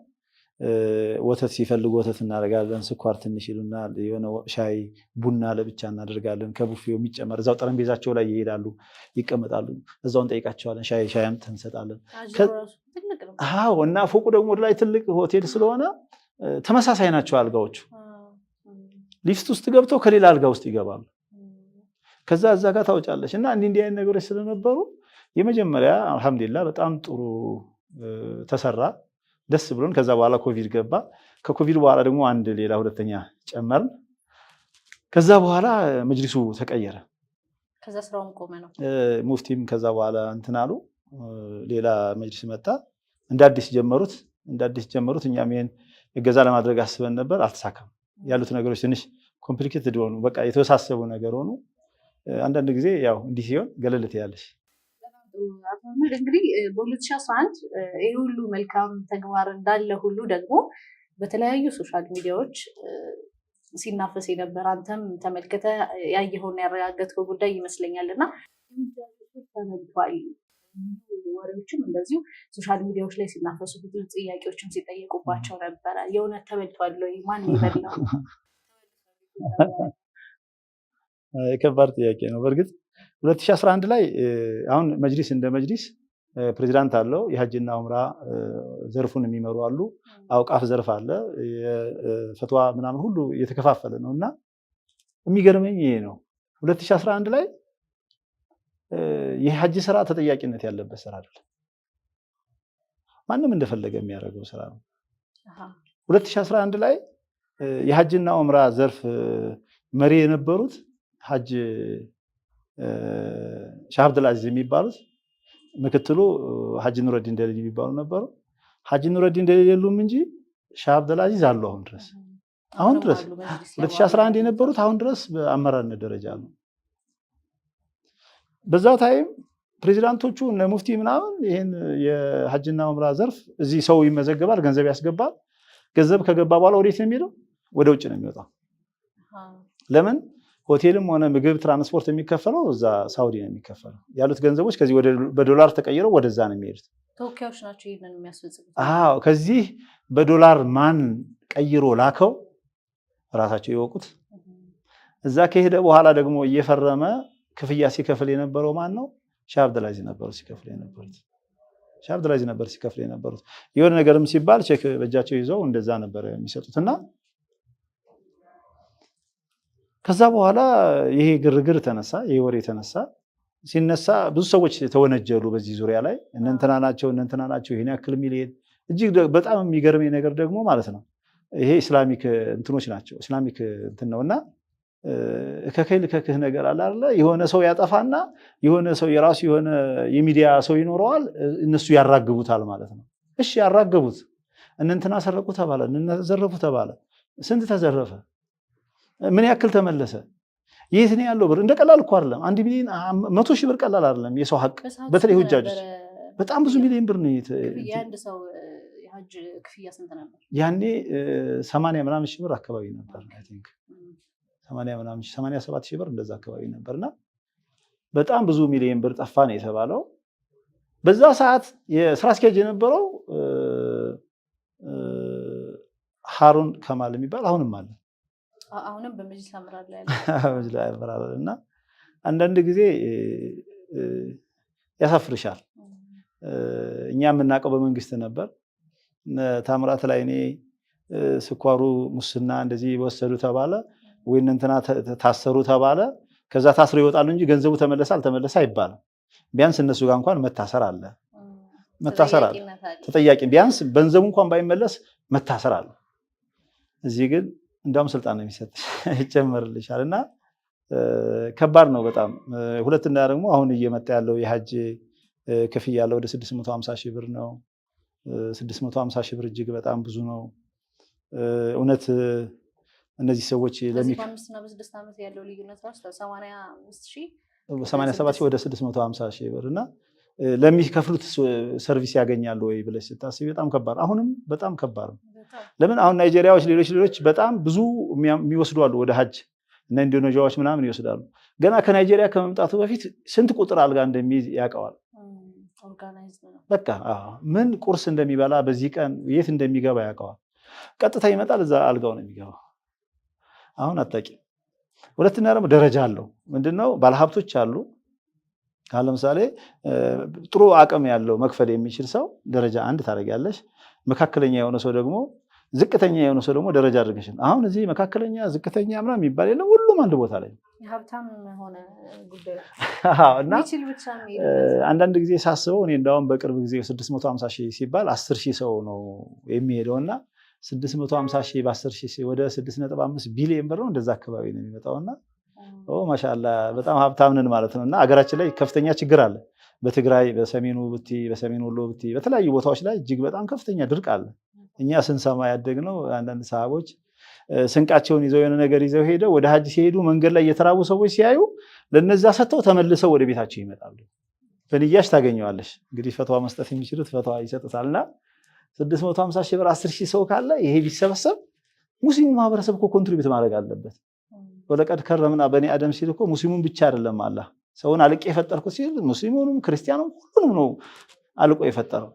Speaker 2: ወተት ሲፈልጉ ወተት እናደርጋለን። ስኳር ትንሽ ይሉናል። የሆነ ሻይ ቡና ለብቻ እናደርጋለን። ከቡፌው የሚጨመር እዛው ጠረጴዛቸው ላይ ይሄዳሉ፣ ይቀመጣሉ። እዛው እንጠይቃቸዋለን። ሻይ ሻይ አምጥተን እንሰጣለን። አዎ። እና ፎቁ ደግሞ ወደ ላይ ትልቅ ሆቴል ስለሆነ ተመሳሳይ ናቸው አልጋዎቹ። ሊፍት ውስጥ ገብተው ከሌላ አልጋ ውስጥ ይገባሉ። ከዛ እዛ ጋር ታወጫለች እና እንዲህ እንዲህ አይነት ነገሮች ስለነበሩ የመጀመሪያ አልሐምዱሊላህ በጣም ጥሩ ተሰራ፣ ደስ ብሎን። ከዛ በኋላ ኮቪድ ገባ። ከኮቪድ በኋላ ደግሞ አንድ ሌላ ሁለተኛ ጨመርን። ከዛ በኋላ መጅሊሱ ተቀየረ።
Speaker 1: ከዛ ስራውም ቆመ ነው።
Speaker 2: ሙፍቲም ከዛ በኋላ እንትን አሉ። ሌላ መጅሊስ መጣ። እንደ አዲስ ጀመሩት፣ እንደ አዲስ ጀመሩት። እኛም ይሄን እገዛ ለማድረግ አስበን ነበር፣ አልተሳካም። ያሉት ነገሮች ትንሽ complicated ሆኑ፣ በቃ የተወሳሰቡ ነገር ሆኑ። አንዳንድ ጊዜ ያው እንዲህ ሲሆን ገለል ትያለሽ።
Speaker 1: አቶ አህመድ እንግዲህ በ2011 ይህ ሁሉ መልካም ተግባር እንዳለ ሁሉ ደግሞ በተለያዩ social media ዎች ሲናፈስ የነበር አንተም ተመልክተህ ያየኸውን ያረጋገጥከው ጉዳይ ይመስለኛል እና ተመልቷል ወሬዎችም እንደዚሁ social media ዎች ላይ ሲናፈሱ ብዙ ጥያቄዎችም ሲጠየቁባቸው ነበረ። የእውነት ተበልቷል ወይ? ማን የበላው?
Speaker 2: የከባድ ጥያቄ ነው። በእርግጥ 2011 ላይ አሁን መጅሊስ እንደ መጅሊስ ፕሬዚዳንት አለው። የሀጅና ኡምራ ዘርፉን የሚመሩ አሉ። አውቃፍ ዘርፍ አለ። የፈትዋ ምናምን ሁሉ የተከፋፈለ ነው እና የሚገርመኝ ይሄ ነው። 2011 ላይ የሀጅ ስራ ተጠያቂነት ያለበት ስራ አይደለም። ማንም እንደፈለገ የሚያደርገው ስራ ነው። 2011 ላይ የሀጅና ኡምራ ዘርፍ መሪ የነበሩት ሀጅ ሻህ አብዱልአዚዝ የሚባሉት ምክትሉ ሀጂ ኑረዲን ደሊል የሚባሉ ነበሩ። ሀጂ ኑረዲን ደሊል የሉም እንጂ ሻህ አብዱልአዚዝ አሉ አሁን ድረስ አሁን ድረስ 2011 የነበሩት አሁን ድረስ በአመራርነት ደረጃ ነው። በዛ time ፕሬዚዳንቶቹ እነ ሙፍቲ ምናምን ይህን የሀጅና ኡምራ ዘርፍ እዚህ ሰው ይመዘገባል፣ ገንዘብ ያስገባል። ገንዘብ ከገባ በኋላ ወዴት ነው የሚሄደው? ወደ ውጭ ነው የሚወጣው። ለምን? ሆቴልም ሆነ ምግብ፣ ትራንስፖርት የሚከፈለው እዛ ሳውዲ ነው የሚከፈለው። ያሉት ገንዘቦች ከዚህ በዶላር ተቀይረው ወደዛ ነው የሚሄዱት።
Speaker 1: ተወካዮች ናቸው ይሄንን የሚያስፈጽሙት።
Speaker 2: አዎ፣ ከዚህ በዶላር ማን ቀይሮ ላከው ራሳቸው ይወቁት። እዛ ከሄደ በኋላ ደግሞ እየፈረመ ክፍያ ሲከፍል የነበረው ማን ነው? ሻህ አብዱልአዚዝ ነበሩ ሲከፍል የነበሩት። ሻህ አብዱልአዚዝ ነበር ሲከፍል የነበሩት። የሆነ ነገርም ሲባል ቼክ በእጃቸው ይዘው እንደዛ ነበር የሚሰጡት እና ከዛ በኋላ ይሄ ግርግር ተነሳ፣ ይሄ ወሬ ተነሳ። ሲነሳ ብዙ ሰዎች ተወነጀሉ በዚህ ዙሪያ ላይ እነ እንትና ናቸው እነ እንትና ናቸው ይሄን ያክል ሚሊየን። እጅግ በጣም የሚገርመኝ ነገር ደግሞ ማለት ነው ይሄ Islamic እንትኖች ናቸው Islamic እንትን ነውና እከከይ ልከክህ ነገር አለ አይደለ? የሆነ ሰው ያጠፋና የሆነ ሰው የራሱ የሆነ የሚዲያ ሰው ይኖረዋል፣ እነሱ ያራግቡታል ማለት ነው። እሺ ያራግቡት፣ እነ እንትና ሰረቁ ተባለ፣ እነ ዘረፉ ተባለ። ስንት ተዘረፈ? ምን ያክል ተመለሰ? የት ነው ያለው ብር? እንደ ቀላል እኮ አይደለም። 1 ሚሊዮን 100,000 ብር ቀላል አይደለም። የሰው ሀቅ በተለይ ሁጃጆች በጣም ብዙ ሚሊዮን ብር ነው።
Speaker 1: የአንድ ሰው የሀጅ ክፍያ ስንት ነበር?
Speaker 2: ያኔ 80 ምናምን ሺህ ብር አካባቢ ነበር። I think 80 ምናምን 87 ሺህ ብር እንደዛ አካባቢ ነበርና በጣም ብዙ ሚሊዮን ብር ጠፋ ነው የተባለው። በዛ ሰዓት የስራ አስኪያጅ የነበረው ሀሩን ከማል የሚባል አሁንም አለ።
Speaker 1: አሁንም በመጅሊስ አመራር ላይ
Speaker 2: አለ እና አንዳንድ ጊዜ ያሳፍርሻል። እኛ የምናውቀው በመንግስት ነበር። ታምራት ላይ እኔ ስኳሩ ሙስና እንደዚህ ወሰዱ ተባለ ወይ እንትና ታሰሩ ተባለ። ከዛ ታስረው ይወጣሉ እንጂ ገንዘቡ ተመለሰ አልተመለሰ አይባልም። ቢያንስ እነሱ ጋር እንኳን መታሰር አለ፣ መታሰር አለ፣ ተጠያቂ ቢያንስ ገንዘቡ እንኳን ባይመለስ መታሰር አለ። እዚህ ግን እንዳውም ስልጣን ነው የሚሰጥሽ ይጨመርልሻል። እና ከባድ ነው በጣም። ሁለተኛ ደግሞ አሁን እየመጣ ያለው የሀጅ ክፍያ አለ። ወደ 650 ሺህ ብር ነው። 650 ሺህ ብር እጅግ በጣም ብዙ ነው። እውነት እነዚህ ሰዎች
Speaker 1: በአምስትና በስድስት ዓመት ያለው ልዩነት ራሱ 85,000
Speaker 2: 87 ሺህ ወደ 650 ሺህ ብር እና ለሚከፍሉት service ያገኛሉ ወይ ብለሽ ስታስቢ በጣም ከባድ፣ አሁንም በጣም ከባድ ነው። ለምን አሁን ናይጄሪያዎች፣ ሌሎች ሌሎች በጣም ብዙ የሚወስዱ አሉ ወደ ሀጅ እና ኢንዶኔዥያዎች ምናምን ይወስዳሉ። ገና ከናይጄሪያ ከመምጣቱ በፊት ስንት ቁጥር አልጋ እንደሚይዝ ያውቀዋል። በቃ ምን ቁርስ እንደሚበላ በዚህ ቀን የት እንደሚገባ ያውቀዋል። ቀጥታ ይመጣል፣ እዛ አልጋው ነው የሚገባው። አሁን አታውቂም። ሁለተኛ ደግሞ ደረጃ አለው። ምንድነው ባለሀብቶች አሉ። አሁን ለምሳሌ ጥሩ አቅም ያለው መክፈል የሚችል ሰው ደረጃ አንድ ታደርጊያለሽ። መካከለኛ የሆነ ሰው ደግሞ፣ ዝቅተኛ የሆነ ሰው ደግሞ ደረጃ አድርገሽ። አሁን እዚህ መካከለኛ ዝቅተኛ ምናምን የሚባል የለም። ሁሉም አንድ ቦታ ላይ
Speaker 1: የሀብታም ሆነ ጉዳዩ
Speaker 2: እና አንዳንድ ጊዜ ሳስበው እኔ እንዳውም በቅርብ ጊዜ 650 ሺህ ሲባል 10 ሺህ ሰው ነው የሚሄደው እና 650 ሺህ በ10 ሺህ ወደ 6.5 ቢሊዮን ብር ነው እንደዛ አካባቢ ነው የሚመጣውና ማሻአላ በጣም ሀብታም ነን ማለት ነው። እና አገራችን ላይ ከፍተኛ ችግር አለ። በትግራይ በሰሜኑ ብቲ በሰሜን ወሎ ብቲ በተለያዩ ቦታዎች ላይ እጅግ በጣም ከፍተኛ ድርቅ አለ። እኛ ስንሰማ ያደግነው አንዳንድ ሰሃቦች ስንቃቸውን ይዘው የሆነ ነገር ይዘው ሄደው ወደ ሀጅ ሲሄዱ መንገድ ላይ የተራቡ ሰዎች ሲያዩ ለነዛ ሰጥተው ተመልሰው ወደ ቤታቸው ይመጣሉ። በንያሽ ታገኘዋለሽ። እንግዲህ ፈትዋ መስጠት የሚችሉት ፈትዋ ይሰጡታልና 650 ሺህ ብር 10 ሺህ ሰው ካለ ይሄ ቢሰበሰብ ሙስሊሙ ማህበረሰብ እኮ contribute ማድረግ አለበት። ولقد كرمنا بني آدم ሲል እኮ ሙስሊሙን ብቻ አይደለም አላህ ሰውን አልቄ የፈጠርኩት ሲል ሙስሊሙንም ክርስቲያኑም ሁሉንም ነው አልቆ የፈጠረው።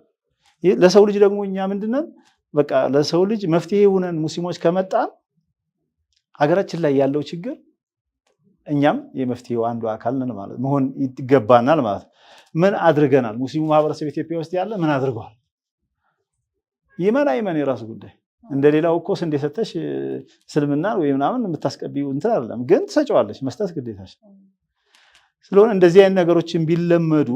Speaker 2: ለሰው ልጅ ደግሞ እኛ ምንድነን? በቃ ለሰው ልጅ መፍትሄ ሆነን ሙስሊሞች ከመጣን ሀገራችን ላይ ያለው ችግር እኛም የመፍትሄው አንዱ አካል ነን ማለት መሆን ይገባናል ማለት ነው። ምን አድርገናል? ሙስሊሙ ማህበረሰብ ኢትዮጵያ ውስጥ ያለ ምን አድርገዋል? ይመን አይመን የራሱ ጉዳይ። እንደሌላው እኮ ስንዴ ሰተሽ እስልምና ወይ ምናምን የምታስቀቢው እንትን አይደለም፣ ግን ትሰጪዋለሽ፣ መስጠት ግዴታሽ ስለሆነ እንደዚህ አይነት ነገሮችን ቢለመዱ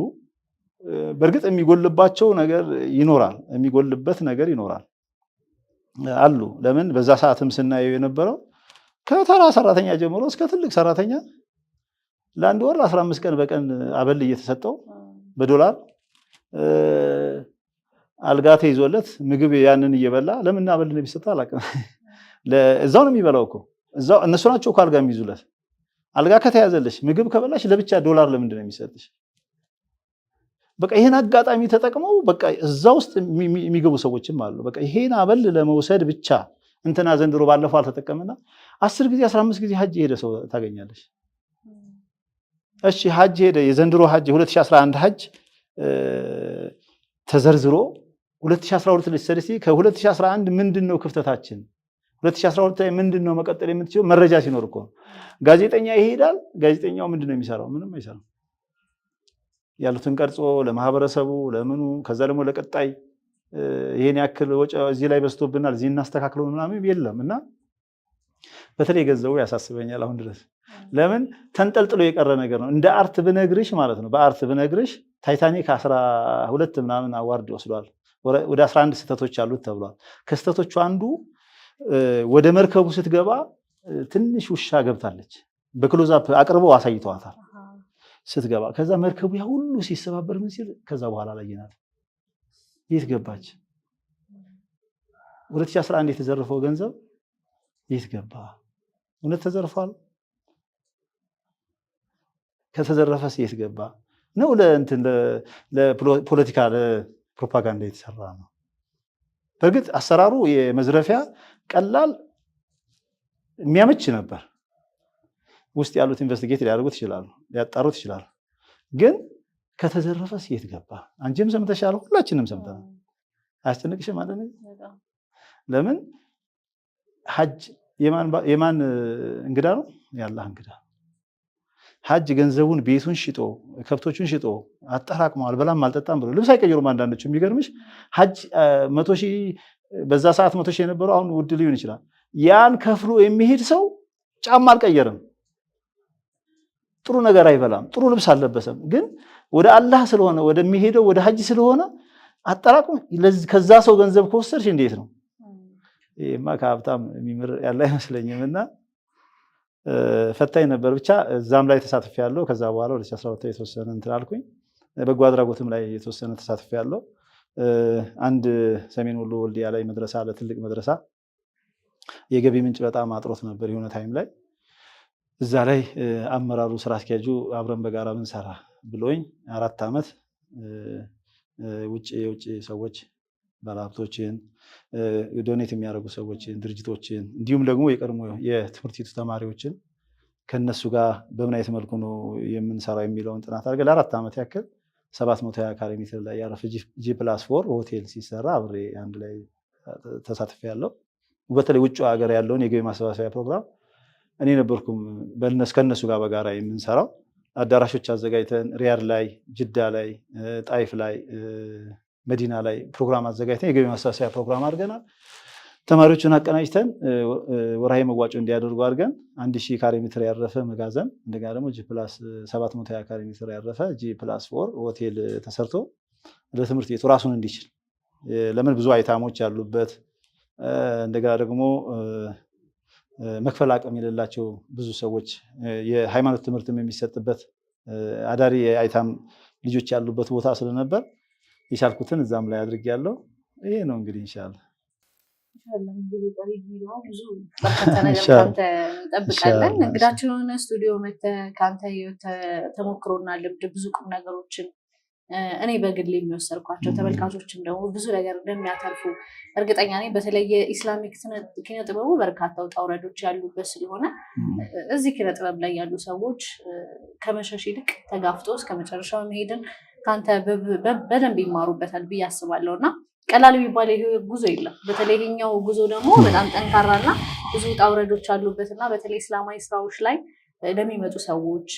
Speaker 2: በእርግጥ የሚጎልባቸው ነገር ይኖራል፣ የሚጎልበት ነገር ይኖራል አሉ። ለምን በዛ ሰዓትም ስናየው የነበረው ከተራ ሰራተኛ ጀምሮ እስከ ትልቅ ሰራተኛ ለአንድ ወር 15 ቀን በቀን አበል እየተሰጠው በዶላር አልጋ ተይዞለት ምግብ ያንን እየበላ ለምን አበል እንደሚሰጠው አላውቅም። እዛው ነው የሚበላው እኮ እዛው እነሱ ናቸው እኮ አልጋ የሚይዙለት። አልጋ ከተያዘልሽ ምግብ ከበላሽ ለብቻ ዶላር ለምንድን ነው የሚሰጥሽ? በቃ ይሄን አጋጣሚ ተጠቅመው በቃ እዛ ውስጥ የሚገቡ ሰዎችም አሉ። በቃ ይሄን አበል ለመውሰድ ብቻ እንትና ዘንድሮ ባለፈው አልተጠቀመና 10 ጊዜ 15 ጊዜ ሀጅ የሄደ ሰው ታገኛለሽ። እሺ ሀጅ ሄደ። የዘንድሮ ሀጅ 2011 ሀጅ ተዘርዝሮ 2012 ላይ ከ2011 ምንድን ነው ክፍተታችን? 2012 ላይ ምንድን ነው መቀጠል የምትችለው? መረጃ ሲኖር እኮ ጋዜጠኛ ይሄዳል። ጋዜጠኛው ምንድን ነው የሚሰራው? ምንም አይሰራም። ያሉትን ቀርጾ ለማህበረሰቡ ለምኑ፣ ከዛ ደግሞ ለቀጣይ ይሄን ያክል ወጪ እዚህ ላይ በዝቶብናል፣ እዚህ እናስተካክለው ምናምን የለም። እና በተለይ ገንዘቡ ያሳስበኛል አሁን ድረስ። ለምን ተንጠልጥሎ የቀረ ነገር ነው። እንደ art ብነግርሽ ማለት ነው፣ በ art ብነግርሽ ታይታኒክ 12 ምናምን award ወስዷል። ወደ 11 ስህተቶች አሉት ተብሏል። ከስህተቶቹ አንዱ ወደ መርከቡ ስትገባ ትንሽ ውሻ ገብታለች። በ close-up አቅርበው አሳይተዋታል ስትገባ። ከዛ መርከቡ ያ ሁሉ ሲሰባበር ምን ሲል ከዛ በኋላ አላየናትም። የት ገባች? 2011 የተዘረፈው ገንዘብ የት ገባ? እውነት ተዘርፏል? ከተዘረፈስ የት ገባ ነው? ለእንትን ለፖለቲካ ለፕሮፓጋንዳ የተሰራ ነው። በእርግጥ አሰራሩ የመዝረፊያ ቀላል የሚያመች ነበር። ውስጥ ያሉት investigate ሊያደርጉት ይችላሉ፣ ሊያጣሩት ይችላሉ። ግን ከተዘረፈስ የት ገባ? አንቺም ሰምተሻል፣ ሁላችንም ሰምተናል። አያስጨንቅሽም ማለት ነው? ለምን ሐጅ የማን እንግዳ ነው? የአላህ እንግዳ። ሐጅ ገንዘቡን ቤቱን ሽጦ ከብቶቹን ሽጦ አጠራቅሞ አልበላም አልጠጣም ብሎ ልብስ አይቀይሩም። አንዳንዶቹ የሚገርምሽ ሐጅ 100,000 በዛ ሰዓት 100,000 የነበረው አሁን ውድ ሊሆን ይችላል። ያን ከፍሎ የሚሄድ ሰው ጫማ አልቀየርም፣ ጥሩ ነገር አይበላም፣ ጥሩ ልብስ አልለበሰም። ግን ወደ አላህ ስለሆነ ወደሚሄደው ወደ ሐጅ ስለሆነ አጠራቅሞ ከዛ ሰው ገንዘብ ከወሰድሽ እንዴት ነው? ይሄማ ከሀብታም የሚምር ያለ አይመስለኝም። እና ፈታኝ ነበር። ብቻ እዛም ላይ ተሳትፌያለሁ። ከዛ በኋላ 2012 የተወሰነ እንትን አልኩኝ። በጎ አድራጎትም ላይ የተወሰነ ተሳትፎ ያለው አንድ ሰሜን ወሎ ወልዲያ ላይ መድረሳ አለ፣ ትልቅ መድረሳ። የገቢ ምንጭ በጣም አጥሮት ነበር የሆነ time ላይ። እዛ ላይ አመራሩ ስራ አስኪያጁ አብረን በጋራ ብንሰራ ብሎኝ 4 ዓመት ውጭ የውጭ ሰዎች ባለሀብቶችን፣ donate የሚያደርጉ ሰዎችን፣ ድርጅቶችን እንዲሁም ደግሞ የቀድሞ የትምህርት ቤቱ ተማሪዎችን ከነሱ ጋር በምን አይነት መልኩ ነው የምንሰራው የሚለውን ጥናት አድርገን ለ4 ዓመት ያክል 720 ካሬ ሜትር ላይ ያረፈ G+4 ሆቴል ሲሰራ አብሬ አንድ ላይ ተሳትፌ ያለው። በተለይ ውጭ ሀገር ያለውን የገቢ ማሰባሰቢያ ፕሮግራም እኔ ነበርኩም ከእነሱ ጋር በጋራ የምንሰራው። አዳራሾች አዘጋጅተን ሪያድ ላይ፣ ጅዳ ላይ፣ ጣይፍ ላይ፣ መዲና ላይ ፕሮግራም አዘጋጅተን የገቢ ማሰባሰቢያ ፕሮግራም አድርገናል። ተማሪዎቹን አቀናጅተን ወርሃዊ መዋጮ እንዲያደርጉ አድርገን 1000 ካሬ ሜትር ያረፈ መጋዘን እንደገና ደግሞ G+720 ካሬ ሜትር ያረፈ G+4 ሆቴል ተሰርቶ ለትምህርት ቤቱ ራሱን እንዲችል፣ ለምን ብዙ አይታሞች ያሉበት፣ እንደገና ደግሞ መክፈል አቅም የሌላቸው ብዙ ሰዎች፣ የሃይማኖት ትምህርትም የሚሰጥበት፣ አዳሪ የአይታም ልጆች ያሉበት ቦታ ስለነበር የቻልኩትን እዛም ላይ አድርጌያለሁ። ይሄ ነው እንግዲህ ኢንሻላህ።
Speaker 1: ብዙ በርካታ ነገር ከአንተ እንጠብቃለን። እንግዳችን ሆነ ስቱዲዮ መተህ ከአንተ ህይወት ተሞክሮና ልምድ ብዙ ቁም ነገሮችን እኔ በግል የሚወሰድኳቸው ተመልካቾችም ደግሞ ብዙ ነገር እንደሚያተርፉ እርግጠኛ ነኝ። በተለይ የ Islamic ኪነ ጥበቡ በርካታ ውጣ ውረዶች ያሉበት ስለሆነ እዚህ ኪነ ጥበብ ላይ ያሉ ሰዎች ከመሸሽ ይልቅ ተጋፍጦ እስከ መጨረሻው መሄድን ከአንተ በደንብ ይማሩበታል ብዬ አስባለሁ እና ቀላል የሚባል የህይወት ጉዞ የለም። በተለይ ይሄኛው ጉዞ ደግሞ በጣም ጠንካራና ብዙ ውጣ ውረዶች አሉበት እና በተለይ እስላማዊ ስራዎች ላይ ለሚመጡ ሰዎች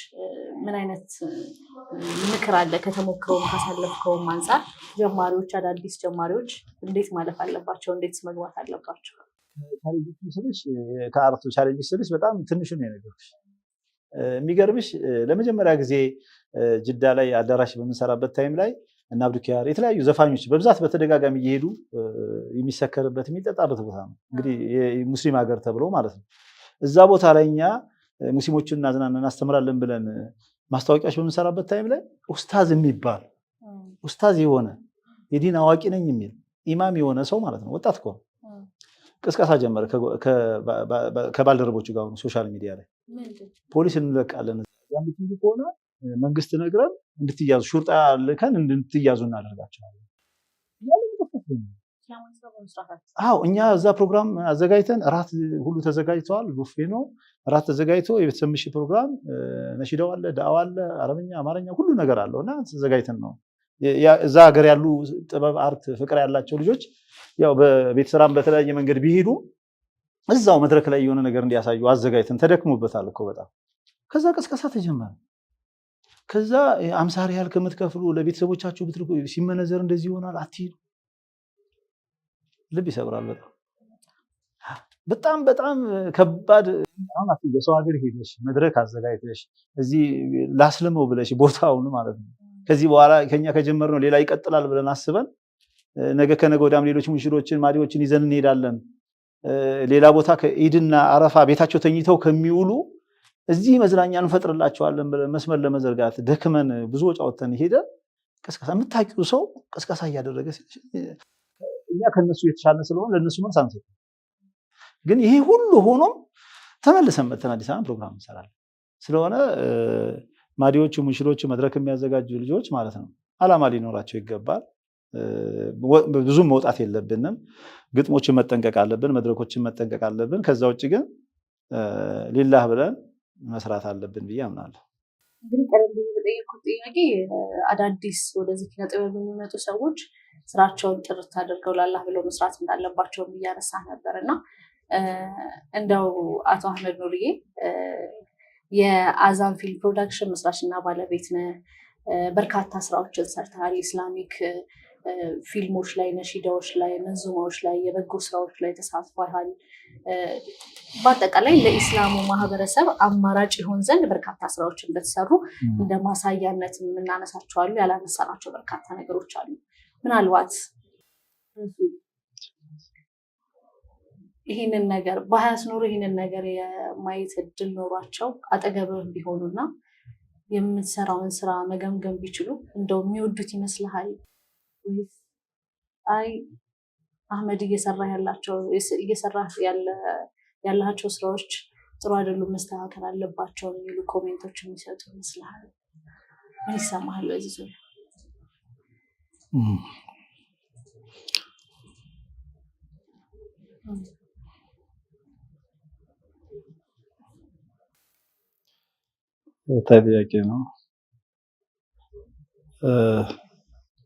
Speaker 1: ምን አይነት ምክር አለ? ከተሞክሮም ካሳለፍከውም አንጻር ጀማሪዎች፣ አዳዲስ ጀማሪዎች እንዴት ማለፍ አለባቸው? እንዴትስ መግባት አለባቸው?
Speaker 2: ስልሽ ከ art ኡ challenge ስልሽ በጣም ትንሹ ነው የነገርኩሽ። የሚገርምሽ ለመጀመሪያ ጊዜ ጅዳ ላይ አዳራሽ በምንሰራበት time ላይ እና አብዱኪያር የተለያዩ ዘፋኞች በብዛት በተደጋጋሚ እየሄዱ የሚሰከርበት የሚጠጣበት ቦታ ነው። እንግዲህ ሙስሊም ሀገር ተብሎ ማለት ነው። እዛ ቦታ ላይ እኛ ሙስሊሞችን እናዝናና እናስተምራለን ብለን ማስታወቂያዎች በምንሰራበት time ላይ ኡስታዝ የሚባል፣ ኡስታዝ የሆነ፣ የዲን አዋቂ ነኝ የሚል፣ ኢማም የሆነ ሰው ማለት ነው። ወጣት እኮ ቅስቀሳ ጀመረ ከባልደረቦቹ ጋር social media ላይ። ፖሊስ እንለቃለን ከሆነ መንግስት ነግረን እንድትያዙ ሹርጣ ልከን እንድትያዙ እናደርጋቸዋለን። አዎ፣ እኛ እዛ ፕሮግራም አዘጋጅተን እራት ሁሉ ተዘጋጅተዋል። ቡፌ ነው፣ እራት ተዘጋጅቶ የቤተሰብ ምሽት ፕሮግራም፣ ነሺዳው አለ፣ ዳዋ አለ፣ አረብኛ፣ አማርኛ ሁሉ ነገር አለው እና ተዘጋጅተን ነው። እዛ ሀገር ያሉ ጥበብ art ፍቅር ያላቸው ልጆች ያው በቤት ስራም በተለያየ መንገድ ቢሄዱ እዛው መድረክ ላይ የሆነ ነገር እንዲያሳዩ አዘጋጅተን ተደክሞበታል እኮ በጣም። ከዛ ቅስቀሳ ተጀመረ። ከዛ 50 ሪያል ከምትከፍሉ ለቤተሰቦቻችሁ ብትልኩ ሲመነዘር እንደዚህ ይሆናል፣ አትሂዱ። ልብ ይሰብራል። በጣም በጣም በጣም ከባድ። አሁን በሰው ሀገር ሄደሽ መድረክ አዘጋጅተሽ እዚህ ላስልመው ብለሽ ቦታውን ማለት ነው። ከዚህ በኋላ ከኛ ከጀመርነው ሌላ ይቀጥላል ብለን አስበን ነገ ከነገ ወዲያም ሌሎች ሙንሽዶችን ማዲዎችን ይዘን እንሄዳለን። ሌላ ቦታ ከኢድና አረፋ ቤታቸው ተኝተው ከሚውሉ እዚህ መዝናኛ እንፈጥርላቸዋለን ብለን መስመር ለመዘርጋት ደክመን ብዙ ወጪ አውጥተን ሄደ ቅስቀሳ የምታውቂው ሰው ቅስቀሳ እያደረገ፣ እኛ ከነሱ የተሻለ ስለሆነ ለእነሱ መልስ አንሰጥም። ግን ይሄ ሁሉ ሆኖም ተመልሰን መተን አዲስ አበባ ፕሮግራም እንሰራለን። ስለሆነ ማዲዎቹ፣ ሙንሽዶቹ፣ መድረክ የሚያዘጋጁ ልጆች ማለት ነው አላማ ሊኖራቸው ይገባል። ብዙም መውጣት የለብንም። ግጥሞችን መጠንቀቅ አለብን። መድረኮችን መጠንቀቅ አለብን። ከዛ ውጭ ግን ሊላህ ብለን መስራት አለብን ብዬ አምናለሁ።
Speaker 1: እንግዲህ ቀደም ብዬ በጠየኩት ጥያቄ አዳዲስ ወደዚህ ኪነ ጥበብ የሚመጡ ሰዎች ስራቸውን ጥርት አድርገው ላላህ ብለው መስራት እንዳለባቸውም እያነሳ ነበር እና እንደው አቶ አህመድ ኑርዬ የአዛን ፊልም ፕሮዳክሽን መስራችና ባለቤት ነህ። በርካታ ስራዎችን ሰርተሃል። Islamic ፊልሞች ላይ፣ ነሺዳዎች ላይ፣ መንዙማዎች ላይ፣ የበጎ ስራዎች ላይ ተሳትፏል። በአጠቃላይ ለኢስላሙ ማህበረሰብ አማራጭ ይሆን ዘንድ በርካታ ስራዎች እንደተሰሩ እንደ ማሳያነት የምናነሳቸው አሉ። ያላነሳናቸው በርካታ ነገሮች አሉ። ምናልባት ይህንን ነገር በሀያት ኖሮ ይህንን ነገር የማየት እድል ኖሯቸው አጠገብህ ቢሆኑና የምትሰራውን ስራ መገምገም ቢችሉ እንደው የሚወዱት ይመስልሃል ወይስ አይ አህመድ እየሰራ ያላቸው ስራዎች ጥሩ አይደሉም፣ መስተካከል አለባቸው የሚሉ comment ኦች የሚሰጡ ይመስልሃል? ምን ይሰማሃል በዚህ ዙሪያ?
Speaker 2: ጥያቄ ነው።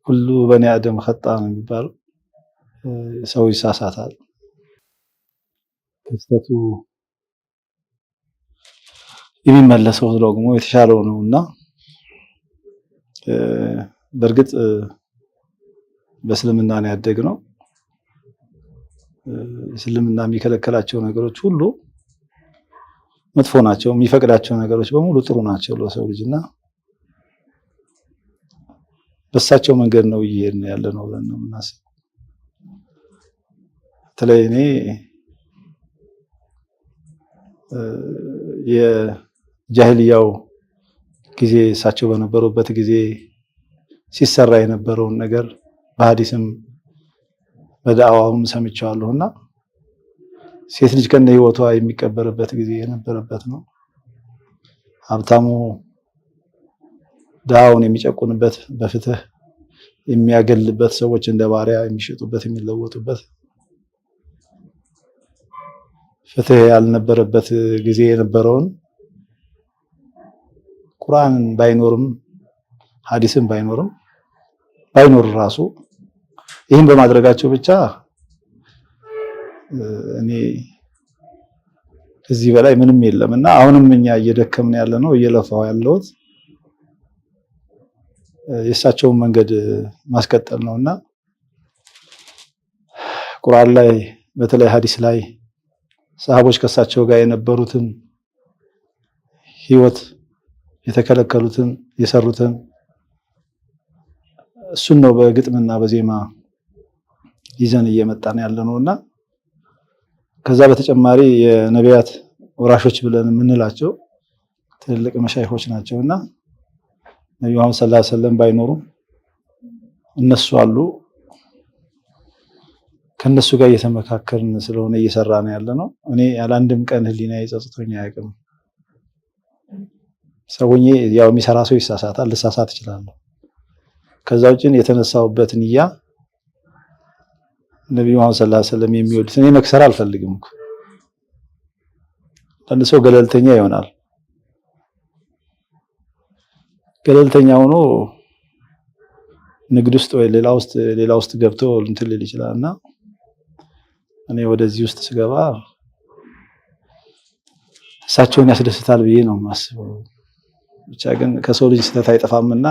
Speaker 2: كل بني آدم خطاء ነው የሚባለው። ሰው ይሳሳታል። ክስተቱ የሚመለሰው ደግሞ የተሻለው ነው እና በእርግጥ በእስልምና ነው ያደግነው። እስልምና የሚከለከላቸው ነገሮች ሁሉ መጥፎ ናቸው፣ የሚፈቅዳቸው ነገሮች በሙሉ ጥሩ ናቸው ለሰው ልጅ እና በእሳቸው መንገድ ነው እየሄድን ያለ ነው ብለን ነው የምናስበው። በተለይ እኔ የጃሂልያው ጊዜ እሳቸው በነበሩበት ጊዜ ሲሰራ የነበረውን ነገር በሐዲስም በዳዕዋውም ሰምቼዋለሁ እና ሴት ልጅ ከነ ህይወቷ የሚቀበርበት ጊዜ የነበረበት ነው። ሀብታሙ ድሃውን የሚጨቁንበት፣ በፍትህ የሚያገልበት፣ ሰዎች እንደ ባሪያ የሚሸጡበት፣ የሚለወጡበት ፍትህ ያልነበረበት ጊዜ የነበረውን ቁርአን ባይኖርም ሐዲስም ባይኖርም ባይኖር ራሱ ይህን በማድረጋቸው ብቻ እኔ ከዚህ በላይ ምንም የለም እና አሁንም እኛ እየደከምን ያለ ነው እየለፋው ያለሁት የእሳቸውን መንገድ ማስቀጠል ነው እና ቁርአን ላይ በተለይ ሐዲስ ላይ ሰሃቦች ከእሳቸው ጋር የነበሩትን ህይወት የተከለከሉትን የሰሩትን እሱን ነው በግጥምና በዜማ ይዘን እየመጣን ያለ ነው እና ከዛ በተጨማሪ የነቢያት ወራሾች ብለን የምንላቸው ትልልቅ መሻይኾች ናቸው እና ነቢዩ መሐመድ صلى الله عليه وسلم ባይኖሩም እነሱ አሉ። ከነሱ ጋር እየተመካከርን ስለሆነ እየሰራ ነው ያለ ነው። እኔ ያለ አንድም ቀን ህሊና ጸጽቶኝ አያውቅም። ሰውኜ ያው የሚሰራ ሰው ይሳሳታል፣ ልሳሳት እችላለሁ። ከዛ ውጭ የተነሳሁበት ንያ ነቢዩ መሐመድ صلى الله عليه وسلم የሚወዱት እኔ መክሰር አልፈልግም እኮ። አንድ ሰው ገለልተኛ ይሆናል። ገለልተኛ ሆኖ ንግድ ውስጥ ወይ ሌላ ውስጥ ገብቶ እንትን ሊል ይችላል እና እኔ ወደዚህ ውስጥ ስገባ እሳቸውን ያስደስታል ብዬ ነው የማስበው። ብቻ ግን ከሰው ልጅ ስህተት አይጠፋምና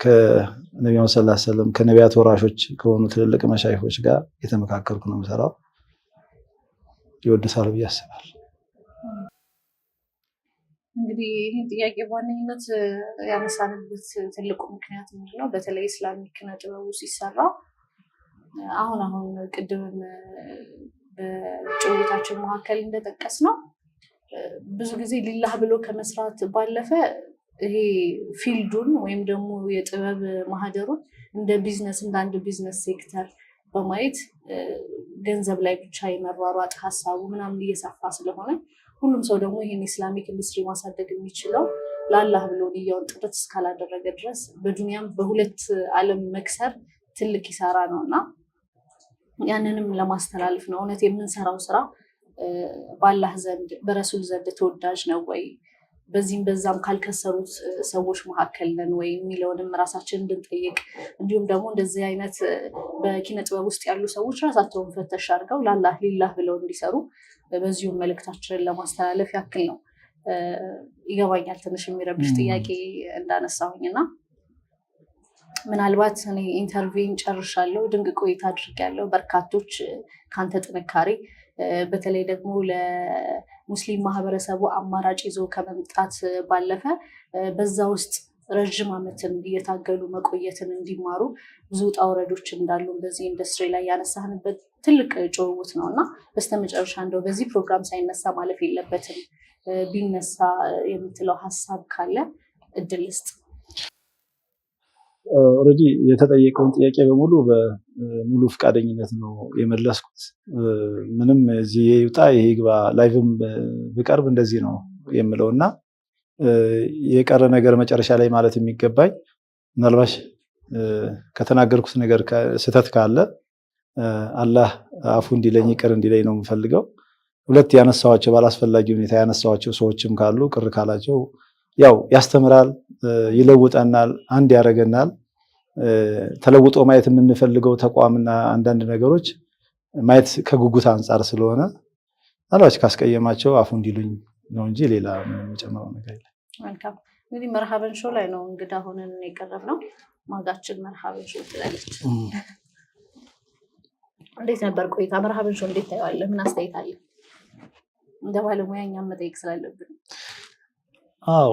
Speaker 2: ከነቢዩ መሐመድ ሰለላሁ ዐለይሂ ወሰለም ከነቢያት ወራሾች ከሆኑ ትልልቅ መሻይኾች ጋር የተመካከልኩ ነው የምሰራው። ይወድሳል ብዬ አስባለሁ።
Speaker 1: እንግዲህ ይህን ጥያቄ በዋነኝነት ያነሳንበት ትልቁ ምክንያት ምንድነው? በተለይ Islamic ኪነ ጥበቡ ሲሰራ አሁን አሁን ቅድምም በጭውውታችን መካከል እንደጠቀስ ነው ብዙ ጊዜ ሊላህ ብሎ ከመስራት ባለፈ ይሄ field ኡን ወይም ደግሞ የጥበብ ማህደሩን እንደ ቢዝነስ፣ እንደ አንድ business sector በማየት ገንዘብ ላይ ብቻ የመሯሯጥ ሀሳቡ ምናምን እየሰፋ ስለሆነ ሁሉም ሰው ደግሞ ይሄን Islamic industry ማሳደግ የሚችለው ለአላህ ብሎ ንያውን ጥረት እስካላደረገ ድረስ በዱንያም በሁለት ዓለም መክሰር ትልቅ ኪሳራ ነው እና ያንንም ለማስተላለፍ ነው። እውነት የምንሰራው ስራ በአላህ ዘንድ በረሱል ዘንድ ተወዳጅ ነው ወይ፣ በዚህም በዛም ካልከሰሩት ሰዎች መካከል ነን ወይ የሚለውንም ራሳችን እንድንጠይቅ፣ እንዲሁም ደግሞ እንደዚህ አይነት በኪነ ጥበብ ውስጥ ያሉ ሰዎች ራሳቸውን ፈተሽ አድርገው ላላህ ሊላህ ብለው እንዲሰሩ በዚሁም መልእክታችንን ለማስተላለፍ ያክል ነው። ይገባኛል ትንሽ የሚረብሽ ጥያቄ እንዳነሳሁኝ እና ምናልባት እኔ interview ን ጨርሻለሁ። ድንቅ ቆይታ አድርጌያለሁ። በርካቶች ከአንተ ጥንካሬ በተለይ ደግሞ ለሙስሊም ማህበረሰቡ አማራጭ ይዞ ከመምጣት ባለፈ በዛ ውስጥ ረዥም ዓመትን እየታገሉ መቆየትን እንዲማሩ ብዙ ውጣ ውረዶች እንዳሉ በዚህ ኢንዱስትሪ ላይ ያነሳንበት ትልቅ ጭውውት ነው እና በስተመጨረሻ እንደው በዚህ ፕሮግራም ሳይነሳ ማለፍ የለበትም፣ ቢነሳ የምትለው ሀሳብ ካለ እድል ልስጥ።
Speaker 2: Already የተጠየቀውን ጥያቄ በሙሉ በሙሉ ፈቃደኝነት ነው የመለስኩት። ምንም እዚህ ይውጣ ይሄ ይግባ፣ live ም ብቀርብ እንደዚህ ነው የምለው። እና የቀረ ነገር መጨረሻ ላይ ማለት የሚገባኝ፣ ምናልባት ከተናገርኩት ነገር ስህተት ካለ አላህ አፉ እንዲለኝ፣ ይቅር እንዲለኝ ነው የምፈልገው። ሁለት ያነሳኋቸው፣ ባላስፈላጊ ሁኔታ ያነሳኋቸው ሰዎችም ካሉ ቅር ካላቸው፣ ያው ያስተምራል፣ ይለውጠናል፣ አንድ ያደርገናል። ተለውጦ ማየት የምንፈልገው ተቋምና አንዳንድ ነገሮች ማየት ከጉጉት አንጻር ስለሆነ ምናልባት ካስቀየማቸው አፉ እንዲሉኝ ነው እንጂ ሌላ ምንም የምጨምረው ነገር የለም።
Speaker 1: መልካም፣ እንግዲህ መርሃበን ሾው ላይ ነው እንግዳ ሆነን የቀረብነው። ማጋችን መርሃበን ሾው ትላለች። እንዴት ነበር ቆይታ? መርሃበን ሾው እንዴት ታየዋለህ? ምን አስተያየት አለ? እንደ ባለሙያ እኛም መጠየቅ ስላለብን።
Speaker 2: አዎ፣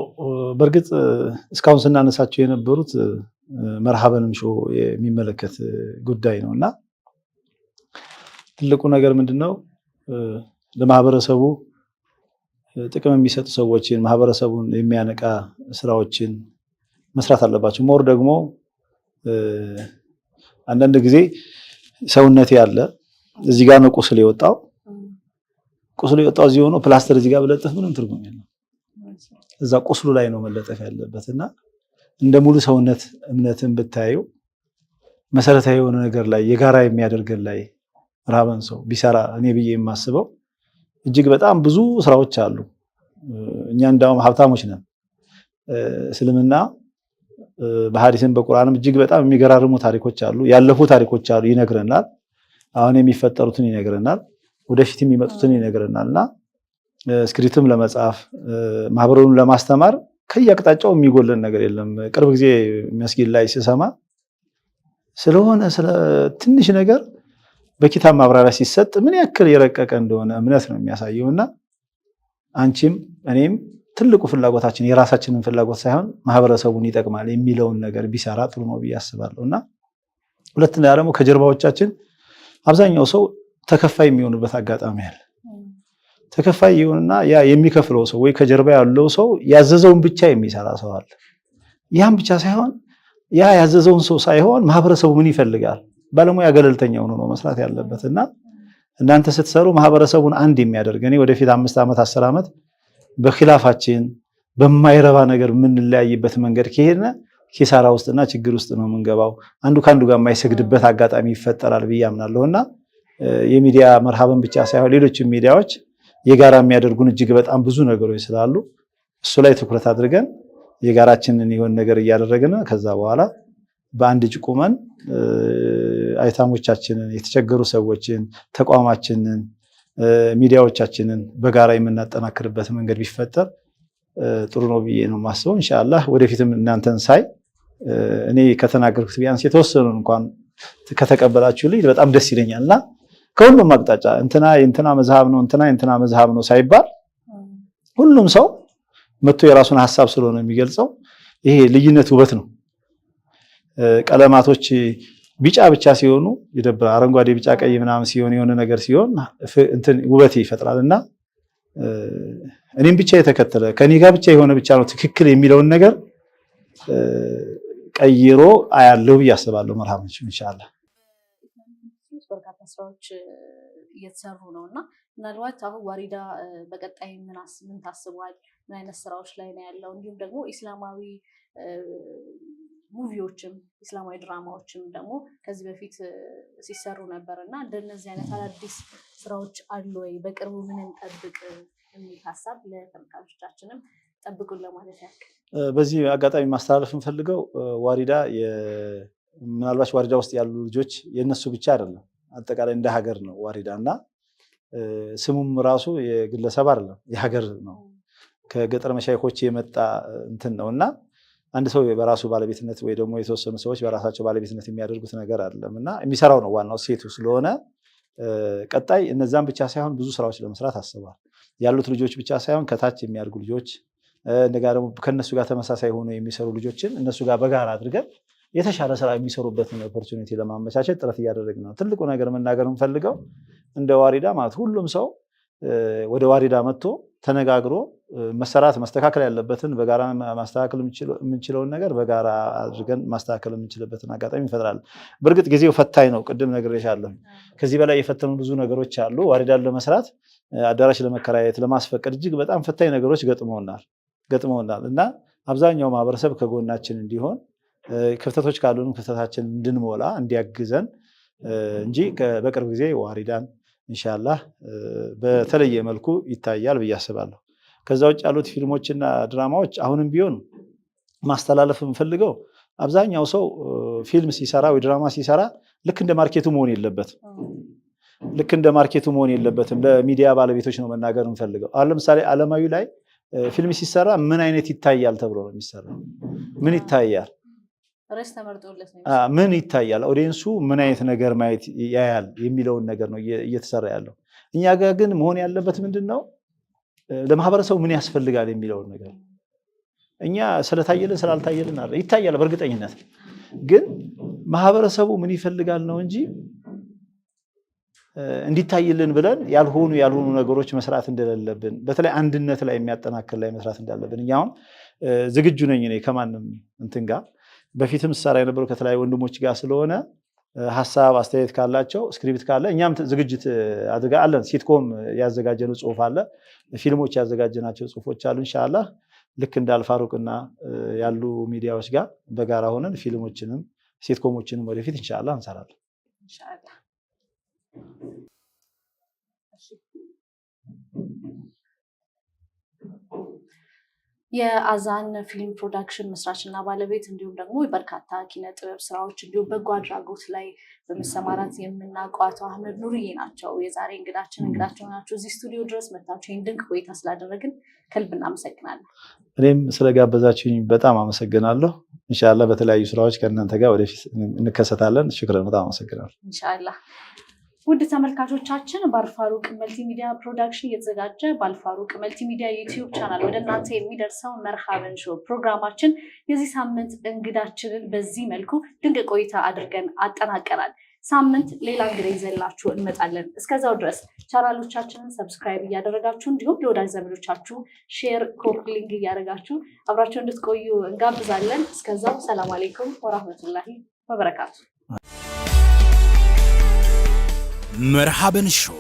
Speaker 2: በእርግጥ እስካሁን ስናነሳቸው የነበሩት መርሃበንም ሾው የሚመለከት ጉዳይ ነው። እና ትልቁ ነገር ምንድነው? ለማህበረሰቡ ጥቅም የሚሰጡ ሰዎችን፣ ማህበረሰቡን የሚያነቃ ስራዎችን መስራት አለባቸው። More ደግሞ አንዳንድ ጊዜ ሰውነት ያለ እዚህ ጋር ነው ቁስል የወጣው። ቁስሉ የወጣው እዚህ ሆኖ ፕላስተር እዚህ ጋር ብለጥፍ ምንም ትርጉም የለም። እዛ ቁስሉ ላይ ነው መለጠፍ ያለበት። እና እንደ ሙሉ ሰውነት እምነትን ብታዩ መሰረታዊ የሆነ ነገር ላይ፣ የጋራ የሚያደርገን ላይ መርሃበን ሾው ቢሰራ እኔ ብዬ የማስበው እጅግ በጣም ብዙ ስራዎች አሉ። እኛ እንዳውም ሀብታሞች ነን። እስልምና በሐዲስም በቁርአንም እጅግ በጣም የሚገራርሙ ታሪኮች አሉ፣ ያለፉ ታሪኮች አሉ፣ ይነግረናል። አሁን የሚፈጠሩትን ይነግረናል፣ ወደፊት የሚመጡትን ይነግረናል። እና script ም ለመጻፍ፣ ማህበሩን ለማስተማር ከየአቅጣጫው የሚጎለን ነገር የለም። ቅርብ ጊዜ መስጊድ ላይ ስሰማ ስለሆነ ስለ ትንሽ ነገር በኪታብ ማብራሪያ ሲሰጥ ምን ያክል የረቀቀ እንደሆነ እምነት ነው የሚያሳየው። እና አንቺም እኔም ትልቁ ፍላጎታችን የራሳችንን ፍላጎት ሳይሆን ማህበረሰቡን ይጠቅማል የሚለውን ነገር ቢሰራ ጥሩ ነው ብዬ አስባለሁ። እና ሁለተኛ ደግሞ ከጀርባዎቻችን አብዛኛው ሰው ተከፋይ የሚሆንበት አጋጣሚ አለ። ተከፋይ ይሆንና ያ የሚከፍለው ሰው ወይ ከጀርባ ያለው ሰው ያዘዘውን ብቻ የሚሰራ ሰው አለ። ያም ብቻ ሳይሆን፣ ያ ያዘዘውን ሰው ሳይሆን ማህበረሰቡ ምን ይፈልጋል፣ ባለሙያ ገለልተኛ ሆኖ ነው መስራት ያለበት። እና እናንተ ስትሰሩ ማህበረሰቡን አንድ የሚያደርግ፣ እኔ ወደፊት 5 ዓመት፣ 10 ዓመት በኺላፋችን በማይረባ ነገር የምንለያይበት መንገድ ከሄድን ኪሳራ ውስጥና ችግር ውስጥ ነው የምንገባው። አንዱ ከአንዱ ጋር የማይሰግድበት አጋጣሚ ይፈጠራል ብዬ አምናለሁ። እና የሚዲያ መርሃብን ብቻ ሳይሆን ሌሎችም ሚዲያዎች የጋራ የሚያደርጉን እጅግ በጣም ብዙ ነገሮች ስላሉ እሱ ላይ ትኩረት አድርገን የጋራችንን የሆነ ነገር እያደረግን፣ ከዛ በኋላ በአንድ እጅ ቁመን አይታሞቻችንን፣ የተቸገሩ ሰዎችን፣ ተቋማችንን፣ ሚዲያዎቻችንን በጋራ የምናጠናክርበት መንገድ ቢፈጠር ጥሩ ነው ብዬ ነው የማስበው። ኢንሻአላህ ወደፊትም እናንተን ሳይ እኔ ከተናገርኩት ቢያንስ የተወሰኑ እንኳን ከተቀበላችሁልኝ በጣም ደስ ይለኛል። እና ከሁሉም አቅጣጫ እንትና የእንትና መዝሃብ ነው፣ እንትና የእንትና መዝሃብ ነው ሳይባል ሁሉም ሰው መጥቶ የራሱን ሀሳብ ስለሆነ የሚገልጸው፣ ይሄ ልዩነት ውበት ነው። ቀለማቶች ቢጫ ብቻ ሲሆኑ ይደብራል። አረንጓዴ፣ ቢጫ፣ ቀይ ምናምን ሲሆን፣ የሆነ ነገር ሲሆን እንትን ውበት ይፈጥራል። እና እኔም ብቻ የተከተለ፣ ከኔ ጋር ብቻ የሆነ ብቻ ነው ትክክል የሚለውን ነገር ቀይሮ አያለሁ ብዬ አስባለሁ። መርሃባ ኢንሻአላህ።
Speaker 1: በርካታ ስራዎች እየተሰሩ ነው። እና ምናልባት አሁን ዋሪዳ በቀጣይ ምን ታስቧል? ምን አይነት ስራዎች ላይ ነው ያለው? እንዲሁም ደግሞ ኢስላማዊ movie ዎችም ኢስላማዊ ድራማዎችም ደግሞ ከዚህ በፊት ሲሰሩ ነበር። እና እንደነዚህ አይነት አዳዲስ ስራዎች አሉ ወይ? በቅርቡ ምን እንጠብቅ የሚል ሀሳብ ለተመልካቾቻችንም ጠብቁን ለማለት ያክል።
Speaker 2: በዚህ አጋጣሚ ማስተላለፍ የምፈልገው ዋሪዳ ምናልባት ዋሪዳ ውስጥ ያሉ ልጆች የእነሱ ብቻ አይደለም፣ አጠቃላይ እንደ ሀገር ነው ዋሪዳ። እና ስሙም ራሱ የግለሰብ አይደለም፣ የሀገር ነው። ከገጠር መሻይኮች የመጣ እንትን ነው። እና አንድ ሰው በራሱ ባለቤትነት ወይ ደግሞ የተወሰኑ ሰዎች በራሳቸው ባለቤትነት የሚያደርጉት ነገር አይደለም። እና የሚሰራው ነው ዋናው ሴቱ ስለሆነ ቀጣይ እነዛን ብቻ ሳይሆን ብዙ ስራዎች ለመስራት አስበዋል። ያሉት ልጆች ብቻ ሳይሆን ከታች የሚያድጉ ልጆች፣ እንደገና ደግሞ ከእነሱ ጋር ተመሳሳይ ሆኖ የሚሰሩ ልጆችን እነሱ ጋር በጋራ አድርገን የተሻለ ስራ የሚሰሩበትን opportunity ለማመቻቸት ጥረት እያደረግን ነው። ትልቁ ነገር መናገር የምፈልገው እንደ ዋሪዳ ማለት ሁሉም ሰው ወደ ዋሪዳ መጥቶ ተነጋግሮ መሰራት መስተካከል ያለበትን በጋራ ማስተካከል የምንችለውን ነገር በጋራ አድርገን ማስተካከል የምንችልበትን አጋጣሚ እንፈጥራለን። በእርግጥ ጊዜው ፈታኝ ነው። ቅድም ነግሬሻለሁ። ከዚህ በላይ የፈተኑ ብዙ ነገሮች አሉ። ዋሪዳን ለመስራት አዳራሽ ለመከራየት፣ ለማስፈቀድ እጅግ በጣም ፈታኝ ነገሮች ገጥመውናል እና አብዛኛው ማህበረሰብ ከጎናችን እንዲሆን፣ ክፍተቶች ካሉንም ክፍተታችን እንድንሞላ እንዲያግዘን እንጂ በቅርብ ጊዜ ዋሪዳን ኢንሻላህ በተለየ መልኩ ይታያል ብዬ አስባለሁ። ከዛ ውጭ ያሉት ፊልሞችና ድራማዎች አሁንም ቢሆን ማስተላለፍ የምፈልገው አብዛኛው ሰው ፊልም ሲሰራ ወይ ድራማ ሲሰራ ልክ እንደ market ኡ መሆን የለበትም። ልክ እንደ market ኡ መሆን የለበትም። ለሚዲያ ባለቤቶች ነው መናገር የምፈልገው። አሁን ለምሳሌ አለማዊ ላይ ፊልም ሲሰራ ምን አይነት ይታያል ተብሎ ነው የሚሰራው። ምን ይታያል፣ ምን ይታያል፣ audience ኡ ምን አይነት ነገር ማየት ያያል የሚለውን ነገር ነው እየተሰራ ያለው። እኛ ጋር ግን መሆን ያለበት ምንድን ነው፣ ለማህበረሰቡ ምን ያስፈልጋል የሚለውን ነገር። እኛ ስለታየልን ስላልታየልን አለ ይታያል በእርግጠኝነት፣ ግን ማህበረሰቡ ምን ይፈልጋል ነው እንጂ እንዲታይልን ብለን ያልሆኑ ያልሆኑ ነገሮች መስራት እንደሌለብን፣ በተለይ አንድነት ላይ የሚያጠናክር ላይ መስራት እንዳለብን። እኛ አሁን ዝግጁ ነኝ እኔ ከማንም እንትን ጋር፣ በፊትም ስሰራ የነበረው ከተለያዩ ወንድሞች ጋር ስለሆነ ሀሳብ አስተያየት ካላቸው፣ script ካለ እኛም ዝግጅት አድርጋ አለን። sitcom ያዘጋጀነው ጽሁፍ አለ፣ ፊልሞች ያዘጋጀናቸው ጽሁፎች አሉ። ኢንሻአላህ ልክ እንደ አልፋሩቅና ያሉ ሚዲያዎች ጋር በጋራ ሆነን ፊልሞችንም sitcom ኦችንም ወደፊት ኢንሻአላህ እንሰራለን።
Speaker 1: የአዛን ፊልም ፕሮዳክሽን መስራችና ባለቤት እንዲሁም ደግሞ በርካታ ኪነ ጥበብ ስራዎች እንዲሁም በጎ አድራጎት ላይ በመሰማራት የምናውቀው አቶ አህመድ ኑርዬ ናቸው የዛሬ እንግዳችን። እንግዳቸው ናቸው። እዚህ ስቱዲዮ ድረስ መጥታችሁ ይህን ድንቅ ቆይታ ስላደረግን ከልብ እናመሰግናለን።
Speaker 2: እኔም ስለጋበዛችሁኝ በጣም አመሰግናለሁ። ኢንሻላህ በተለያዩ ስራዎች ከእናንተ ጋር ወደፊት እንከሰታለን። ሽክረን፣ በጣም አመሰግናለሁ።
Speaker 1: ኢንሻላህ። ውድ ተመልካቾቻችን፣ በአልፋሩቅ መልቲሚዲያ ፕሮዳክሽን እየተዘጋጀ በአልፋሩቅ መልቲሚዲያ ዩቲዩብ ቻናል ወደ እናንተ የሚደርሰው መርሃበን ሾው ፕሮግራማችን የዚህ ሳምንት እንግዳችንን በዚህ መልኩ ድንቅ ቆይታ አድርገን አጠናቀናል። ሳምንት ሌላ እንግዳ ይዘንላችሁ እንመጣለን። እስከዛው ድረስ ቻናሎቻችንን subscribe እያደረጋችሁ እንዲሁም ለወዳጅ ዘመዶቻችሁ share፣ copy link እያደረጋችሁ አብራችሁ እንድትቆዩ እንጋብዛለን። እስከዛው ሰላም አሌይኩም ወራህመቱላሂ ወበረካቱ።
Speaker 3: መርሃበን ሾው።